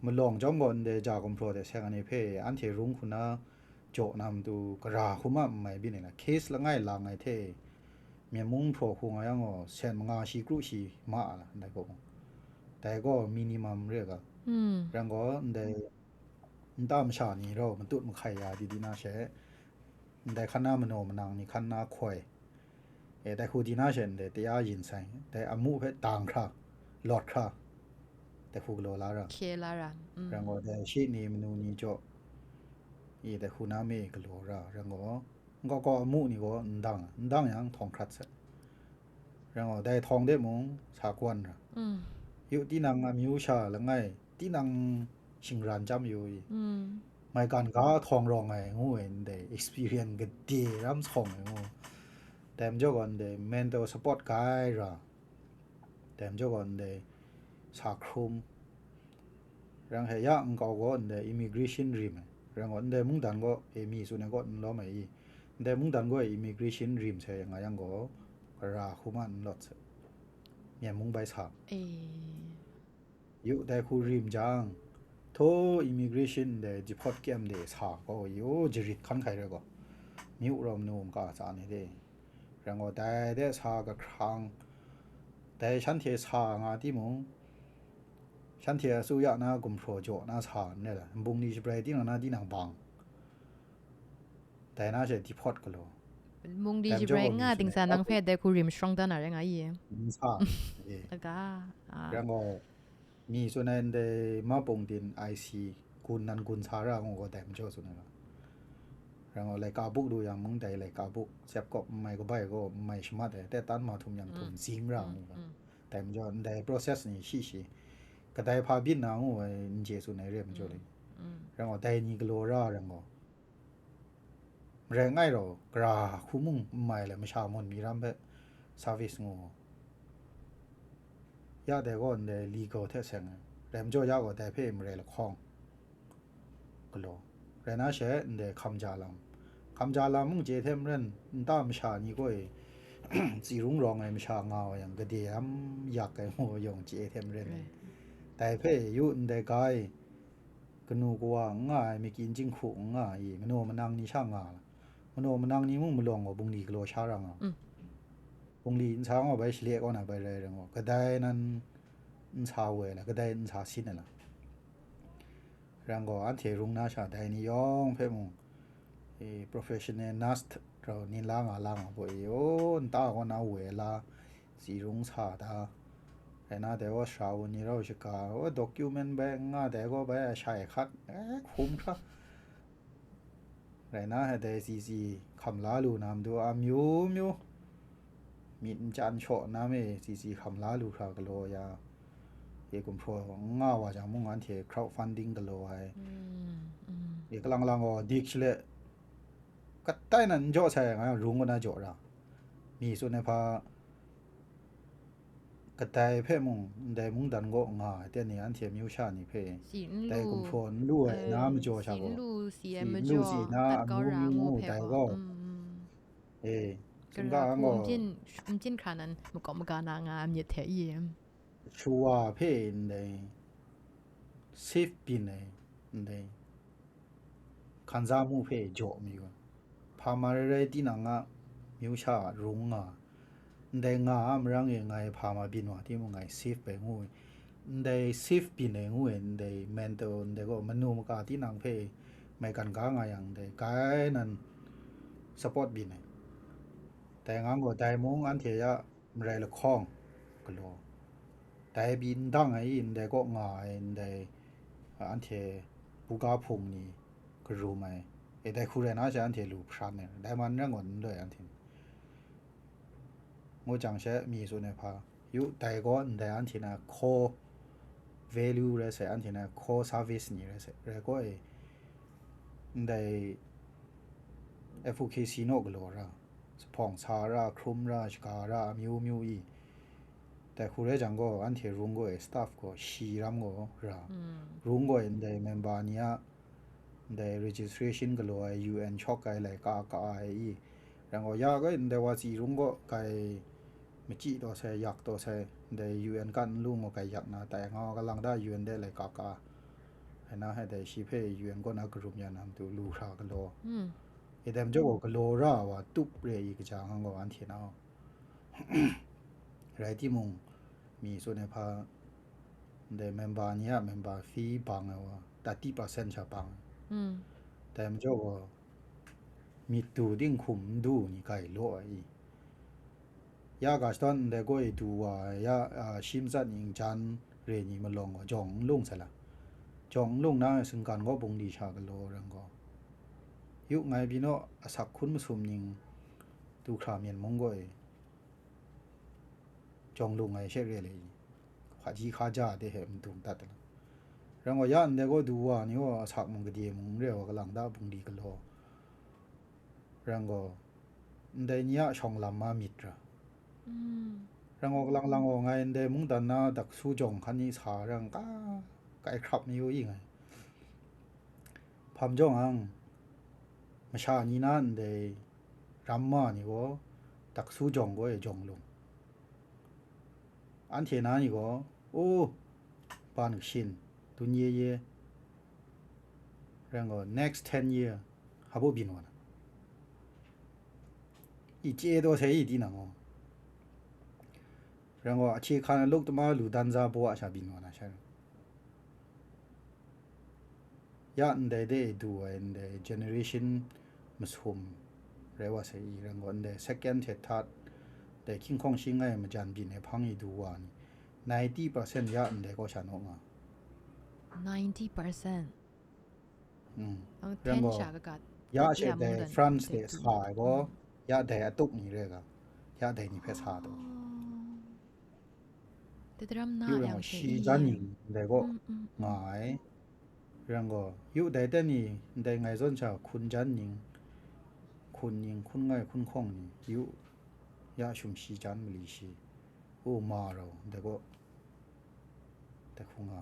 malawng jawm gaw ndai ja gumhpraw de seng ai ni hpe anhte rung hku na jaw na matu gara hku ma n mai byin ai la, case langai lang ai hte Myen mung hpraw hku nga yang gaw, sen manga shi kru shi ma a la, ndai gaw. Dai gaw minimum re ga. Rai nga, ndai nta masha ni rau matut mahkai ya di di na she, ndai hkan na manaw manang ni hkan na hkoi, e, dai hku di na she ndai taya yin sai, dai amu hpe dang hkra, lawt hkra, dai hku galaw la ra. Hkye la ra. Rai nga, dai shi ni manu ni jaw, i, dai hku na me galaw ra, rai nga, nkau kau amu ni gaw n dang, n dang yang htawng hkrat sai. Rai nga, dai htawng de mung sa kawan ra. Yu, tinang amyu sha langai, tinang shingran chyam yu i. Maigan ga htawng rawng ai ngu ai ndai experience gade ram sawng ai ngu. Dai majaw gaw ndai mental support gai ra. Dai majaw gaw ndai sa hkrum. Rai nga, ya nkau gaw ndai immigration rim ai. Rai nga, ndai mungdan gaw, e, mi tsun ai gaw n lawm ai i. Ndai mungdan gaw e immigration rim sai nga yang gaw, gara hku ma n lawt sai. Myen mung bai sa. E. Yu, dai hku rim jang, htaw immigration ndai deport camp de sa gaw, yu, jarit hkan hkai rai gaw, myu rau manu maka tsa ni de. Rai nga, dai de sa kahkrang, dai shanhte sa nga timung, shanhte a su ya na gumhpraw jaw na sa n rai la, nbung ni shabrai tinang na tinang bang, dai na she deport galaw. Nbung ni shabrai nga dingsa nang hpe dai hku rim sharawng dan na rai nga i. N sa, e. Aga, a. Rai nga, mi tsun ai ndai ma pung din I C gun nan gun sa ra ngu gaw dai majaw tsun ai ga. Rai nga, laika buk lu yang mung dai laika buk, sep kawp n mai kabai gaw n mai shamat ai, tet tan ma htum yang htum zing ra ngu ga. Dai majaw ndai process ni shi shi, kadai hpa byin na ngu ai n chye tsun ai re majaw le. Rai nga, dai ni galaw ra rai nga. Marai ngai rau, gara hku mung n mai le, masha mawn mi ram hpe service ngu. Ya dai gaw ndai legal hte seng ai. Rai majaw ya gaw dai hpe marai lahkawng galaw. Rai na she ndai hkamja lam. Hkamja lam mung chye hte maren, nta masha ni gaw e, tsi rung rawng ai masha nga wa yang, gade lam yak ai ngu yawng chye hte maren e. Dai hpe yu ndai ga e, kanu kawa n nga ai, makyin jinghku n nga ai, manaw manang ni sha nga la. Manaw manang ni mung malawng gaw bungli galaw sha ra nga. Mm. Bungli n sa nga bai shale kaw na bai rai rai nga. Kadai nan n sa woi la, kadai n sa sin ai la. Rai nga, anhte rung na sha dai ni yawng hpe mung, e, professional nurse rau nin la nga la nga baw e, o, nta kaw na woi la, tsi rung sa da. Rai na dai gaw sara wun ni rau shaga, o, document bai n nga, dai gaw bai a shai hkat, e, hkum hkra. Rai na, dai tsi tsi hkam la lu na matu a myu myu, myit n chyan shaw na me tsi tsi hkam la lu hkra galaw ya, e, gumhpraw n nga wa jang mung, anhte crowd funding galaw ai. Mm, mm. E, kalang lang gaw dik shale, katai nan n jaw sai, nga yang rung kaw na jaw ra. Mi tsun ai hpa, kadai hpe mung, ndai mungdan kaw nga ai ten ni anhte amyu sha ni hpe, si n dai lu, gumhpraw n lu ai, eh, na majaw sha si n gaw, lu, si ai si n majaw, lu si na tat kau amyu ra myu ngu dai gaw. Mm, mm. Eh, sumga gara hku gaw n byin, n byin hkra nan makawp maga na nga ai myit hte i? Shuwa hpe ndai safe byin ai, ndai hkan za mu hpe jaw mi wa. Hpa ma rai rai tinang a myu sha rung nga, ndai nga a marang e ngai hpa ma byin wa timung ngai safe bai ngu ai. Ndai safe byin ai ngu ai, ndai mental, ndai gaw manu maka tinang hpe maigan ga nga yang, ndai gai nan support byin ai. Dai nga gaw, dai mung anhte ya marai lahkawng galaw, dai pyi n dang ai i, ndai kaw nga ai, ndai, a, anhte buga hpung ni karum ai, e, dai hku rai na she anhte lu hpran ai, dai man n rai ngawn n loi anhte ni. Ngu jang she mi tsun ai hpa, yu, dai gaw ndai anhte na core value rai sai, anhte na core service ni rai sai, rai gaw e, ndai F O K C naw galaw ra, sa hpawng sa ra, hkrum ra, shaga ra, amyu myu i. Dai hku rai jang gaw, anhte rung gaw e staff gaw shi ram gaw ra. Mm. Rung gaw e ndai member ni a, ndai registration galaw ai U N shawk ai laika ka ai i. Rai gaw, ya gaw e ndai wa tsi rung gaw kai machyi taw sai, yak taw sai, ndai U N kan n lu ngu kai yak na, tai nga wa galang da U N de laika ka. Ai na hai dai shi hpe U N kaw na karum ya na matu lu hkra galaw. Mm. E dai majaw gaw galaw ra wa tup re i kaja nga gaw anhte na. Rai timung, mi tsun ai hpa, ndai member ni a member fee bang ai wa, thirty percent sha bang ai. Mm. Dai majaw gaw, myit du dinghkum n du ni gai law ai i. Ya ga shadawn ndai gaw e du wa ai, ya, a, shi matsat ning jan re ni malawng gaw, jawng n lung sai la. Jawng n lung na, singgan gaw bungli sha galaw rai gaw. Yu ngai byin naw, asak hkun masum ning du hkra myen mung gaw e, jawng lung ai she re le i, hpaji hkaja de hpe madung dat ai la. Rai gaw, ya ndai gaw du wa ni gaw, asak mung gade mung n re wa, galang da bungli galaw. Rai gaw, ndai ni a shawng lam ma myit ra. Mm. Rai gaw, galang lang gaw, ngai ndai mungdan na daksu jawng hkan ni sa rai nga, kai hkrap mayu i ngai. Hpam jawng ang, masha ni na ndai ramma ni gaw, daksu jawng gaw e jawng lung. Anhte na ni gaw, o, ban kashin, dun ye ye. Rai gaw, next ten year, hpa baw byin wa na. I chye taw sai i tinang gaw. Rai gaw, ahte hkan a luk tama lu dan za baw a sha byin wa na sha. Ya ndai de e du ai ndai generation masum rai wa sai i, rai gaw, ndai second hte third, dai hkying hkawng shi ngai majan byin ai hpang i du wa ni, ninety percent ya ndai kaw sha naw nga. Ninety percent? Mm. Ang rai ten gaw, sha kaga, ya she ya dai mungdan France de dai sa ai gaw, mm, ya dai atuk ni rai ga, ya dai ni hpe sa taw. Oh. Dadaram na yu rai yang gaw, she shi i jan ning ndai gaw, mm, mm, mm, nga ai. Rai gaw, yu dai ten ni ndai ngai zawn sha hkun jan ning, hkun ning, hkun ngai, hkun hkawng ni, yu ya shum shi jan mali shi, u ma rau, ndai gaw, dai hku nga.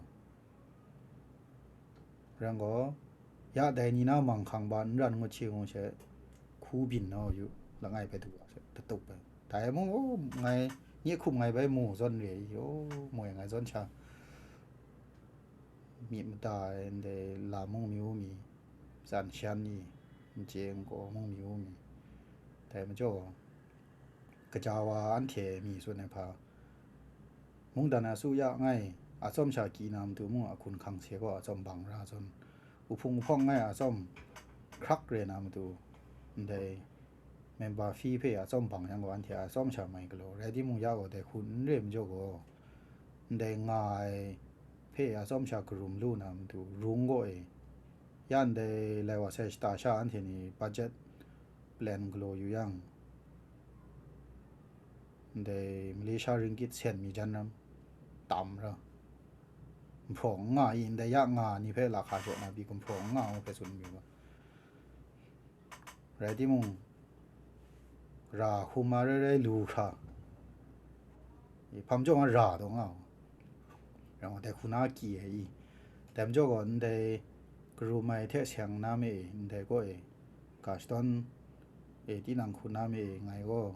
Rai gaw, ya dai ni na manghkang ba n ran ngut shi ngu she, hku byin na yu, langai bai du wa she, datup ai. Dai mung, o, ngai, nye hkum ngai bai mu zawn re i, o, moi ngai zawn sha. Myit mada ai ndai lam mung myu mi, tsan shan ni, n chye n kaw mung myu mi. Dai majaw, kaja wa anhte mi tsun ai hpa, mungdan a su ya ngai, atsawm sha kyi na matu mung a hkun hkang se gaw atsawm bang ra zawn, uhpung uhpawng ngai atsawm hkrak re na matu, ndai member fee hpe atsawm bang yang gaw, anhte atsawm sha mai galaw, rai timung, ya gaw dai hku n re majaw gaw, ndai nga ai hpe atsawm sha karum lu na matu, rung gaw e, ya ndai lai wa sai shata sha anhte ni budget plan galaw yu yang, ndai Malaysia ringgit sen mi jan ram tam ra. Gumhpraw n nga i, ndai ya nga ni hpe lahka jaw na pyi gumhpraw n nga ngu hpe tsun mayu ga. Rai timung, ra hkum ma rai rai lu hkra, hpam jaw nga ra taw nga, rang dai hku na kyi ai i, dai majaw gaw ndai karum ai hte seng na me e, ndai kaw e, ga shadawn e, tinang hku na me e, ngai gaw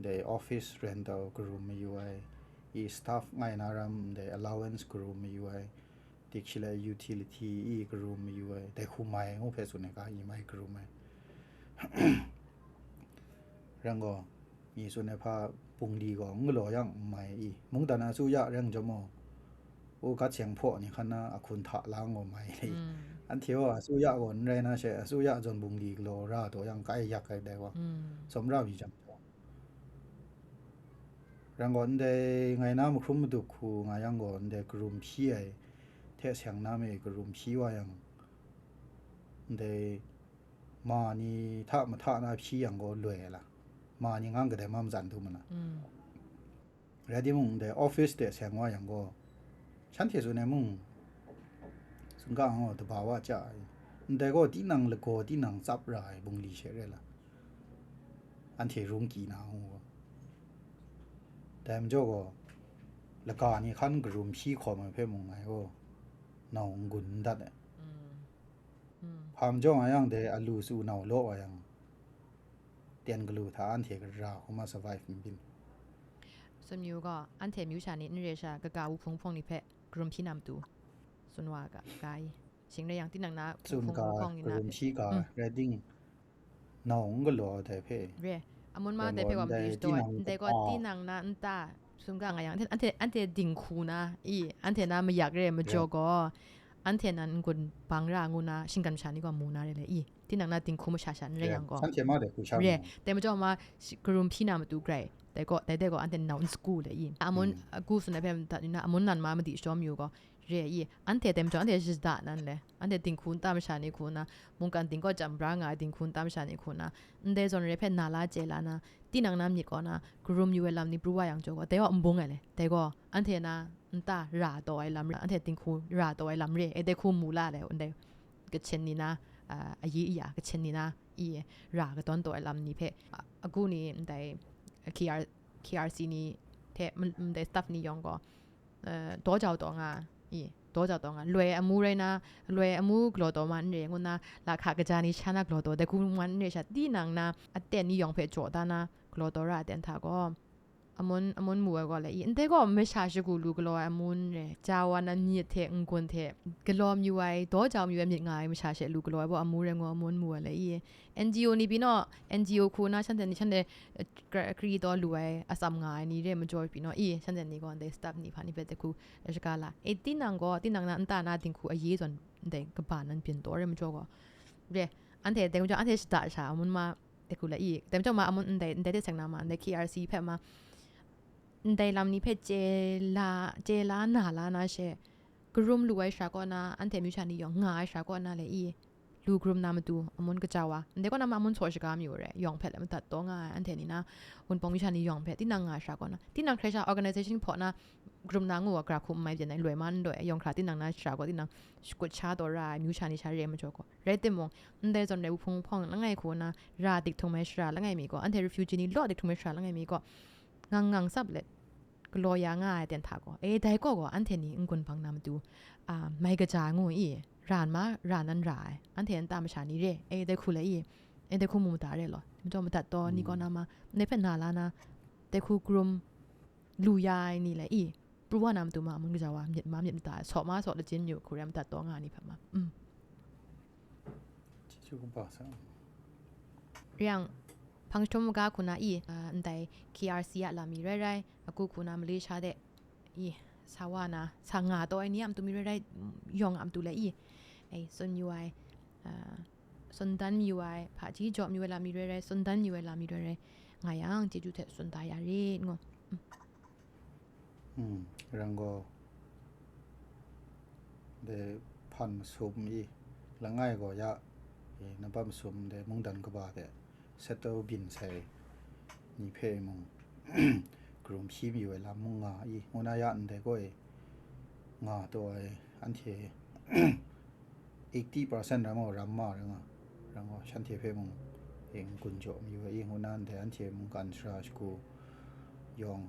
ndai office rental karum mayu ai, i staff ngai na ram ndai allowance karum mayu ai, dikshi lai utility i karum mayu ai, dai hku mai ngu hpe tsun ai ga, i mai karum ai. Rang gaw, mi tsun ai hpa bungli gaw n galaw yang n mai i, mungdan a su ya rang jawm aw, u gat seng hpaw ni hkan na a hkun hta la ngaw mai le. Anhte gaw a su ya gaw n rai na she, a su ya zawn bungli galaw ra taw yang kai yak ai dai wa, sawm ra mi jang. Rang gaw, ndai ngai na mahkrum madup hku nga yang gaw, ndai karum hpyi ai hte seng na me karum hpyi wa yang, ndai ma ni hta mahta na hpyi yang gaw loi ai la, ma ni ngang kadai ma matsan du mana. Rai timung, ndai office de seng wa yang gaw, shanhte tsun ai mung, tsun ga nga, daba wa chya ai, ndai gaw tinang lagaw tinang tsap ra ai bungli she rai la, anhte rung kyi na ngu gaw, dai majaw gaw, laga ni hkan karum hpyi hkawm ai hpe mung ngai gaw, nau n-gun n dat ai. Hpa majaw nga yang, dai alu su nau law wa yang, ten galu hta anhte gara hkuma survive n byin. Tsun yu gaw, anhte myu sha ni n re sha, kaga wuhpung hpawng ni hpe karum hpyi na matu, tsun wa ga, ga i. Shing rai yang, tinang na tsun wuhpung ga, hpawng ni na karum hpe hpyi ga, rai ting, nau n galaw ai dai hpe. Re, amun ma dai hpe wa matu shaw ai, ndai gaw tinang na nta, tsun ga nga yang, anhte, anhte dinghku na, i, anhte na mayak re majaw gaw, anhte nan n-gun bang ra ngu na, shinggan masha ni gaw mu na re le, i, tinang na dinghku masha sha n rai yang gaw, shanhte ma dai hku sha re, dai majaw ma, karum hpyi na matu grai, dai gaw, dai dai gaw, anhte nau n sagu le, i, amun, agu tsun ai hpe madat ni na, amun nan ma madi shadaw mayu gaw, re, i, anhte dai majaw, anhte shada nan le, anhte dinghku nta masha ni hku na, mungkan dingkaw chyam bra nga ai dinghku nta masha ni hku na, ndai zawn re hpe na la chye la na, tinang na myit kaw na, karum yu ai lam ni pru wa yang jaw gaw, dai gaw n bung ai le, dai gaw, anhte na nta ra taw ai lam re, anhte dinghku ra taw ai lam re, e dai hku mu la le, ndai Kachin ni na, a, ayi aya, Kachin ni na, i, ra kadawn taw ai lam ni hpe, a, agu ni ndai K R, K R C ni hte, ndai staff ni yawng gaw, eh, daw jau taw nga, i, daw jau taw nga, loi amu rai na, loi amu galaw taw ma n re ngu na, lahka kaja ni sha na galaw taw, dai hku man n re sha, tinang na aten ni yawng hpe jaw da na, galaw taw ra aten hta gaw, amun, amun mu ai gaw le i, ndai gaw masha shagu lu galaw ai amun re, ja wa na myit hte n-gun hte galaw mayu ai, daw jau mayu ai myit nga ai masha she lu galaw ai baw amu rai ngu amun mu ai le i, N G O ni pyi naw, N G O hku na shanhte ni, shanhte, eh, kra-, kri taw lu ai atsam nga ai ni re majaw pyi naw i, shanhte ni gaw ndai staff ni hpa ni hpe dai hku shaga la. E, tinang gaw, tinang na nta na dinghku ayi zawn ndai kaba nan byin taw re majaw gaw, re, anhte dai majaw anhte shada sha amun ma, dai hku la i, dai majaw ma amun ndai, ndai de seng na ma, ndai K R C hpe ma, ndai lam ni hpe chye la, chye la na la na she, karum lu ai sha kaw na, anhte myu sha ni yawng nga ai sha kaw na le i, lu karum na matu, amun kaja wa, ndai kaw na ma amun saw shaga mayu re, yawng hpe le madat taw nga ai, anhte ni na, Wunpawng myu sha ni yawng hpe, tinang nga ai sha kaw na, tinang hkrai sha organization hpaw na, karum na ngu wa, gara hku n mai byin ai, loi ma n loi ai, yawng hkra tinang na shara gaw, tinang shakut sha taw ra ai, myu sha ni sha re ai majaw gaw, rai timung, ndai zawn rai wuhpung hpawng langai hku na, ra dik htung ai shara langai mi gaw, anhte refugee ni law dik htung ai shara langai mi gaw, ngang ngang tsap let, galaw ya nga ai aten hta gaw, e, dai kaw gaw, anhte ni n-gun bang na matu, a, mai kaja ngu i, ra ma, ra nan ra ai, anhte nta masha ni re, e, dai hku le i, e, dai hku mu mada re law, majaw madat taw ni kaw na ma, ndai hpe na la na, dai hku karum lu ya ai ni le i, pru wa na matu ma, amun kaja wa, myit ma, myit mada, saw ma, saw lachin myu hku rai madat taw nga ai ni hpe ma. Mm. Chyeju kaba sa. Yang, hpang jahtum maga hku na i, a, ndai K R C a lam mi rai rai, agu hku na Malaysia de i, sa wa na, sa nga taw ai ni a matu mi rai rai, mm, yawng a matu le i, e, tsun yu ai, a, tsun dan mayu ai, hpaji jaw mayu ai lam mi rai rai, tsun dan mayu ai lam mi rai rai, nga yang, chyeju hte tsun da ya rit ngu. Mm. Hmm, rang gaw, dai hpan masum i, langai gaw ya, i, nampat masum dai mungdan kaba hte settle byin sai ni hpe mung, karum hpyi mayu ai lam mung nga i, ngu na ya ndai gaw e, nga taw ai, anhte eighty percent ram gaw ram ma rai nga, rang gaw, shanhte hpe mung, N-gun jaw mayu ai i, ngu na ndai anhte mungkan sara shagu yawng,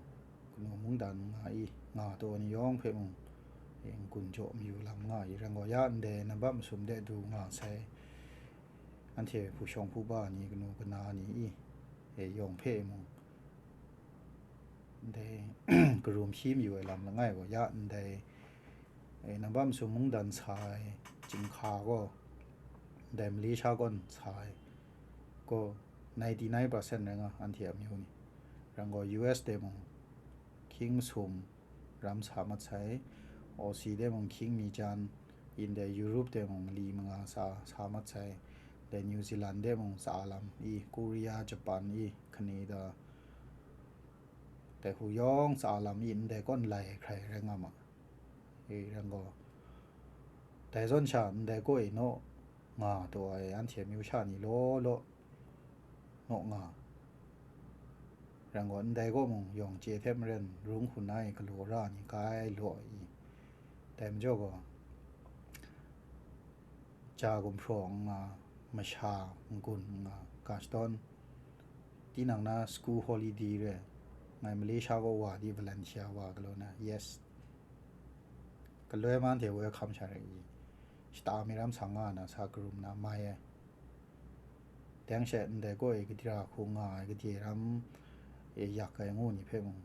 kanu mungdan nga i, nga taw ni yawng hpe mung, e, n-gun jaw mayu lam nga i, rai gaw ya ndai nambat masum de du nga sai, anhte hpu shawng hpu ba ni, kanu kana ni i, e, yawng hpe mung, ndai karum hyi mayu ai lam langai gaw ya ndai, e, nambat masum mungdan sa ai, chyinghka gaw, ndai Malaysia kawn sa ai gaw, ninety nine percent rai nga, anhte amyu ni. Rai gaw, U S de mung hkying masum ram sa mat sai, Aussie de mung hkying mi jan, ndai Europe de mung mali manga sa, sa mat sai, ndai New Zealand de mung tsa lam i, Korea, Japan i, Canada, dai hku yawng tsa lam i, ndai kawn lai ai hkrai rai nga ma. E, rai gaw, dai zawn sha ndai kaw e naw nga taw ai anhte amyu sha ni law law naw nga. Rai gaw, ndai kaw mung yawng chye hte maren rung hkun ai galaw ra ni kai law ai i. Dai majaw gaw, ja gumhpraw nga, masha n-gun nga, Gaston, tinang na school holiday re, ngai Malaysia kaw wa di volunteer wa galaw na, yes. Galoi ma anhte welcome sha re i, shata mi ram sa nga na sa karum na mai ai. Deng she ndai kaw e gadi ra hku nga ai, gade ram e yak ai ngu ni hpe mung,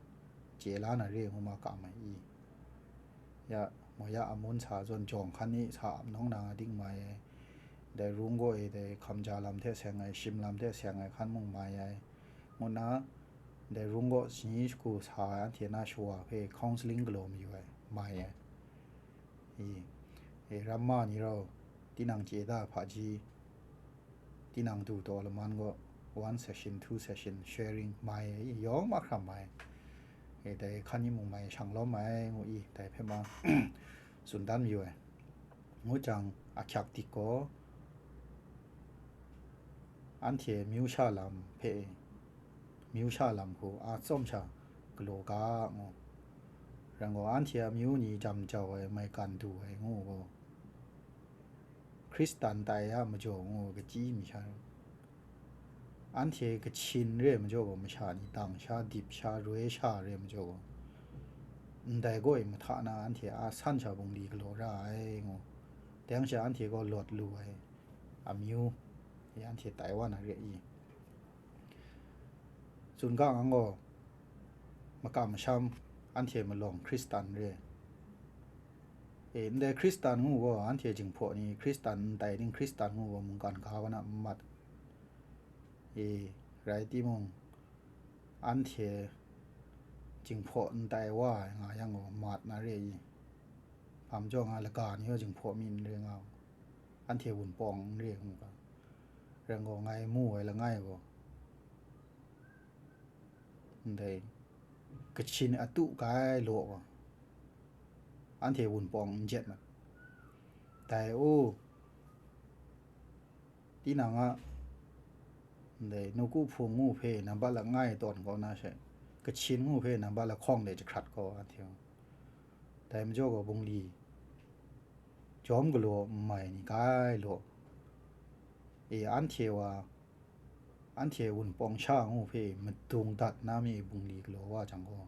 chye la na re ngu ma kam ai i. Ya, mo ya amun sa zawn jawng hkan ni sa ap nawng na ding mai ai. Dai rung gaw e dai hkamja lam hte seng ai, shim lam hte seng ai hkan mung mai ai. Ngu na, dai rung gaw shani shagu sa ai anhte na shawa hpe counselling galaw mayu ai, mai ai. I, e, ramma ni rau, tinang chye da hpaji, tinang du taw laman gaw, one session, two session sharing mai ai, yawng mahkram mai. E, dai hkan ni mung mai shang lawm ai, ngu i, dai hpe ma, tsun dan mayu ai. Ngu jang, ahkyak dik gaw, anhte amyu sha lam hpe, amyu sha lam hku a tsawm sha galaw ga ngu. Rai gaw, anhte amyu ni jam jau ai, maigan du ai ngu gaw, Hkristan tai a majaw ngu kachyi mi sha, anhte Kachin re ai majaw gaw, masha ni dang sha, dip sha, roi sha re ai majaw gaw, ndai gaw e mahta na anhte a san sha bungli galaw ra ai ngu. Deng sha anhte gaw lawt lu ai amyu, e, anhte tai wa na re i. Tsun ga ngang gaw, makam masham, anhte malawng Hkristan re. E, ndai Hkristan ngu gaw, anhte Jinghpaw ni Hkristan n tai ning Hkristan ngu gaw mungkan ga wa na n mat. E, rai timung, anhte Jinghpaw n tai wa ai nga yang gaw, mat na re i. Hpa majaw nga, laga ni gaw Jinghpaw mi n re nga, anhte Wunpawng n re ngu ga. Rai gaw, ngai mu ai langai gaw, ndai Kachin atu kai law gaw, anhte Wunpawng n jet mat. Dai u, tinang a, ndai Nawku Hpung ngu hpe nambat langai tawn kau na she, Kachin ngu hpe nambat lahkawng de jahkrat kau anhte. Dai majaw gaw bungli jawm galaw n mai ni kai law. E, anhte wa, anhte Wunpawng sha ngu hpe madung dat na mi bungli galaw wa jang gaw,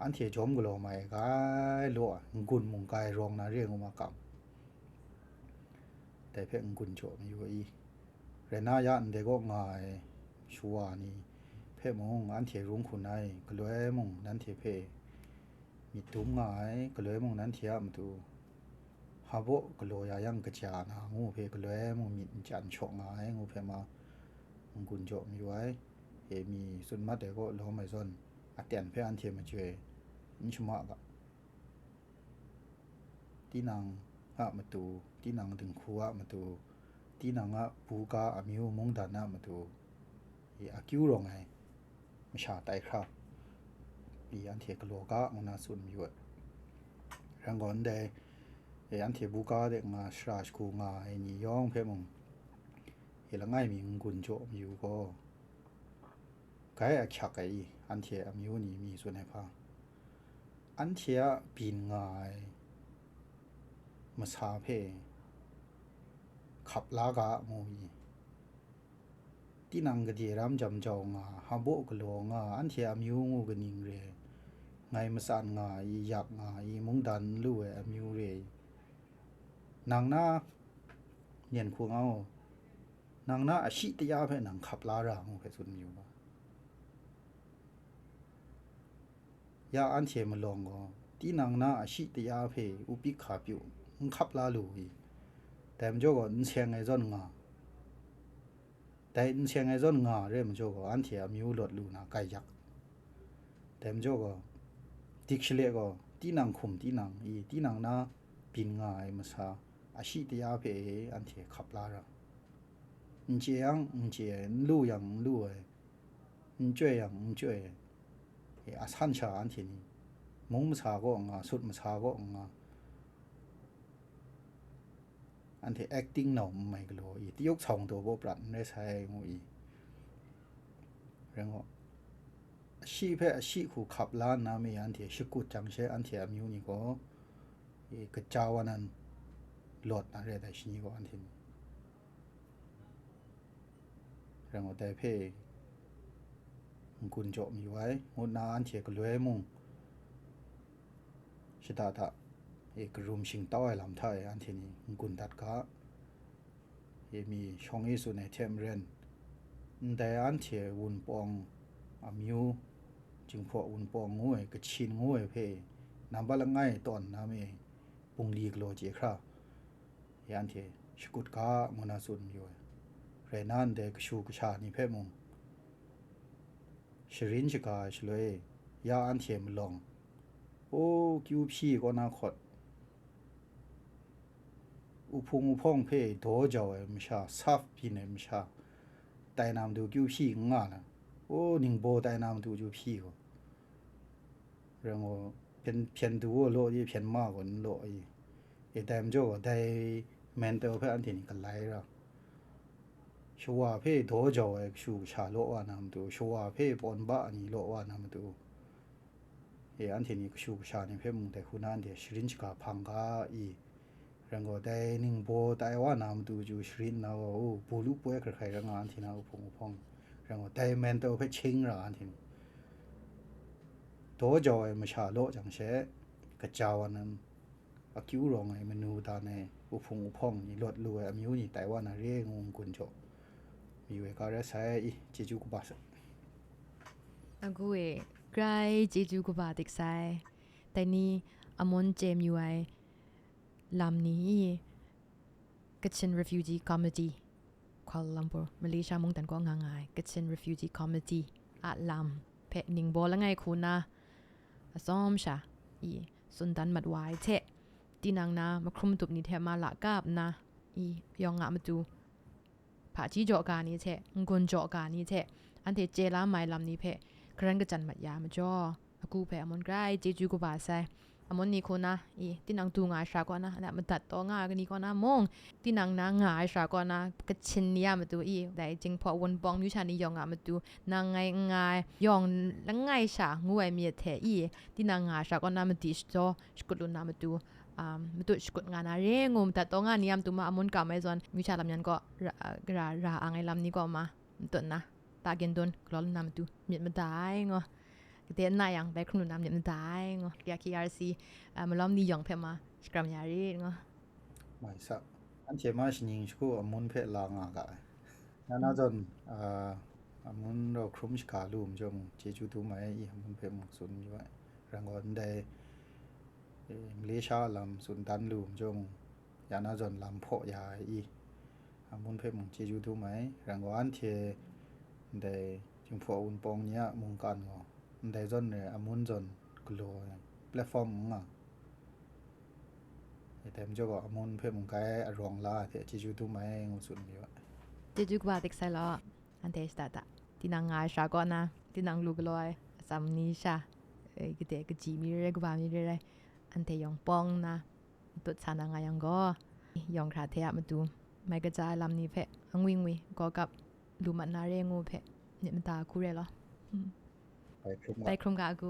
anhte jawm galaw mai kai law, n-gun mung kai rawng na re ngu ma kam. Dai hpe n-gun jaw mayu ai i. Rai na ya ndai kaw nga ai shawa ni hpe mung anhte rung hkun ai, galoi mung nanhte hpe myit dum nga ai, galoi mung nanhte a matu hpabaw galaw ya yang kaja na ngu hpe galoi mung myit n chyan shaw nga ai ngu hpe ma n-gun jaw mayu ai. E, mi tsun mat ai kaw lawm ai zawn, aten hpe anhte majoi n shama ga. Tinang a matu, tinang dinghku a matu, tinang a buga amyu mungdan a matu, i akyu rawng ai masha tai hkra, i anhte galaw ga ngu na tsun mayu ai. Rai gaw ndai, e, anhte buga de nga shara shagu nga ai ni yawng hpe mung, e langai mi n-gun jaw mayu gaw, gai ahkyak ai i, anhte amyu ni mi tsun ai hpa, anhte a byin nga ai masa hpe hkap la ga mu i, tinang gade ram jam jau nga, hpabaw galaw nga, anhte amyu ngu kaning re, ngai matsan nga i, yak nga i, mungdan n lu ai amyu re i, nang na, yen hku nga u, nang na ashi taya hpe nang hkap la ra ngu hpe tsun mayu ga. Ya anhte malawng gaw, tinang na ashi taya hpe upik hka pyu, n hkap la lu i, dai majaw gaw n seng ai zawn nga, dai n seng ai zawn nga re majaw gaw, anhte amyu lawt lu na gaiyak. Dai majaw gaw, dik shale gaw, tinang hkum tinang i, tinang na byin nga ai masa, ashi taya hpe e anhte hkap la ra. N chye yang, n chye ai, n lu yang, n lu ai, n chyoi yang, n chyoi ai, e, asan sha anhte ni, mung masa kaw nga, sut masa kaw nga, anhte acting nau n mai galaw i, tayuk cawng daw baw prat n rai sai, ngu i. Rai ngu, ashi hpe ashi hku hkap la nna mi anhte shakut jang she, anhte amyu ni gaw, e, kaja wa nan lawt na re ai, dai shani gaw anhte ni. Rai ngu, dai hpe n-gun jaw mayu ai, ngut na anhte galoi mung, shada da, e, karum shingtau ai lam hta e anhte ni n-gun dat ga, e, mi shawng e tsun ai hte maren, ndai anhte Wunpawng amyu, Jinghpaw Wunpawng ngu ai, Kachin ngu ai hpe nambat langai tawn na mi bungli galaw chye hkra, ya anhte shakut ga ngu na tsun mayu ai. Rai nna, ndai kashu kasha ni hpe mung sharin shaga ai shaloi, ya anhte malawng, o, kyu hpyi kaw na hkawt, uhpung uhpawng hpe daw jau ai masha, saf byin ai masha, tai na matu kyu hpyi n nga na, o, ningbaw tai na matu chyu hpyi gaw, rai ngu, hpyen, hpyen du gaw law di, hpyen ma gaw n law i. E, dai majaw gaw, dai mental hpe anhte ni galai ra. Shawa hpe daw jau ai kashu kasha law wa na matu, shawa hpe pawn ba ni law wa na matu, e, anhte ni kashu kasha ni hpe mung dai hku na anhte sharin shaga hpang ga i. Rai ngu, dai ningbaw tai wa na matu chyu sharin na gaw, u, bu lu poi hkrai hkrai rai nga, anhte na uhpung uhpawng. Rai ngu, dai mental hpe ching ra anhte ni. Daw jau ai masha law jang she, kaja wa nan, akyu rawng ai manu dan ai, uhpung uhpawng ni, lawt lu ai amyu ni tai wa na re ngu n-gun jaw mayu ai ga rai sai i, chyeju kaba sai. Agu e, grai chyeju kaba dik sai. Dai ni amun chye mayu ai lam ni i, Kachin Refugee Committee, Kuala Lumpur, Malaysia mungdan kaw nga nga ai Kachin Refugee Committee a lam hpe ningbaw langai hku na atsawm sha i tsun dan mat wa ai hte, tinang na mahkrum tup ni hte ma lakap nna i yawng a matu, hpaji jaw ga ni hte, n-gun jaw ga ni hte, anhte chye la mai lam ni hpe garan kachyan mat ya majaw, agu hpe amun grai chyeju kaba sai. Amun ni hku na, i, tinang du nga ai shara kaw na, na madat taw nga ai ni kaw na mung, tinang na nga ai shara kaw na, Kachin ni a matu, i, dai Jinghpaw Wunpawng myu sha ni yawng a matu, nang ngai n nga ai, yawng langai sha ngu ai myit hte, i, tinang nga ai shara kaw na madi shajaw shakut lu na matu, um, matut shakut nga na re ngu madat taw nga ni a matu ma, amun kam ai zawn, myu sha lam yan kaw ra, ra, ra ang ai lam ni kaw ma, matut na, ta gindun galaw lu na matu myit mada ai ngaw. Gade n na yang, bai hkrum lu na myit mada ai ngaw. Ya K R C, ah, malawm ni yawng hpe ma, shakram ya rit ngaw. Mai sa, anhte ma shaning shagu amun hpe la nga ga ai. Ya na zawn, ah, amun rau hkrum shaga lu majaw mung, chyeju dum ai, i amun hpe mung tsun yu ai. Rai ngu, ndai, eh, Malaysia lam tsun dan lu majaw mung, ya na zawn lam hpaw ya ai i, amun hpe mung chyeju dum ai. Rai ngu, anhte ndai Jinghpaw Wunpawng ni a mungkan gaw, ndai zawn re amun zawn galaw ai platform n nga. E, dai majaw gaw, amun hpe mung grai arawng la ai hte chyeju dum ai ngu tsun mayu ai. Chyeju kaba dik sai law, anhte shada da. Tinang nga ai shara kaw na, tinang lu galaw ai atsam ni sha, e, gade kaji mi re rai, kaba mi re rai, anhte yawng pawng nna, matut sa na nga yang gaw, yawng hkra hte a matu, mai kaja ai lam ni hpe angwi ngwi, gaw gap lu mat na re ngu hpe, myit mada hku re law. Hmm. Bai hkrum ga. Bai hkrum ga agu.